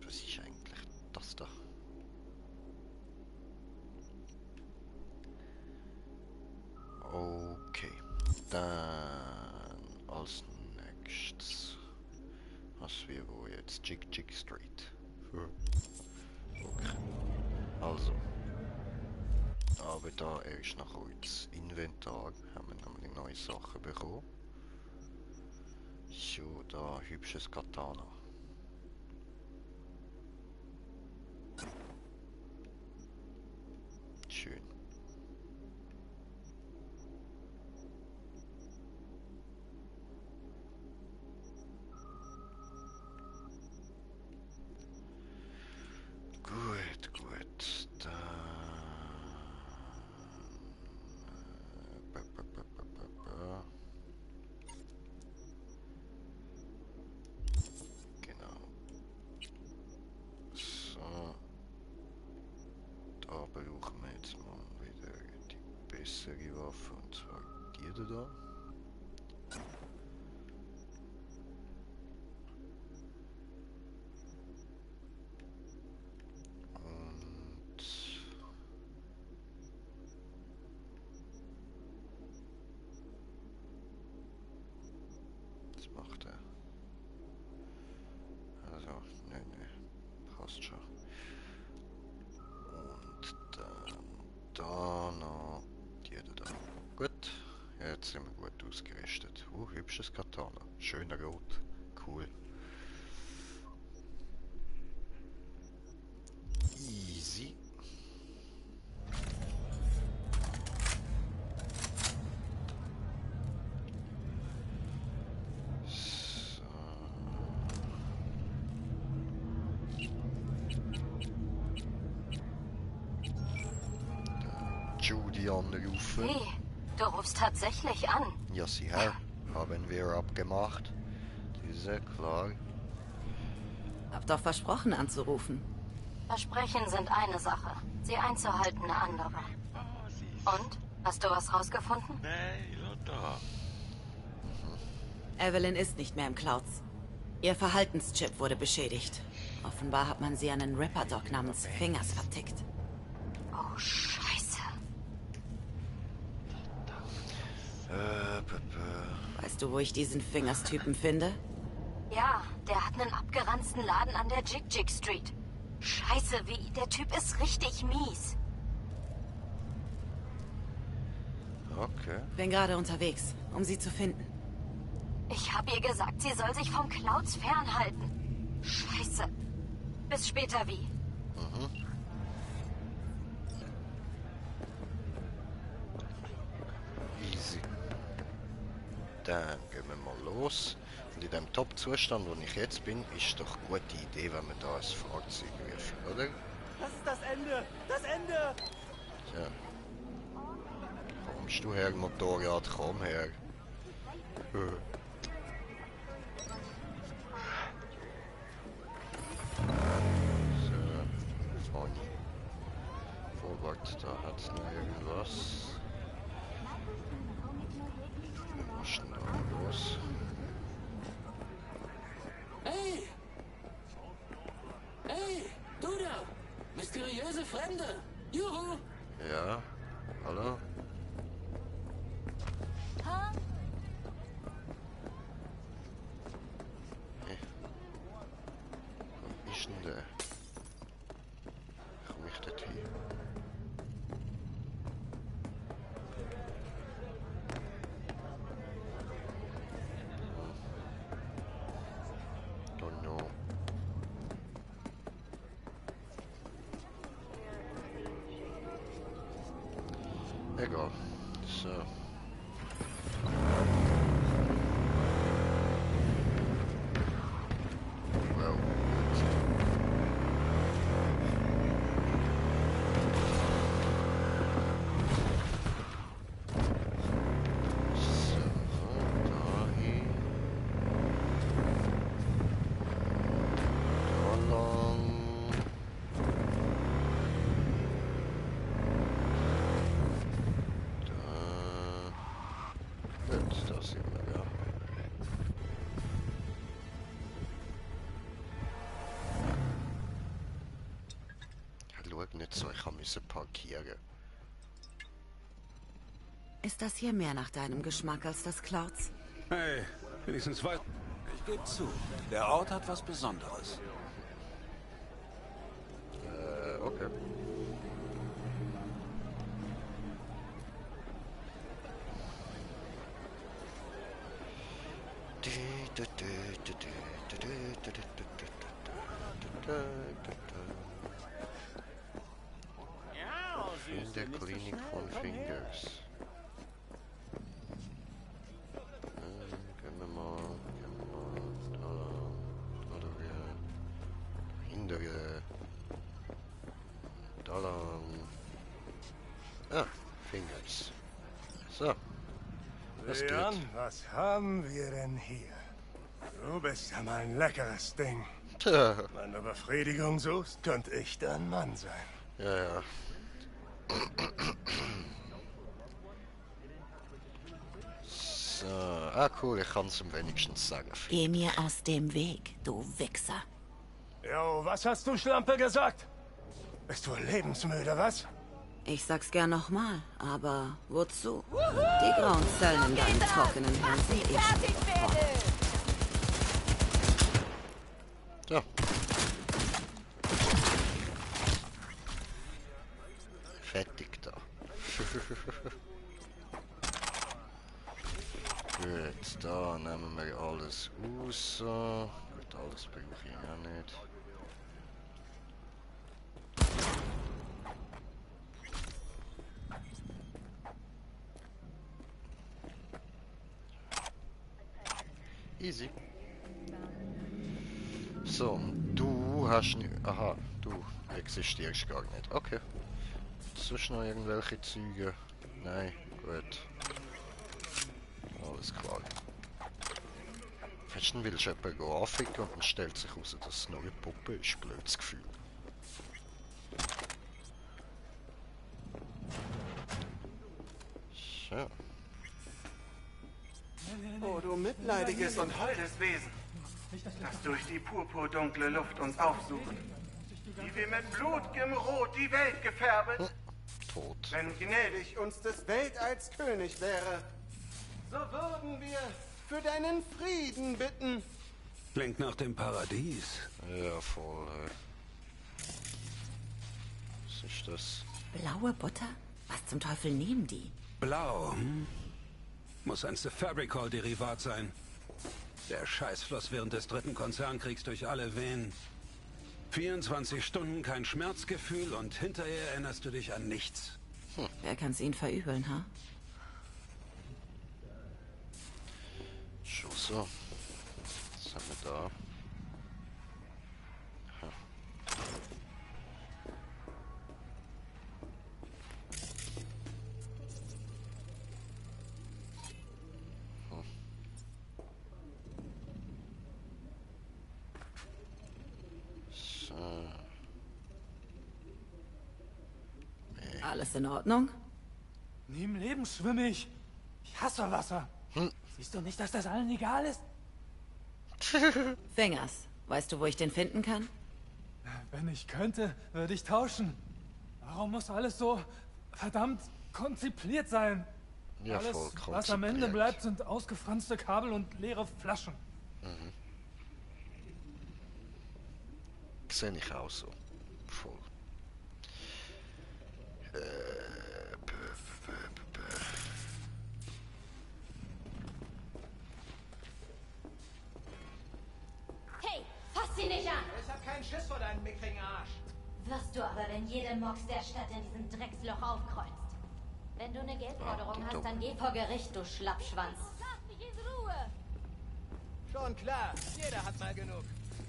was ist eigentlich das da? Okay, dann als nächstes was wir wo jetzt Jig Street. Okay. Also, aber da erst nach ins Inventar haben wir nämlich neue Sachen bekommen. So, da hübsches Katana. Schön. Gut, gut. Dann genau. So. Da brauchen wir jetzt mal wieder die bessere Waffe, und zwar die da. Macht er. Also, ne, passt schon. Und dann da noch die da. Gut, jetzt sind wir gut ausgerüstet. Hübsches Katana. Schöner Rot. Cool. Easy. Judy anrufen. Wie? Du rufst tatsächlich an? Ja, sicher. Haben wir abgemacht. Diese, klar. Hab doch versprochen anzurufen. Versprechen sind eine Sache, sie einzuhalten eine andere. Und? Hast du was rausgefunden? Evelyn ist nicht mehr im Clouds. Ihr Verhaltenschip wurde beschädigt. Offenbar hat man sie an einen Ripper-Dog namens Fingers vertickt. Oh, Scheiße. Weißt du, wo ich diesen Fingers-Typen finde? Ja, der hat einen abgeranzten Laden an der Jig Street. Scheiße, wie, der Typ ist richtig mies. Okay. Bin gerade unterwegs, um sie zu finden. Ich hab ihr gesagt, sie soll sich vom Clouds fernhalten. Scheiße. Bis später, wie? Easy. Dann gehen wir mal los. Und in dem Top-Zustand, wo ich jetzt bin, ist doch eine gute Idee, wenn wir da ein Fahrzeug werfen, oder? Das ist das Ende! Das Ende! Tja. Kommst du her, Motorrad, komm her. So, Freunde. Vorwärts, da hat's noch irgendwas. Was ist denn da los? Hey! Hey, du da! Mysteriöse Fremde! Juhu! Ja, hallo? Ha? Hey. Wo ist denn der? Komm ich dort hin? Oh no. Egal. So. Well, so, dahin. Da lang. schau nicht so, ich musste parkieren. Ist das hier mehr nach deinem Geschmack als das Clouds? Hey, wenigstens weit. Ich gebe zu, der Ort hat was Besonderes. Okay. In der Klinik von Fingers. Gehen wir mal da oder hintere. Da lang. Ah, Fingers. So. Das geht. Leon, was haben wir denn hier? Du bist ja mal ein leckeres Ding. Tja. Wenn du Befriedigung suchst, könnte ich dein Mann sein. Ja, ja. So, cool, ich kann es ihm wenigstens sagen. Geh mir aus dem Weg, du Wichser. Jo, was hast du, Schlampe, gesagt? Bist du lebensmüde, was? Ich sag's gern nochmal, aber wozu? Die grauen Zellen in deinem trockenen Hirn sind eh schon voll. Ja. Fertig da. Gut, da nehmen wir alles raus. Gut, alles brauche ich auch nicht. Easy. So, und du hast nicht... Aha, du existierst gar nicht. Okay. Sonst noch irgendwelche Züge? Nein, gut. Alles klar. Fast willst du jemanden anficken und dann stellt sich heraus, dass es noch eine Puppe ist. Blödes Gefühl. So. Oh, du mitleidiges und holdes Wesen, das durch die purpurdunkle Luft uns aufsucht, die wir mit blutgem Rot die Welt gefärbet. Tot. Wenn gnädig uns des Weltalls König wäre, so würden wir für deinen Frieden bitten. Klingt nach dem Paradies. Ja, voll. Was ist das? Blaue Butter? Was zum Teufel nehmen die? Blau, hm? Muss ein Fabricol-Derivat sein. Der Scheiß floss während des dritten Konzernkriegs durch alle Venen. 24 Stunden kein Schmerzgefühl und hinterher erinnerst du dich an nichts. Wer kann's ihnen verübeln, ha? Schon so. Was haben wir da? Aha. Alles in Ordnung? Nie im Leben schwimme ich. Ich hasse Wasser. Siehst du nicht, dass das allen egal ist? Fingers, weißt du, wo ich den finden kann? Wenn ich könnte, würde ich tauschen. Warum muss alles so verdammt konzipiert sein? Ja, alles, voll was am Ende konzipiert. bleibt, sind ausgefranste Kabel und leere Flaschen. Mhm. Sehe ich auch so. Voll. Hey, fass sie nicht an! Ich hab keinen Schiss vor deinem mickrigen Arsch. Wirst du aber, wenn jede Mox der Stadt in diesem Drecksloch aufkreuzt. Wenn du eine Geldforderung hast, dann geh vor Gericht, du Schlappschwanz. Lass mich in Ruhe! Schon klar, jeder hat mal genug.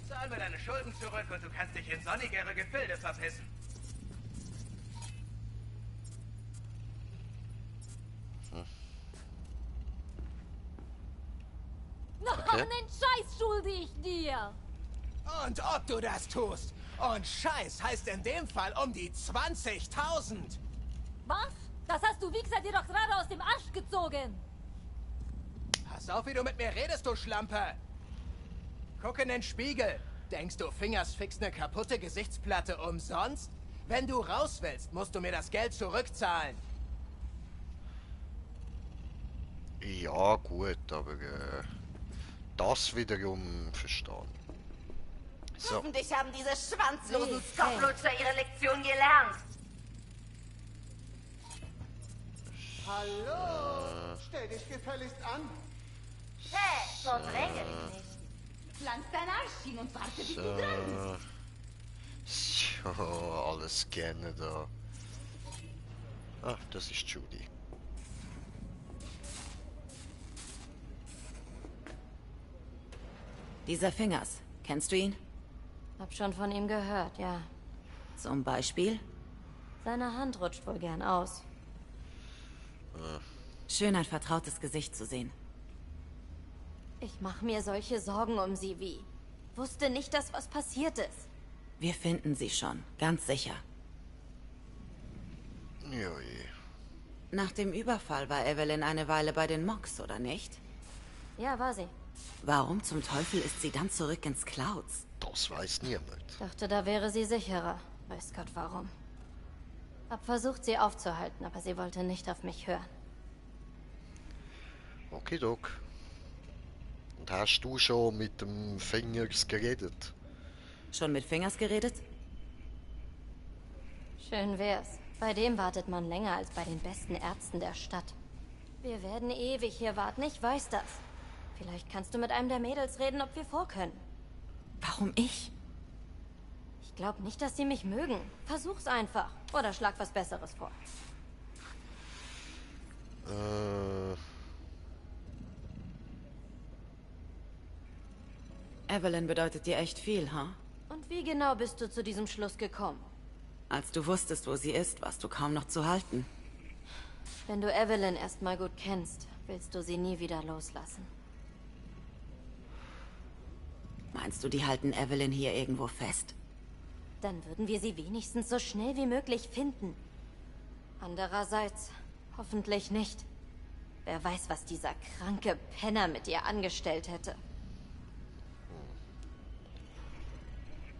Zahl mir deine Schulden zurück und du kannst dich in sonnigere Gefilde verpissen. Noch einen Scheiß schulde ich dir! Und ob du das tust. Und Scheiß heißt in dem Fall um die 20.000. Was? Das hast du Wichser dir doch gerade aus dem Arsch gezogen! Pass auf, wie du mit mir redest, du Schlampe. Guck in den Spiegel. Denkst du, Fingers fix eine kaputte Gesichtsplatte umsonst? Wenn du raus willst, musst du mir das Geld zurückzahlen. Ja, gut, aber das wiederum verstehen. So. Hoffentlich haben diese schwanzlosen Stocklutscher ihre Lektion gelernt. Hallo, stell dich gefälligst an. Hey, verdränge dich nicht. Pflanz deinen Arsch hin und warte, bis du dran bist. Ja, alles gerne da. Ah, das ist Judy. Dieser Fingers, kennst du ihn? Hab schon von ihm gehört, ja. Zum Beispiel? Seine Hand rutscht wohl gern aus. Schön, ein vertrautes Gesicht zu sehen. Ich mache mir solche Sorgen um sie wie. Wusste nicht, dass was passiert ist. Wir finden sie schon, ganz sicher. Joi. Nach dem Überfall war Evelyn eine Weile bei den Mox, oder nicht? Ja, war sie. Warum zum Teufel ist sie dann zurück ins Clouds? Das weiß niemand. Dachte, da wäre sie sicherer. Weiß Gott warum. Hab versucht, sie aufzuhalten, aber sie wollte nicht auf mich hören. Okidok. Und hast du schon mit dem Fingers geredet? Schon mit Fingers geredet? Schön wär's. Bei dem wartet man länger als bei den besten Ärzten der Stadt. Wir werden ewig hier warten, ich weiß das. Vielleicht kannst du mit einem der Mädels reden, ob wir vorkönnen. Warum ich? Ich glaube nicht, dass sie mich mögen. Versuch's einfach. Oder schlag was Besseres vor. Evelyn bedeutet dir echt viel, ha? Und wie genau bist du zu diesem Schluss gekommen? Als du wusstest, wo sie ist, warst du kaum noch zu halten. Wenn du Evelyn erstmal gut kennst, willst du sie nie wieder loslassen. Meinst du, die halten Evelyn hier irgendwo fest? Dann würden wir sie wenigstens so schnell wie möglich finden. Andererseits, hoffentlich nicht. Wer weiß, was dieser kranke Penner mit ihr angestellt hätte.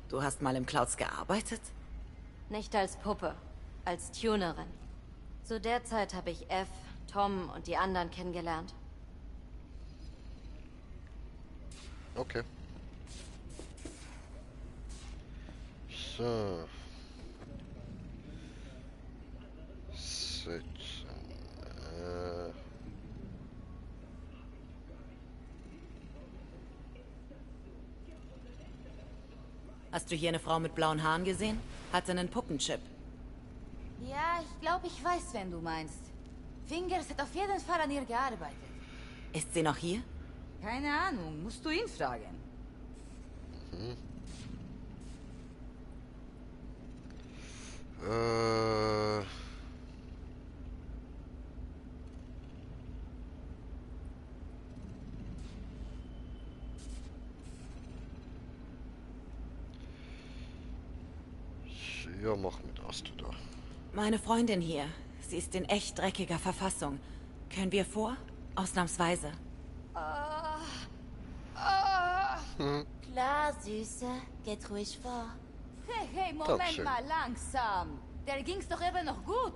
Du hast mal im Clouds gearbeitet? Nicht als Puppe, als Tunerin. Zu der Zeit habe ich F, Tom und die anderen kennengelernt. Okay. So. Switchen. Hast du hier eine Frau mit blauen Haaren gesehen? Hatte einen Puppenchip. Ja, ich glaube, ich weiß, wen du meinst. Fingers hat auf jeden Fall an ihr gearbeitet. Ist sie noch hier? Keine Ahnung, musst du ihn fragen. Mhm. Ja, mach mit das, du da. Meine Freundin hier. Sie ist in echt dreckiger Verfassung. Können wir vor? Ausnahmsweise. Klar, Süße. Geht ruhig vor. Hey, Moment mal, langsam. Der ging's doch eben noch gut.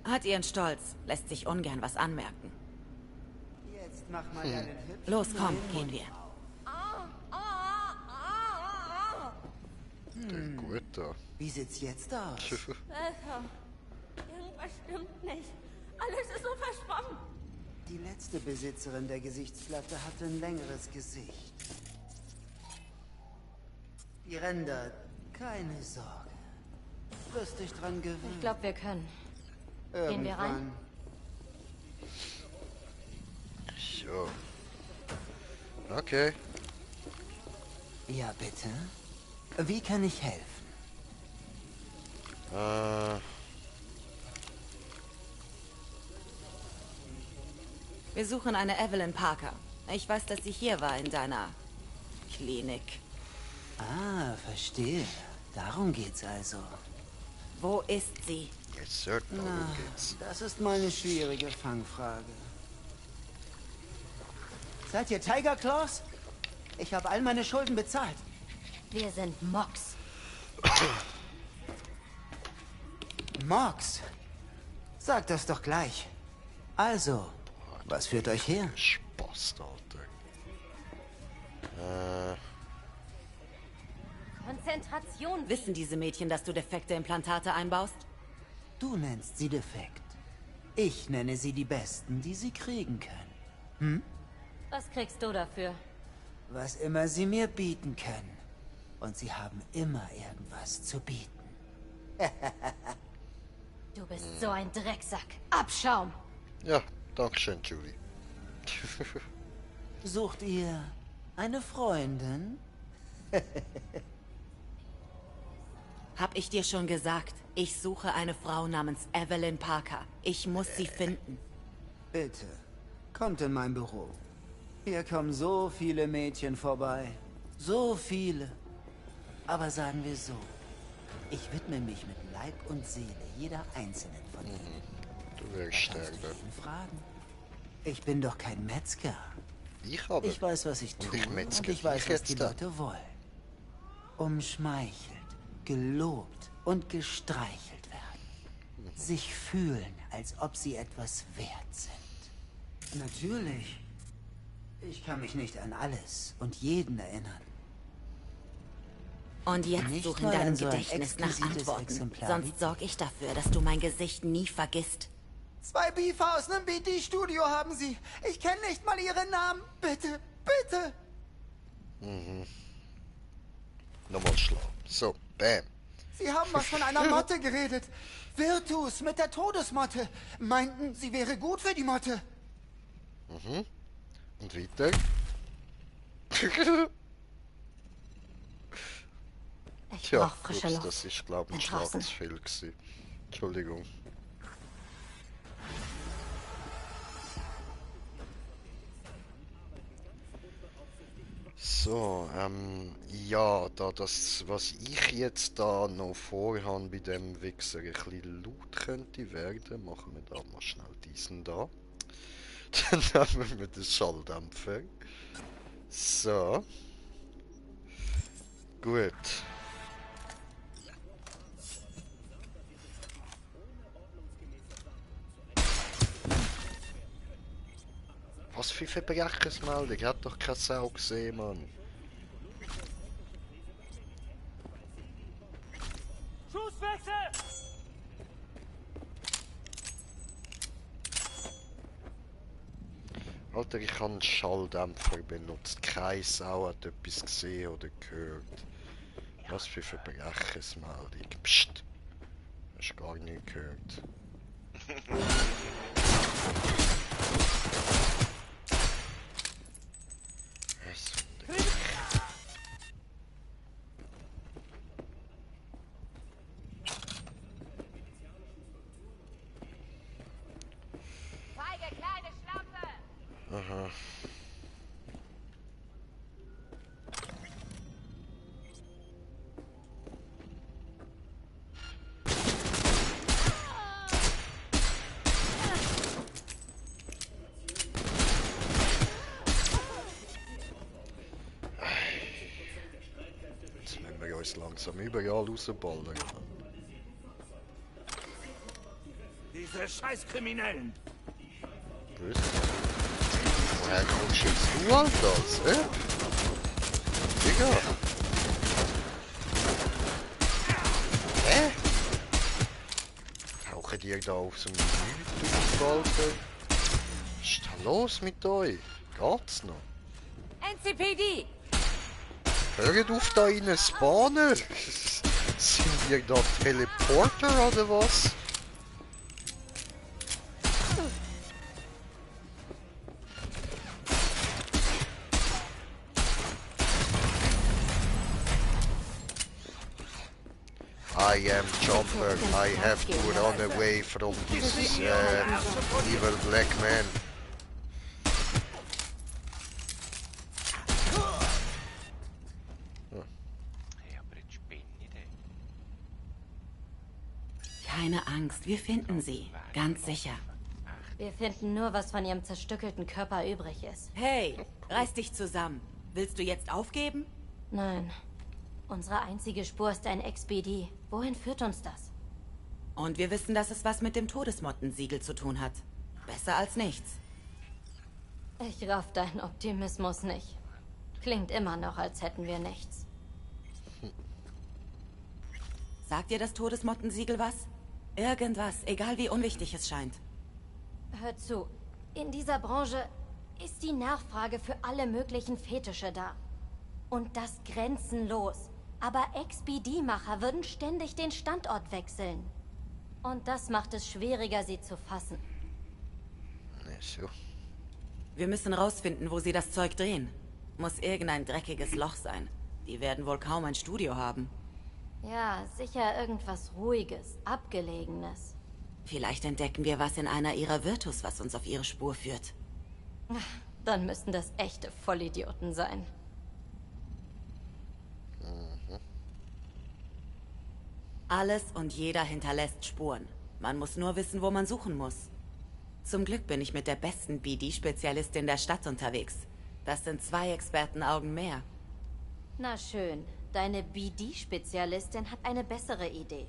Hat ihren Stolz, lässt sich ungern was anmerken. Jetzt mach mal deinen hübschen Los, komm, gehen wir. Gut da. Wie sieht's jetzt aus? Irgendwas stimmt nicht. Alles ist so verschwommen. Die letzte Besitzerin der Gesichtsplatte hatte ein längeres Gesicht. Die Ränder, keine Sorge. Wirst dich dran gewöhnen. Ich glaube, wir können. Gehen wir rein? So. Okay. Ja, bitte. Wie kann ich helfen? Wir suchen eine Evelyn Parker. Ich weiß, dass sie hier war in deiner Klinik. Ah, verstehe. Darum geht's also. Wo ist sie? Yes, sir. Darum geht's. Das ist mal eine schwierige Fangfrage. Seid ihr Tiger Claws? Ich habe all meine Schulden bezahlt. Wir sind Mox. Mox, sag das doch gleich. Also, was führt euch her? Spaß, Alter. Konzentration. Wissen diese Mädchen, dass du defekte Implantate einbaust? Du nennst sie defekt. Ich nenne sie die Besten, die sie kriegen können. Hm? Was kriegst du dafür? Was immer sie mir bieten können. Und sie haben immer irgendwas zu bieten. Du bist so ein Drecksack. Abschaum. Ja, danke schön, Julie. Sucht ihr eine Freundin? Hab ich dir schon gesagt, ich suche eine Frau namens Evelyn Parker. Ich muss sie finden. Bitte, kommt in mein Büro. Hier kommen so viele Mädchen vorbei. So viele. Aber sagen wir so, ich widme mich mit Leib und Seele jeder einzelnen von ihnen. Du wirst sterben. Fragen. Ich bin doch kein Metzger. Ich aber. Ich weiß, was ich tue und ich weiß, was die Leute wollen. Umschmeichelt, gelobt und gestreichelt werden. Sich fühlen, als ob sie etwas wert sind. Natürlich. Ich kann mich nicht an alles und jeden erinnern. Und jetzt Nicht such in mal deinem an so ein Gedächtnis nach exquisites Antworten. Exemplar wie Sonst sorg ich dafür, dass du mein Gesicht nie vergisst. 2 Beefer aus einem BD-Studio haben sie. Ich kenne nicht mal ihren Namen. Bitte, bitte. Nochmal schlagen. So, bam. Sie haben was von einer Motte geredet. Virtus mit der Todesmotte. Meinten, sie wäre gut für die Motte. Und weiter. Ich Tja, brauch frische ups, Luft. das ist, glaube ich, ein Draußen. Schlagensfehl gewesen. Entschuldigung. So, ja, da das, was ich jetzt da noch vorhabe bei dem Wichser ein bisschen laut könnte werden, machen wir da mal schnell diesen da. Dann nehmen wir den Schalldämpfer. So. Gut. Was für Verbrechensmeldung? Hat doch keine Sau gesehen, Mann. Schusswechsel! Alter, ich habe einen Schalldämpfer benutzt. Keine Sau hat etwas gesehen oder gehört. Was für Verbrechensmeldung? Psst. Hast gar nicht gehört. Feige kleine Schlampe! Aha. Jetzt müssen wir uns langsam überall rausballern. Diese Scheißkriminellen! Was? Woher kommst jetzt du, Alter? Digga! Hä? Tauchen die da auf so einem Mythos, Alter? Was ist da los mit euch? Geht's noch? NCPD! Hört auf da rein, Spawner! Sind ihr da Teleporter oder was? I am Jumper. I have to run away from this evil black man. Keine Angst, wir finden sie. Ganz sicher. Wir finden nur, was von ihrem zerstückelten Körper übrig ist. Hey, reiß dich zusammen. Willst du jetzt aufgeben? Nein. Unsere einzige Spur ist ein XBD. Wohin führt uns das? Und wir wissen, dass es was mit dem Todesmottensiegel zu tun hat. Besser als nichts. Ich raff deinen Optimismus nicht. Klingt immer noch, als hätten wir nichts. Sagt dir das Todesmottensiegel was? Irgendwas, egal wie unwichtig es scheint. Hör zu, in dieser Branche ist die Nachfrage für alle möglichen Fetische da. Und das grenzenlos. Aber XBD-Macher würden ständig den Standort wechseln. Und das macht es schwieriger, sie zu fassen. So. Wir müssen rausfinden, wo sie das Zeug drehen. Muss irgendein dreckiges Loch sein. Die werden wohl kaum ein Studio haben. Ja, sicher irgendwas Ruhiges, Abgelegenes. Vielleicht entdecken wir was in einer ihrer Virtus, was uns auf ihre Spur führt. Dann müssten das echte Vollidioten sein. Alles und jeder hinterlässt Spuren. Man muss nur wissen, wo man suchen muss. Zum Glück bin ich mit der besten BD-Spezialistin der Stadt unterwegs. Das sind 2 Expertenaugen mehr. Na schön. Deine BD-Spezialistin hat eine bessere Idee.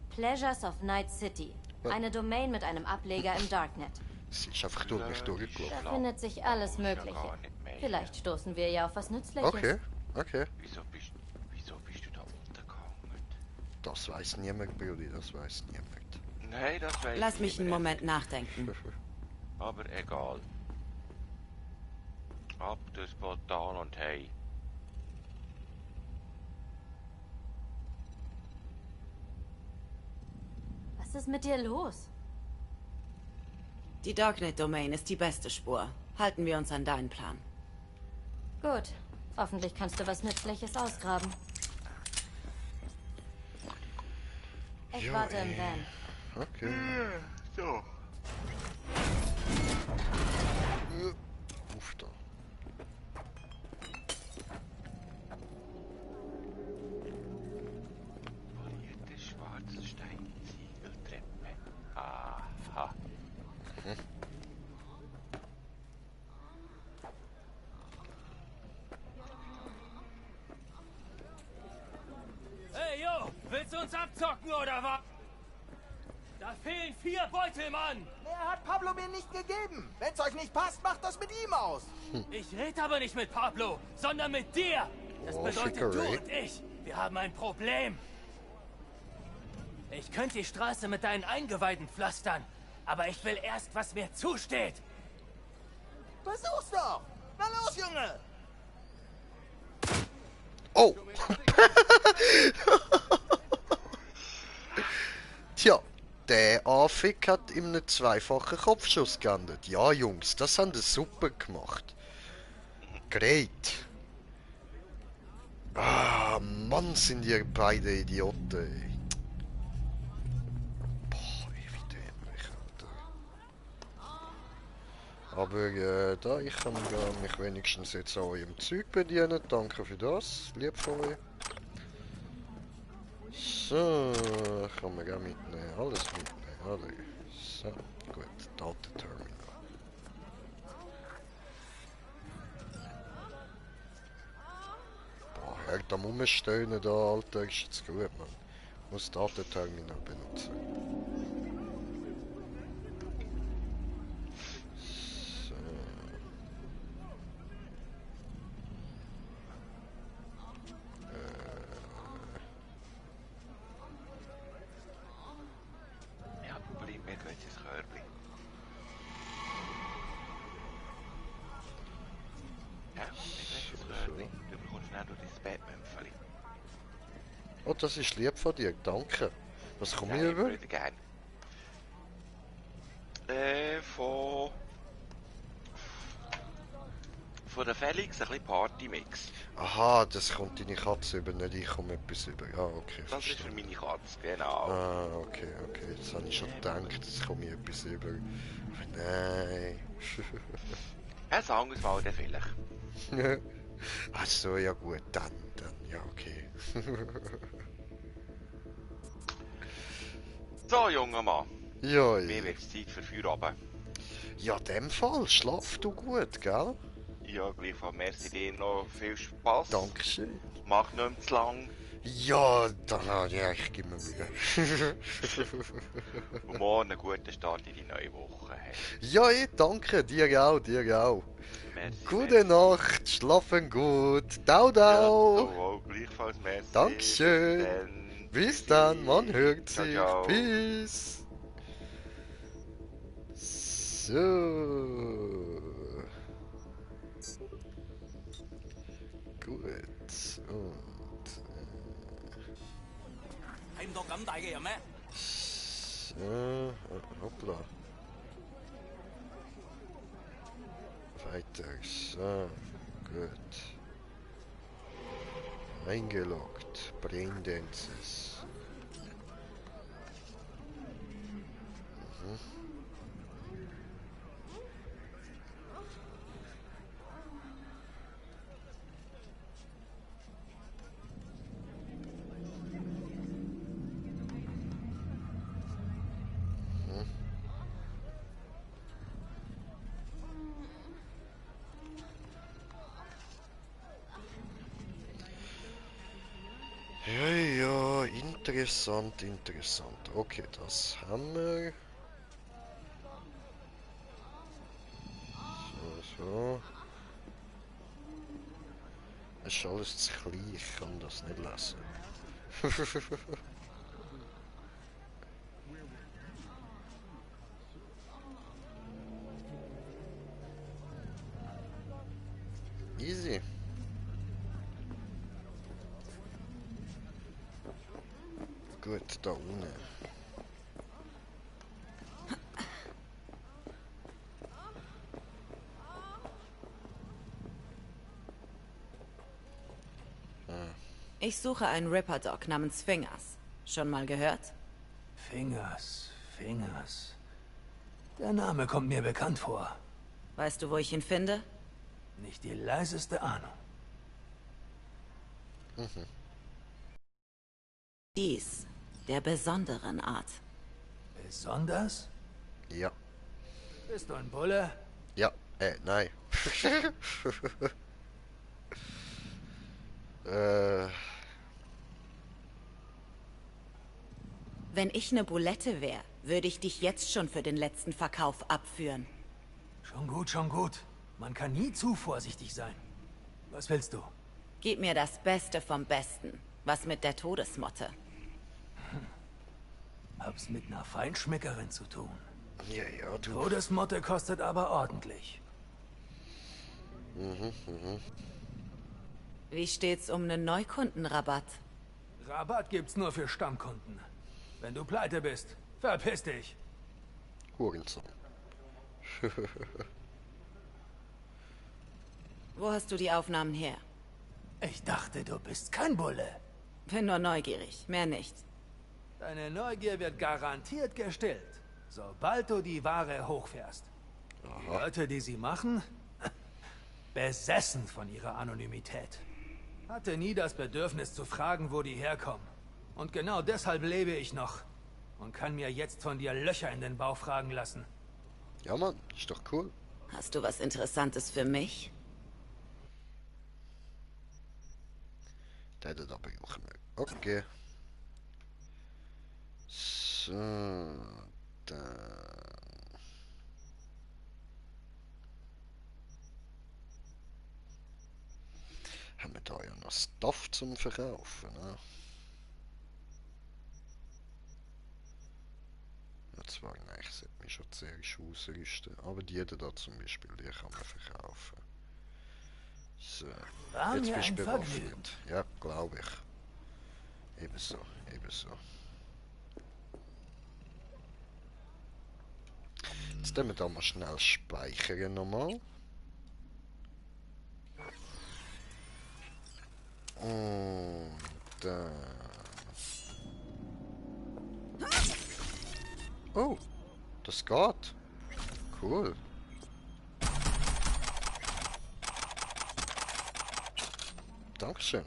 Pleasures of Night City. Eine Domain mit einem Ableger im Darknet. Sie ist einfach durch mich durchgelaufen. Da findet sich alles Mögliche. Vielleicht stoßen wir ja auf was Nützliches. Okay, okay. Wieso bist du da untergegangen? Das weiß niemand, Billy, das weiß niemand. Nein, das weiß Lass mich einen Moment nachdenken. Aber egal. Ab das Portal und hey. Was ist mit dir los? Die Darknet-Domain ist die beste Spur. Halten wir uns an deinen Plan. Gut. Hoffentlich kannst du was Nützliches ausgraben. Ich warte im Van. Okay. So. Uff da. Polierte schwarze Steinziegeltreppe. Aha. Hey, yo! Willst du uns abzocken, oder was? Da fehlen 4 Beutel, Mann! Er hat Pablo mir nicht gegeben. Wenn's euch nicht passt, macht das mit ihm aus. Ich rede aber nicht mit Pablo, sondern mit dir. Das bedeutet, du und ich, wir haben ein Problem. Ich könnte die Straße mit deinen Eingeweiden pflastern, aber ich will erst, was mir zusteht. Versuch's doch! Na los, Junge! Oh! Tja, der Anfick hat ihm einen 2-fachen Kopfschuss geändert. Ja, Jungs, das haben sie super gemacht. Great. Ah, Mann, sind ihr beide Idioten. Boah, wie dämlich, Alter. Aber da, ich kann mich wenigstens jetzt an eurem Zeug bedienen. Danke für das, lieb von euch. So, kann man auch mitnehmen, alles mitnehmen, alle. So, gut, Datenterminal. Boah, hört am Rumstöhnen da, Alter, ist jetzt gut, man. Muss Datenterminal benutzen. So. Ja, bleib mit, welches Körbchen. Ja, mit welches Körbchen. Du bekommst schnell durch dein Batman-Fälle. Oh, das ist lieb von dir, danke. Was komme ich Ja, über? ich würde gerne. Von der Felix ein bisschen Partymix. Aha, das kommt deine Katze über, nicht ich komme etwas über. Ja, okay, Das ist für meine Katze, genau. Ah, okay, okay. Jetzt habe ich schon gedacht, jetzt komme ich etwas über. Aber nein. Ein anderes Mal dann vielleicht. Ach so, ja gut, dann, ja, okay. So, junger Mann. Ja, Mir wird es Zeit für Feierabend. Ja, in dem Fall, schlaf du gut, gell? Ja, gleichfalls. Merci dir noch. Viel Spaß. Dankeschön. Mach nicht mehr zu lang. Ja, dann, ja, ich gebe mir Mühe. Und morgen einen guten Start in die neue Woche. Hey. Ja, danke, dir auch, dir auch. Merci, Gute Nacht, schlafen gut. Dau, dau. Ja, du auch, gleichfalls, merci. Dankeschön. Bis dann, man hört Ciao, sich. ciao. Peace. So. Gut. Und. 睇唔到咁大嘅人咩？ Hoppla. Weiter. So. Gut. Eingeloggt. Braindances. Mhm. Ja, ja, interessant, interessant. Okay, das haben wir. So. Es ist alles zu klein, ich kann das nicht lesen. Easy. Gut, da unten. Ich suche einen Ripper-Dog namens Fingers. Schon mal gehört? Fingers. Der Name kommt mir bekannt vor. Weißt du, wo ich ihn finde? Nicht die leiseste Ahnung. Dies, der besonderen Art. Besonders? Ja. Bist du ein Bulle? Ja, nein. Wenn ich eine Bulette wäre, würde ich dich jetzt schon für den letzten Verkauf abführen. Schon gut. Man kann nie zu vorsichtig sein. Was willst du? Gib mir das Beste vom Besten. Was mit der Todesmotte? Hab's mit einer Feinschmeckerin zu tun. Ja, du. Todesmotte kostet aber ordentlich. Wie steht's um einen Neukundenrabatt? Rabatt gibt's nur für Stammkunden. Wenn du pleite bist, verpiss dich. Hurensohn. Wo hast du die Aufnahmen her? Ich dachte, du bist kein Bulle. Bin nur neugierig, mehr nicht. Deine Neugier wird garantiert gestillt, sobald du die Ware hochfährst. Die Leute, die sie machen, besessen von ihrer Anonymität. Hatte nie das Bedürfnis zu fragen, wo die herkommen. Und genau deshalb lebe ich noch. Und kann mir jetzt von dir Löcher in den Bauch fragen lassen. Ja, Mann, ist doch cool. Hast du was Interessantes für mich? Der hätte da brauchen wir. Okay. So, dann. Haben wir da ja noch Stuff zum Verkaufen, ne? Ja, zwar, nein, ich sollte mich schon zuerst ausrüsten. Aber die da zum Beispiel, die kann man verkaufen. So, jetzt bist du bewaffnet. Ja, glaube ich. Ebenso. Jetzt tun wir da mal schnell speichern nochmal. Und dann... Oh, das geht. Cool. Dankeschön.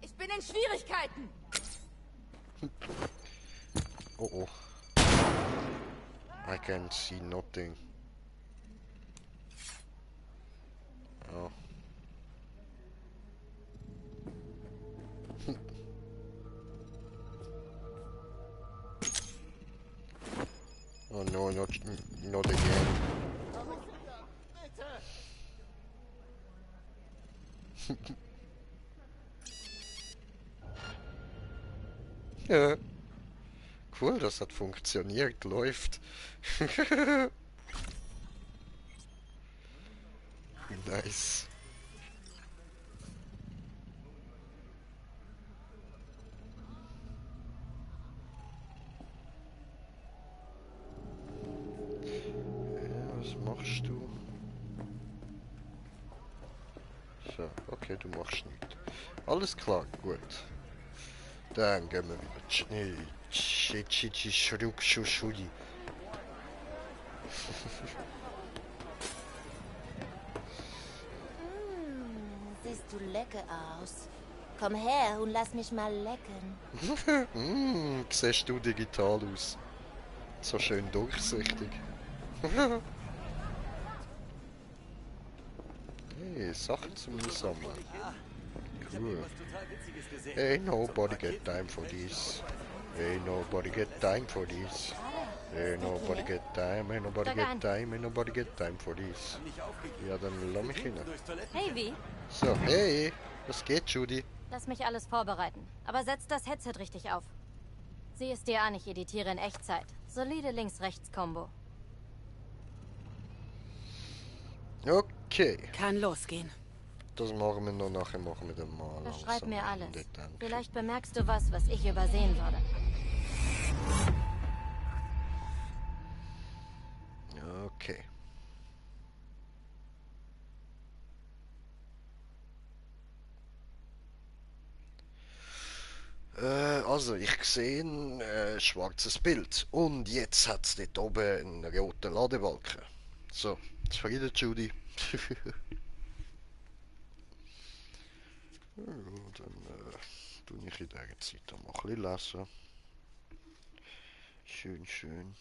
Ich bin in Schwierigkeiten. Oh. I can see nothing. Oh. No, not again. Ja. Cool, das hat funktioniert, läuft. Nice. Was machst du? So, okay, du machst nichts. Alles klar, gut. Dann gehen wir wieder. Siehst du lecker aus. Komm her und lass mich mal lecken. Siehst du digital aus. So schön durchsichtig. Hey, Sachen zum Sammeln. Cool. Ain't nobody get time for this. Ain't nobody get time for this. Ain't nobody get time, ain't nobody get time, ain't nobody get time for this. Ja, dann lass mich hin. Hey, wie? So, hey, was geht, Judy? Lass mich alles vorbereiten. Aber setz das Headset richtig auf. Sieh es dir an, ich editiere in Echtzeit. Solide Links-Rechts-Kombo. Okay. Kann losgehen. Das machen wir noch nachher, machen wir dann mal. Beschreib mir alles. Vielleicht bemerkst du was ich übersehen würde. Okay. Also, ich sehe ein schwarzes Bild. Und jetzt hat es dort oben einen roten Ladebalken. So, zufrieden, Judy? Ja, dann tue ich in dieser Zeit auch mal ein bisschen lesen. Schön, schön.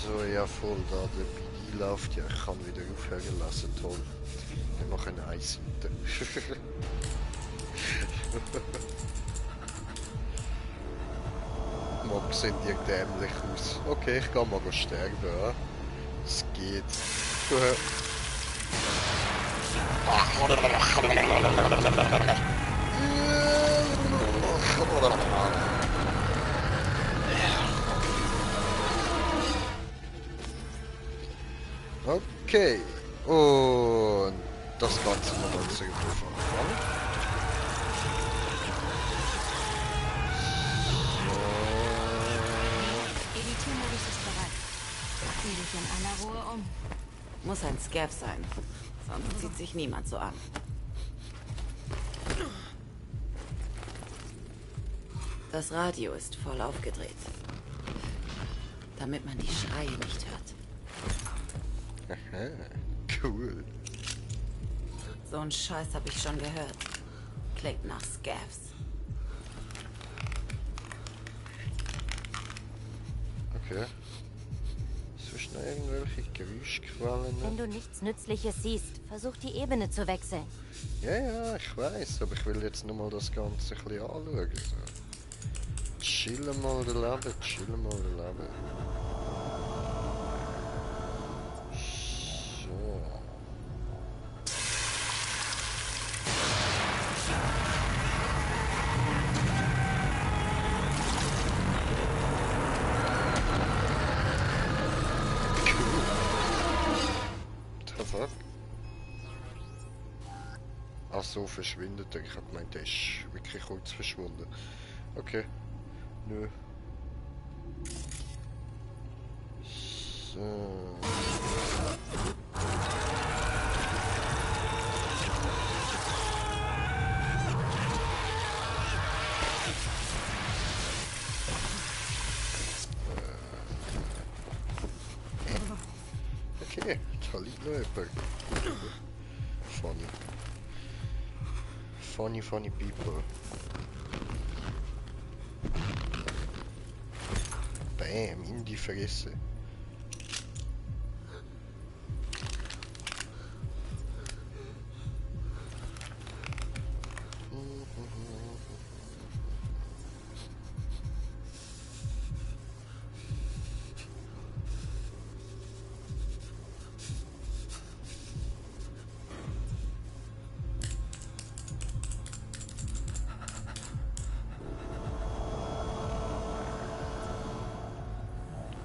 Also ja voll, da der BD läuft, ja ich kann wieder aufhören lassen, toll. Wir machen eine Seite. Mob sehen die dämlich aus. Okay, ich kann mal sterben, ja. Es geht. Okay, und das Ganze nochmal zurück auf Anfang. Editiermodus ist bereit. Sieh dich in aller Ruhe um. Muss ein Scav sein, sonst zieht sich niemand so an. Das Radio ist voll aufgedreht, damit man die Schreie nicht hört. Aha, cool. So einen Scheiß habe ich schon gehört. Klingt nach Scavs. Okay. Zwischen irgendwelche Geräuschquellen. Wenn du nichts Nützliches siehst, versuch die Ebene zu wechseln. Ja, ich weiß, aber ich will jetzt nur mal das Ganze ein bisschen anschauen. So. Chillen mal den Leben, chillen mal den Leben. Ach so, verschwindet er. Ich hab gemeint, der ist wirklich kurz verschwunden. Okay. Nö. So. Hey, da liegt noch jemand. Funny. Funny people. Bam, in die Fresse.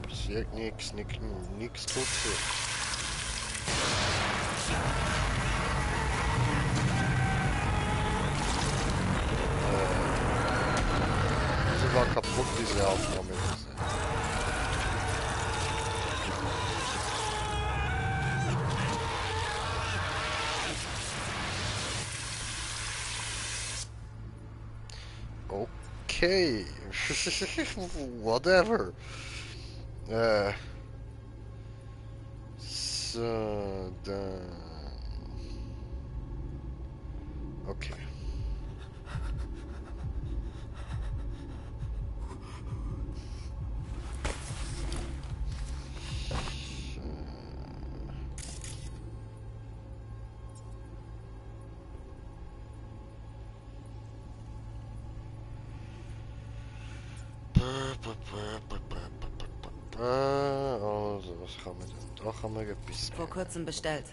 Passiert nix Gutes. Diese war kaputt, diese Aufnahme. Okay. Whatever. So, dann... Okay. Also, was haben wir denn? Da haben wir etwas. Vor kurzem bestellt.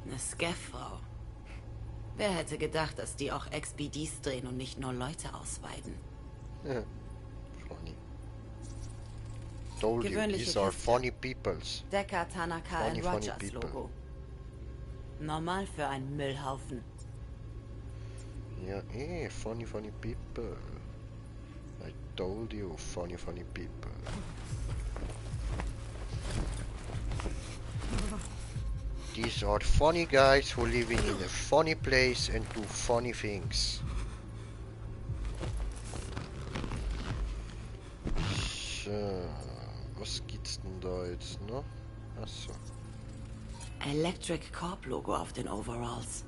Eine Scaff-Frau. Wer hätte gedacht, dass die auch XBDs drehen und nicht nur Leute ausweiden? Ja, funny. Told you, these are funny peoples. Decker, Tanaka Funny, und funny Rogers people. Logo. Normal für einen Müllhaufen. Ja, funny people. I told you, funny people. These are funny guys who living in a funny place and do funny things. So, was gibt's denn da jetzt noch? Achso. Electric Corp Logo auf den Overalls.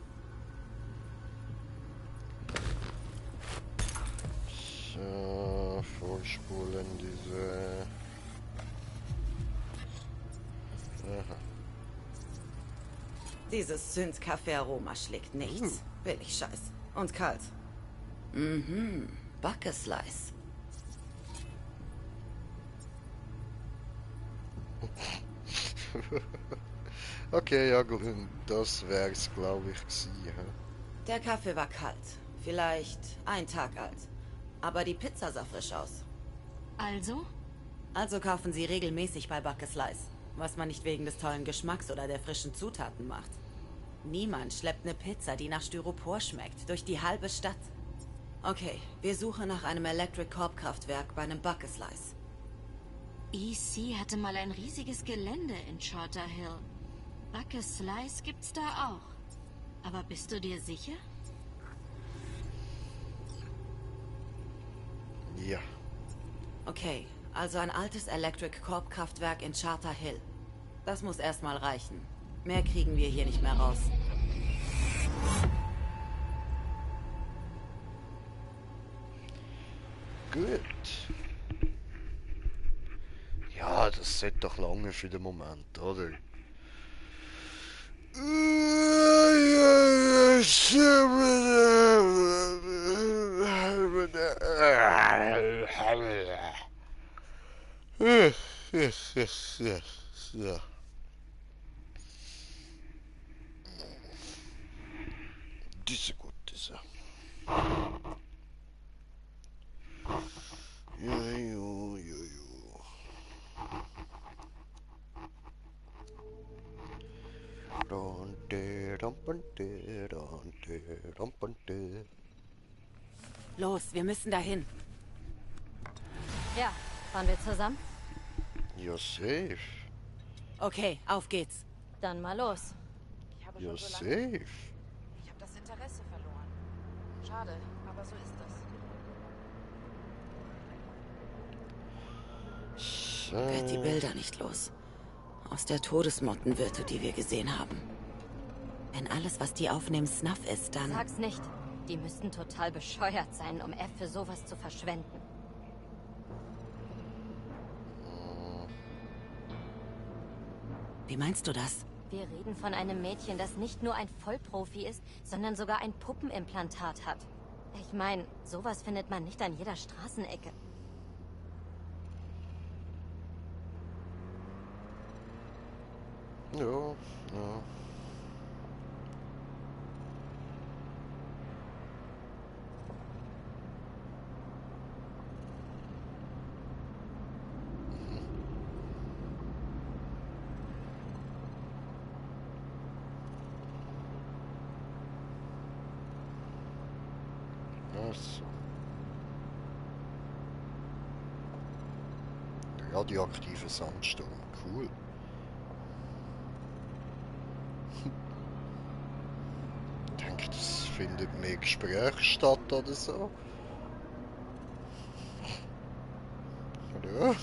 So, vorspulen diese... Aha. Dieses Sünd-Kaffee-Aroma schlägt nichts. Billig Scheiß. Und kalt. Mhm. Buckeslice. Okay, ja gut, das wär's, glaube ich, gewesen. Der Kaffee war kalt. Vielleicht ein Tag alt. Aber die Pizza sah frisch aus. Also? Also kaufen Sie regelmäßig bei Buckeslice. Was man nicht wegen des tollen Geschmacks oder der frischen Zutaten macht. Niemand schleppt eine Pizza, die nach Styropor schmeckt, durch die halbe Stadt. Okay, wir suchen nach einem Electric Corp Kraftwerk bei einem Buckeslice. EC hatte mal ein riesiges Gelände in Charter Hill. Buckeslice gibt's da auch. Aber bist du dir sicher? Ja. Okay, also ein altes Electric Corp Kraftwerk in Charter Hill. Das muss erstmal reichen. Mehr kriegen wir hier nicht mehr raus. Gut. Ja, das sollte doch lange für den Moment, oder? Ja. Diese gut, diese. Jo. Los, wir müssen dahin. Ja, fahren wir zusammen? Ja, safe. Okay, auf geht's. Dann mal los. Ja, safe. Ich habe das Interesse verloren. Schade, aber so ist Werd die Bilder nicht los. Aus der Todesmottenwirte, die wir gesehen haben. Wenn alles, was die aufnehmen, Snuff ist, dann... Sag's nicht. Die müssten total bescheuert sein, um F für sowas zu verschwenden. Wie meinst du das? Wir reden von einem Mädchen, das nicht nur ein Vollprofi ist, sondern sogar ein Puppenimplantat hat. Ich meine, sowas findet man nicht an jeder Straßenecke. Ja, ja. So. Radioaktive Sandsturm, cool. Ich denke, das findet mehr Gespräch statt oder so. Hallo?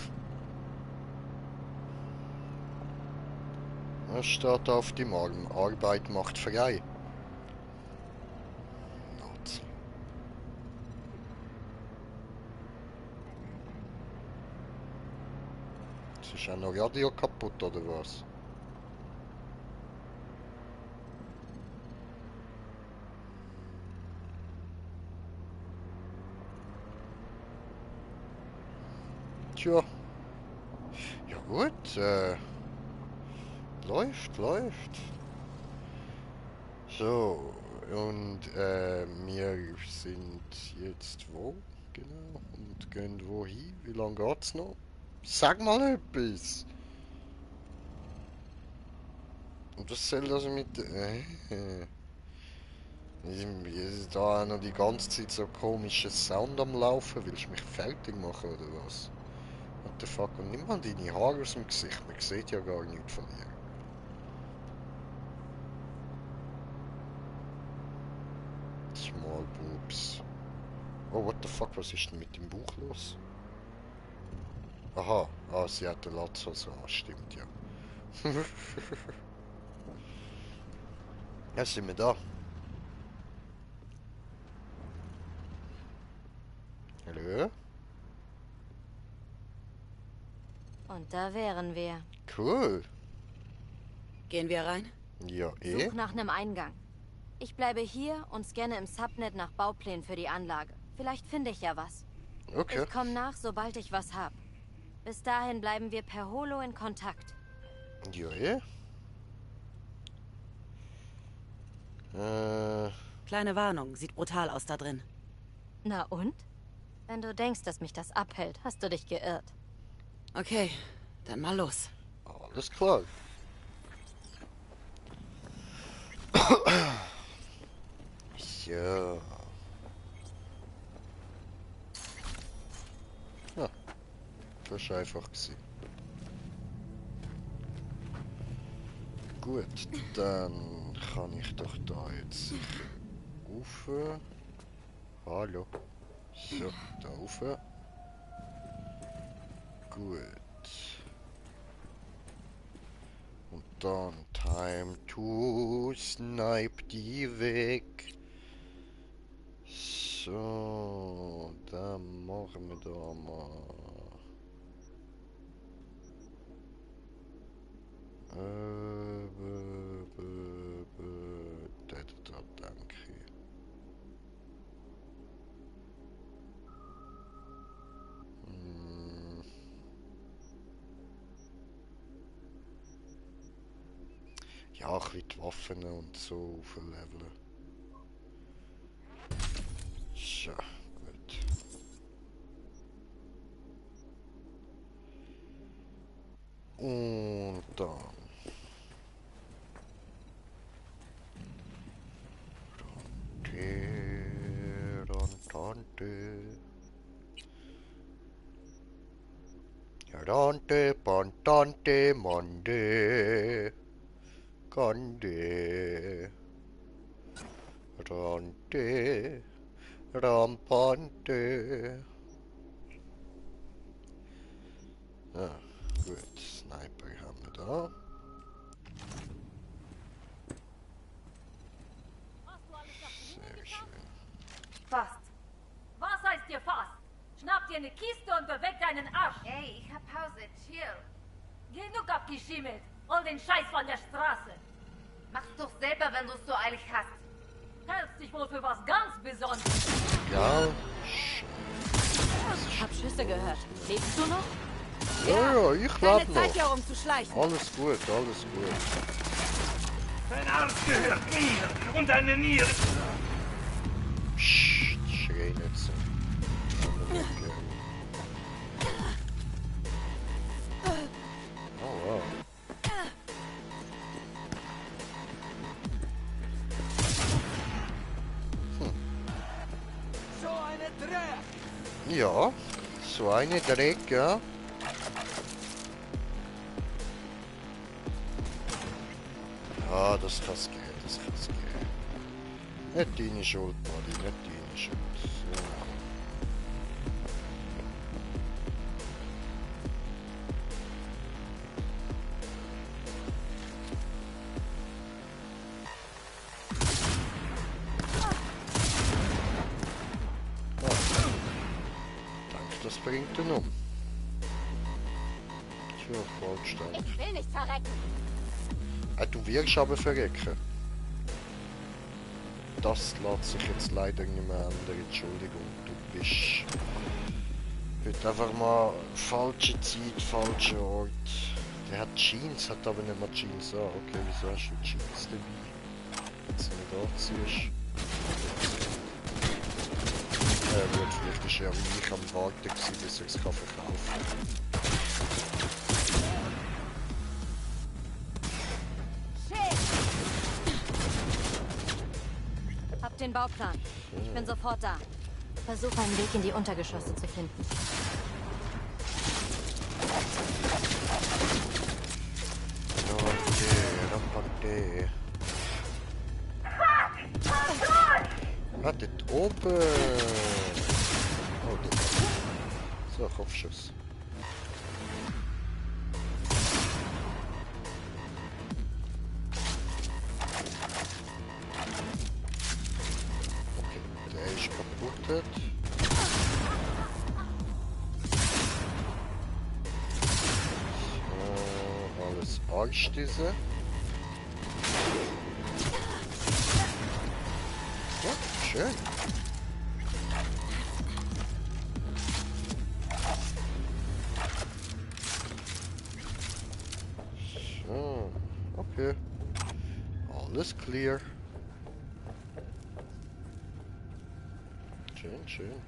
Was steht auf dem Arm? Arbeit macht frei. Nazi. Ist auch noch Radio kaputt, oder was? Tja. Ja gut, läuft. So, und wir sind jetzt wo? Genau, und gehen wohin? Wie lange geht's noch? Sag mal etwas! Und was soll das mit... Ist da auch noch die ganze Zeit so komisches Sound am Laufen? Willst du mich fertig machen oder was? What the fuck? Und nimm mal deine Haare aus dem Gesicht, man sieht ja gar nichts von dir. Small boobs. Oh, what the fuck, was ist denn mit dem Buch los? Aha, sie hat den Latz so, stimmt ja. Ja, sind wir da. Hallo? Und da wären wir. Cool. Gehen wir rein? Ja, Such nach einem Eingang. Ich bleibe hier und scanne im Subnet nach Bauplänen für die Anlage. Vielleicht finde ich ja was. Okay. Ich komme nach, sobald ich was habe. Bis dahin bleiben wir per Holo in Kontakt. Ja, Kleine Warnung, sieht brutal aus da drin. Na und? Wenn du denkst, dass mich das abhält, hast du dich geirrt. Okay, dann mal los. Alles klar. Ja. Ja. Das war einfach gewesen. Gut, dann kann ich doch da jetzt rauf. Hallo. So, da rauf. Gut. Und dann time to snipe die weg. So, dann machen wir da mal. Danke. Ja, ein bisschen die Waffen und so aufleveln. So, gut. Und dann. Rante, pantante, monde. Conde. Rante. Rampante. Ah, gut. Sniper haben wir da. Sehr schön. Fast. Was heißt hier fast? Schnapp dir eine Kiste und beweg deinen Arsch. Ey, ich hab Pause. Chill. Genug abgeschimmelt. Hol den Scheiß von der Straße. Mach's doch selber, wenn du's so eilig hast. Hältst dich wohl für was ganz Besonderes. Ja. Ich hab Schüsse gehört. Lebst du noch? Ja, ich Keine lebe Zeit noch. hier rumzuschleichen. Alles gut, alles gut. Dein Arsch gehört mir und deine Niere. Psst, schrei nicht so. Oh wow. So eine Dreck! Ja, so eine Dreck, ja. Ja, das kann's gehen, das kann's gehen. Nicht deine Schuld, Buddy, nicht deine Schuld. So. Das bringt ihn um. Tja, Goldstein. Ich will nicht verrecken. Du wirst aber verrecken. Das lässt sich jetzt leider nicht mehr ändern. Entschuldigung, du bist heute einfach mal falsche Zeit, falscher Ort. Der hat Jeans, hat aber nicht mal Jeans an. Okay, wieso hast du Jeans dabei? Wenn du sie nicht anziehst. Gut, vielleicht ist ja wie ich am Warten gewesen, bis ich es verkaufen Shit! Hab den Bauplan. Ich bin sofort da. Versuch einen Weg in die Untergeschosse zu finden. Okay. Wartet oben! Oh, so, Kopfschuss. Okay, der ist kaputt. So, alles Arsch diese. Ja, schön. So, okay. Alles clear. Schön, schön.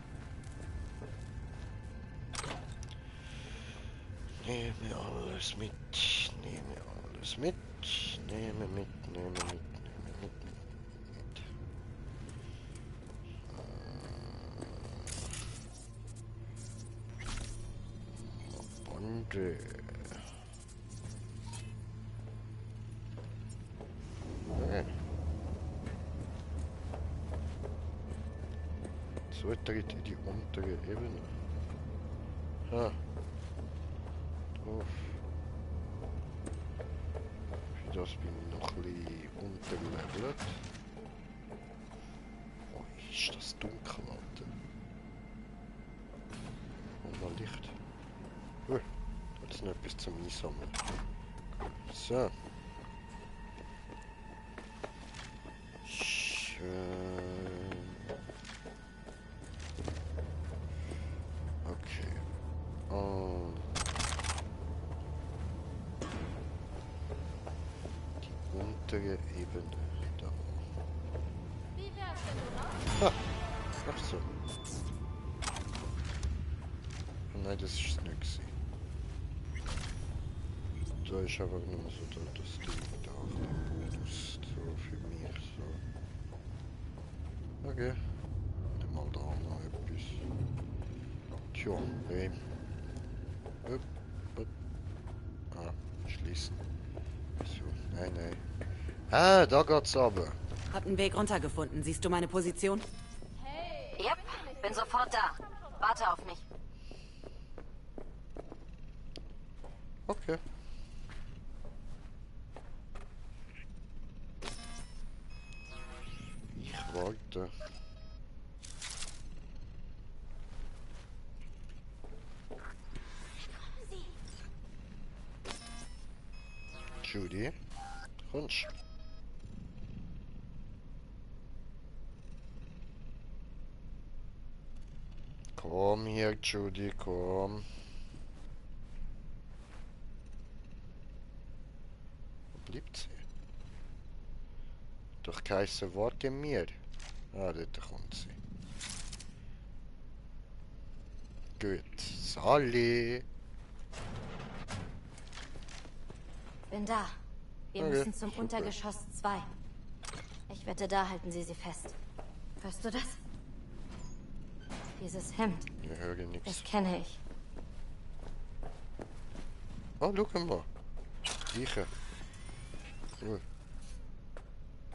Nehme alles mit, nehme alles mit, nehme mit. Bonde. Zutritt in die untere Ebene. Ha. Drauf. Für das bin ich noch ein bisschen unterlevelt. Oh, ist das dunkel, Alter. Und mal Licht. Jetzt noch etwas zum Einsammeln. So. Schön. Okay. Und die untere Ebene da. Ha! Ach so. Nein, das ist es nicht gewesen. Da ist aber nur so das Ding da, der Bonus, so für mich, so. Okay. Nimm mal da noch etwas. Tja, hey. Ah, schließen. So, nein. Ah, da geht's aber. Hab einen Weg runtergefunden. Siehst du meine Position? Yep, bin sofort da. Warte auf mich. Okay. Ich warte. Judy, kommst du? Komm hier, Judy, komm. Wo bleibt sie? Doch kein Wort in mir. Ah, dort kommt sie. Gut, Sally. Bin da. Wir Okay, müssen zum super. Untergeschoss 2. Ich wette, da halten sie fest. Hörst du das? Dieses Hemd. Ich höre nichts. Das kenne ich. Oh, schau mal. Leiche. Cool.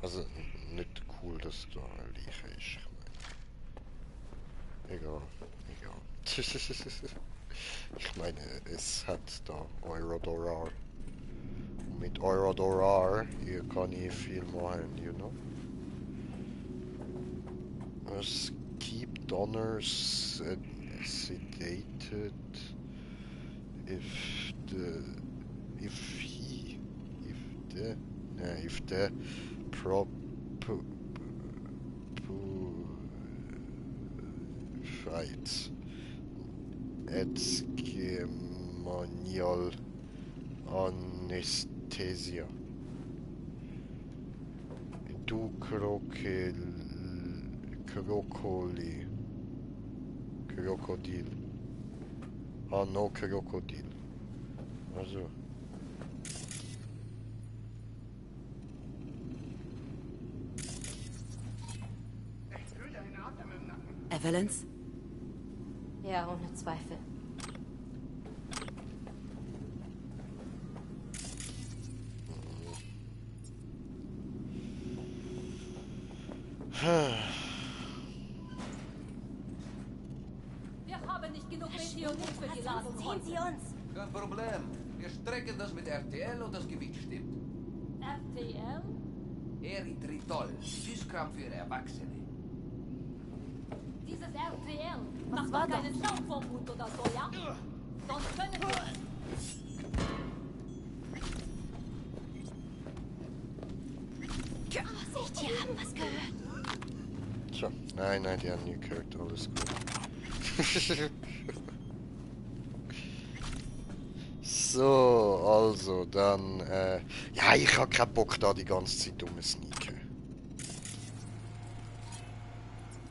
Also, nicht cool, dass da eine Leiche ist. Ich meine. Egal. Ich meine, es hat da Eurodorar. Und mit Eurodorar hier kann ich viel machen, you know? Es keep donors sedated if the fights etskemonial anesthesia du krokodil no krokodil also Evelyn's? Ja, ohne Zweifel. Wir haben nicht genug Meteorit für die Ladung. Sehen Sie uns! Kein Problem. Wir strecken das mit RTL und das Gewicht stimmt. RTL? Erythritol. Süßkram für Erwachsene. Dieses RTL macht doch keinen Schaumvormut oder so, ja? Sonst können wir... Vorsicht, die haben was gehört. Tja, nein, die haben nie gehört, alles gut. So, also, dann, ja, ich hab keinen Bock da die ganze Zeit rumsneaken.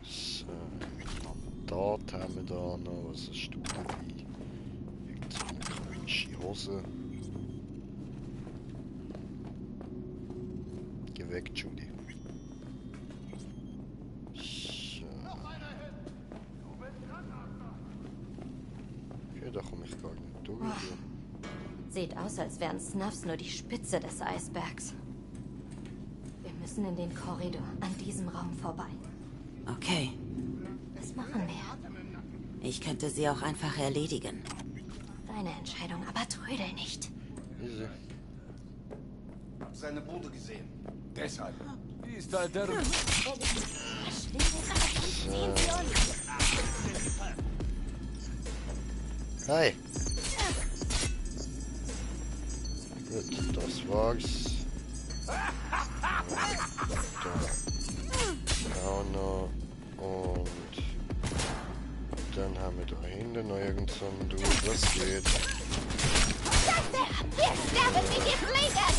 So, Mandat haben wir da noch, was hast du dabei? Irgend so eine komische Hose. Geh weg, Judy. So. Okay, da komme ich gar nicht durch. Sieht aus, als wären Snuffs nur die Spitze des Eisbergs. Wir müssen in den Korridor, an diesem Raum vorbei. Okay. Was machen wir? Ich könnte sie auch einfach erledigen. Deine Entscheidung, aber trödel nicht. Easy. Hab seine Bude gesehen. Deshalb. Wie ist da der... Sehen Sie uns! Hi. Gut, das war's. Da auch noch. Und dann haben wir da hinten noch irgend so ein Dude. Was geht? Wir sterben wie die Fliegen!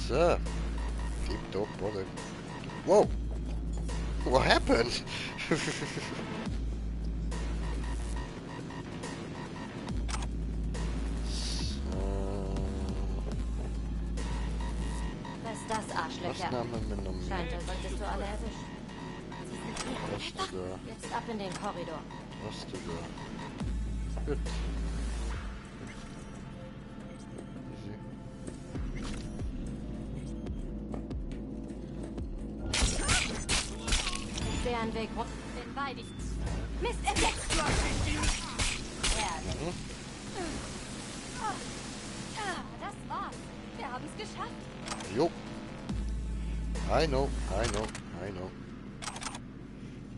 So. Tipptopp, oder? Wow. What happened? Das Arschlöcher. Was nehmen wir noch mit? Scheint, als solltest du alle erwischen. Was du da? Jetzt ab in den Korridor. Was du da? Gut. Easy. Ich sehe einen Weg rum. Den beide. Mist, entdeckt! Ehrlich. Das war's. Wir haben es geschafft. Jo. I know.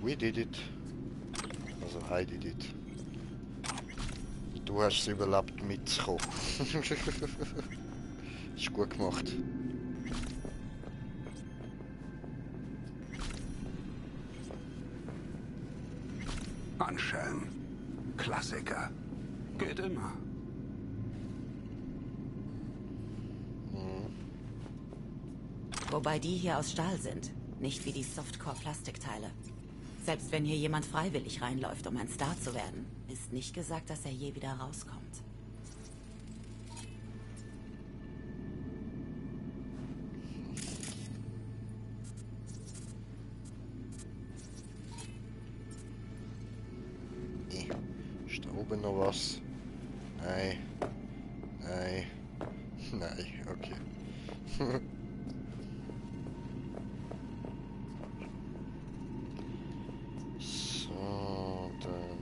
We did it. Also, I did it. Du hast es überlebt, mitzukommen. Ist gut gemacht. Anschellen. Klassiker. Geht immer. Wobei die hier aus Stahl sind, nicht wie die Softcore-Plastikteile. Selbst wenn hier jemand freiwillig reinläuft, um ein Star zu werden, ist nicht gesagt, dass er je wieder rauskommt. Ist da oben noch was? Nein. Okay. So, dann...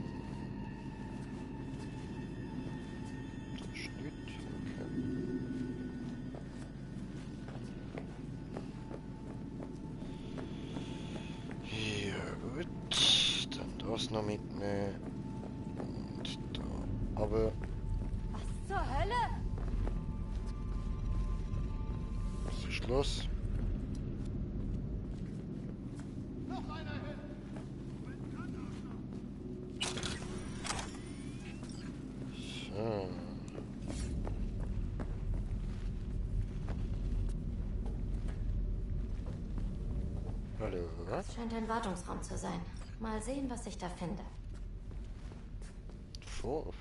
Das ist nicht, okay. Ja, gut. Dann das noch mitnehmen. Und da. Aber... Was zur Hölle? Was ist los? So. Hallo? Das scheint ein Wartungsraum zu sein. Mal sehen, was ich da finde. Vor.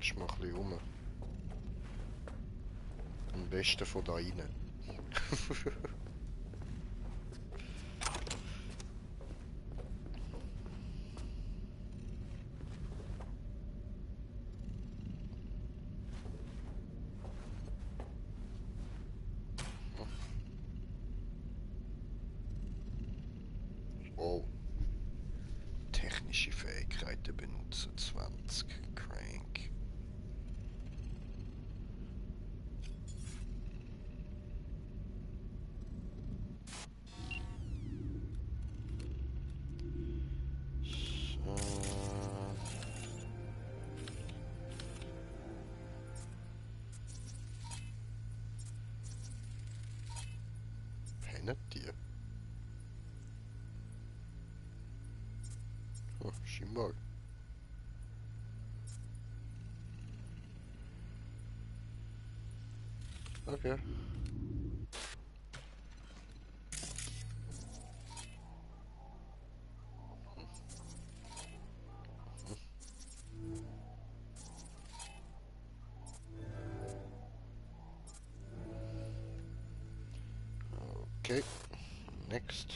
Schau mal ein bisschen um. Am besten von da rein. Oh. Technische Fähigkeiten benutzen 20. Crank. Pennet dir? Oh, scheinbar. Okay. Okay, next.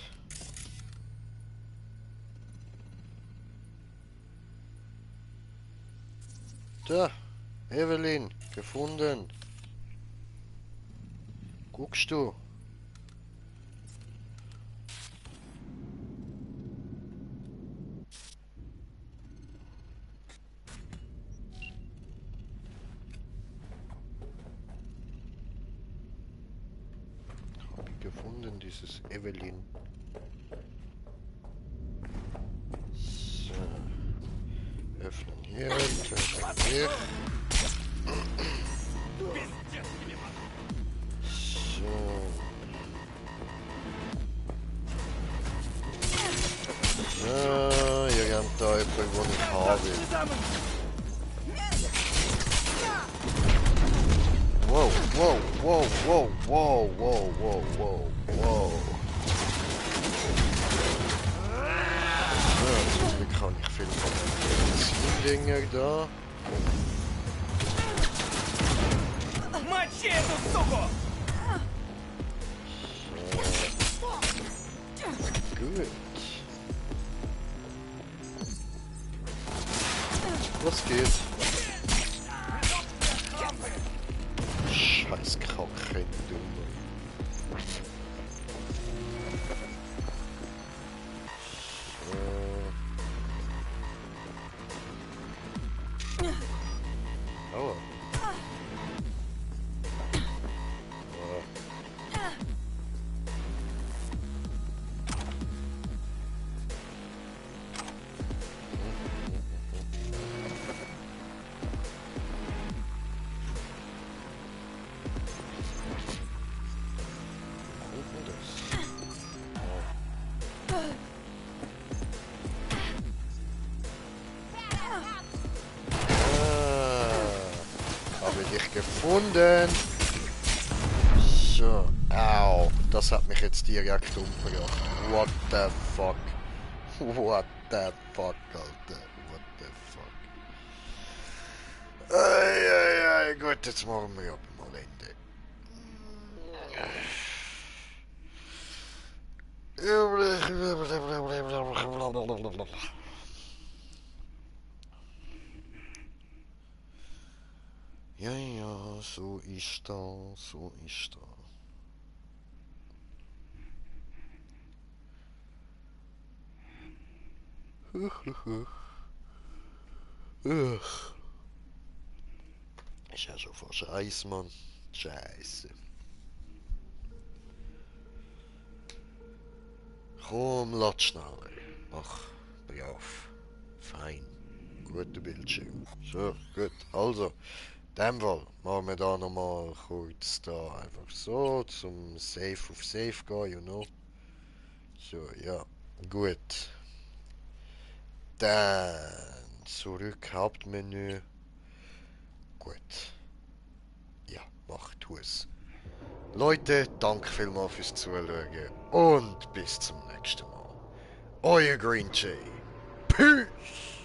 Da, Evelyn, gefunden. Guckst du? Hab ich gefunden, dieses Evelyn. So. Öffnen hier, öffnen hier. So. So, hier haben da irgendwo ein Haar will. Wow. So, zum Glück kann ich viel von den Dinger da. Gut. Was geht? Scheiß Krankheit, Dumme. Gefunden. So, au. Das hat mich jetzt direkt umgebracht. What the fuck? What the fuck, Alter? What the fuck? Ei, gut, jetzt machen wir aber mal Ende. Ja, so ist das, so ist das. Ist ja schon fast Eis, Mann. Scheiße. Komm, lass schneller. Ach, brav. Fein. Guter Bildschirm. So, gut. Also, in dem Fall machen wir da nochmal kurz da einfach so zum Safe auf Safe gehen, you know. So, ja. Gut. Dann zurück Hauptmenü. Gut. Ja, tu es. Leute, danke vielmals fürs Zuschauen und bis zum nächsten Mal. Euer Green Jay. Peace!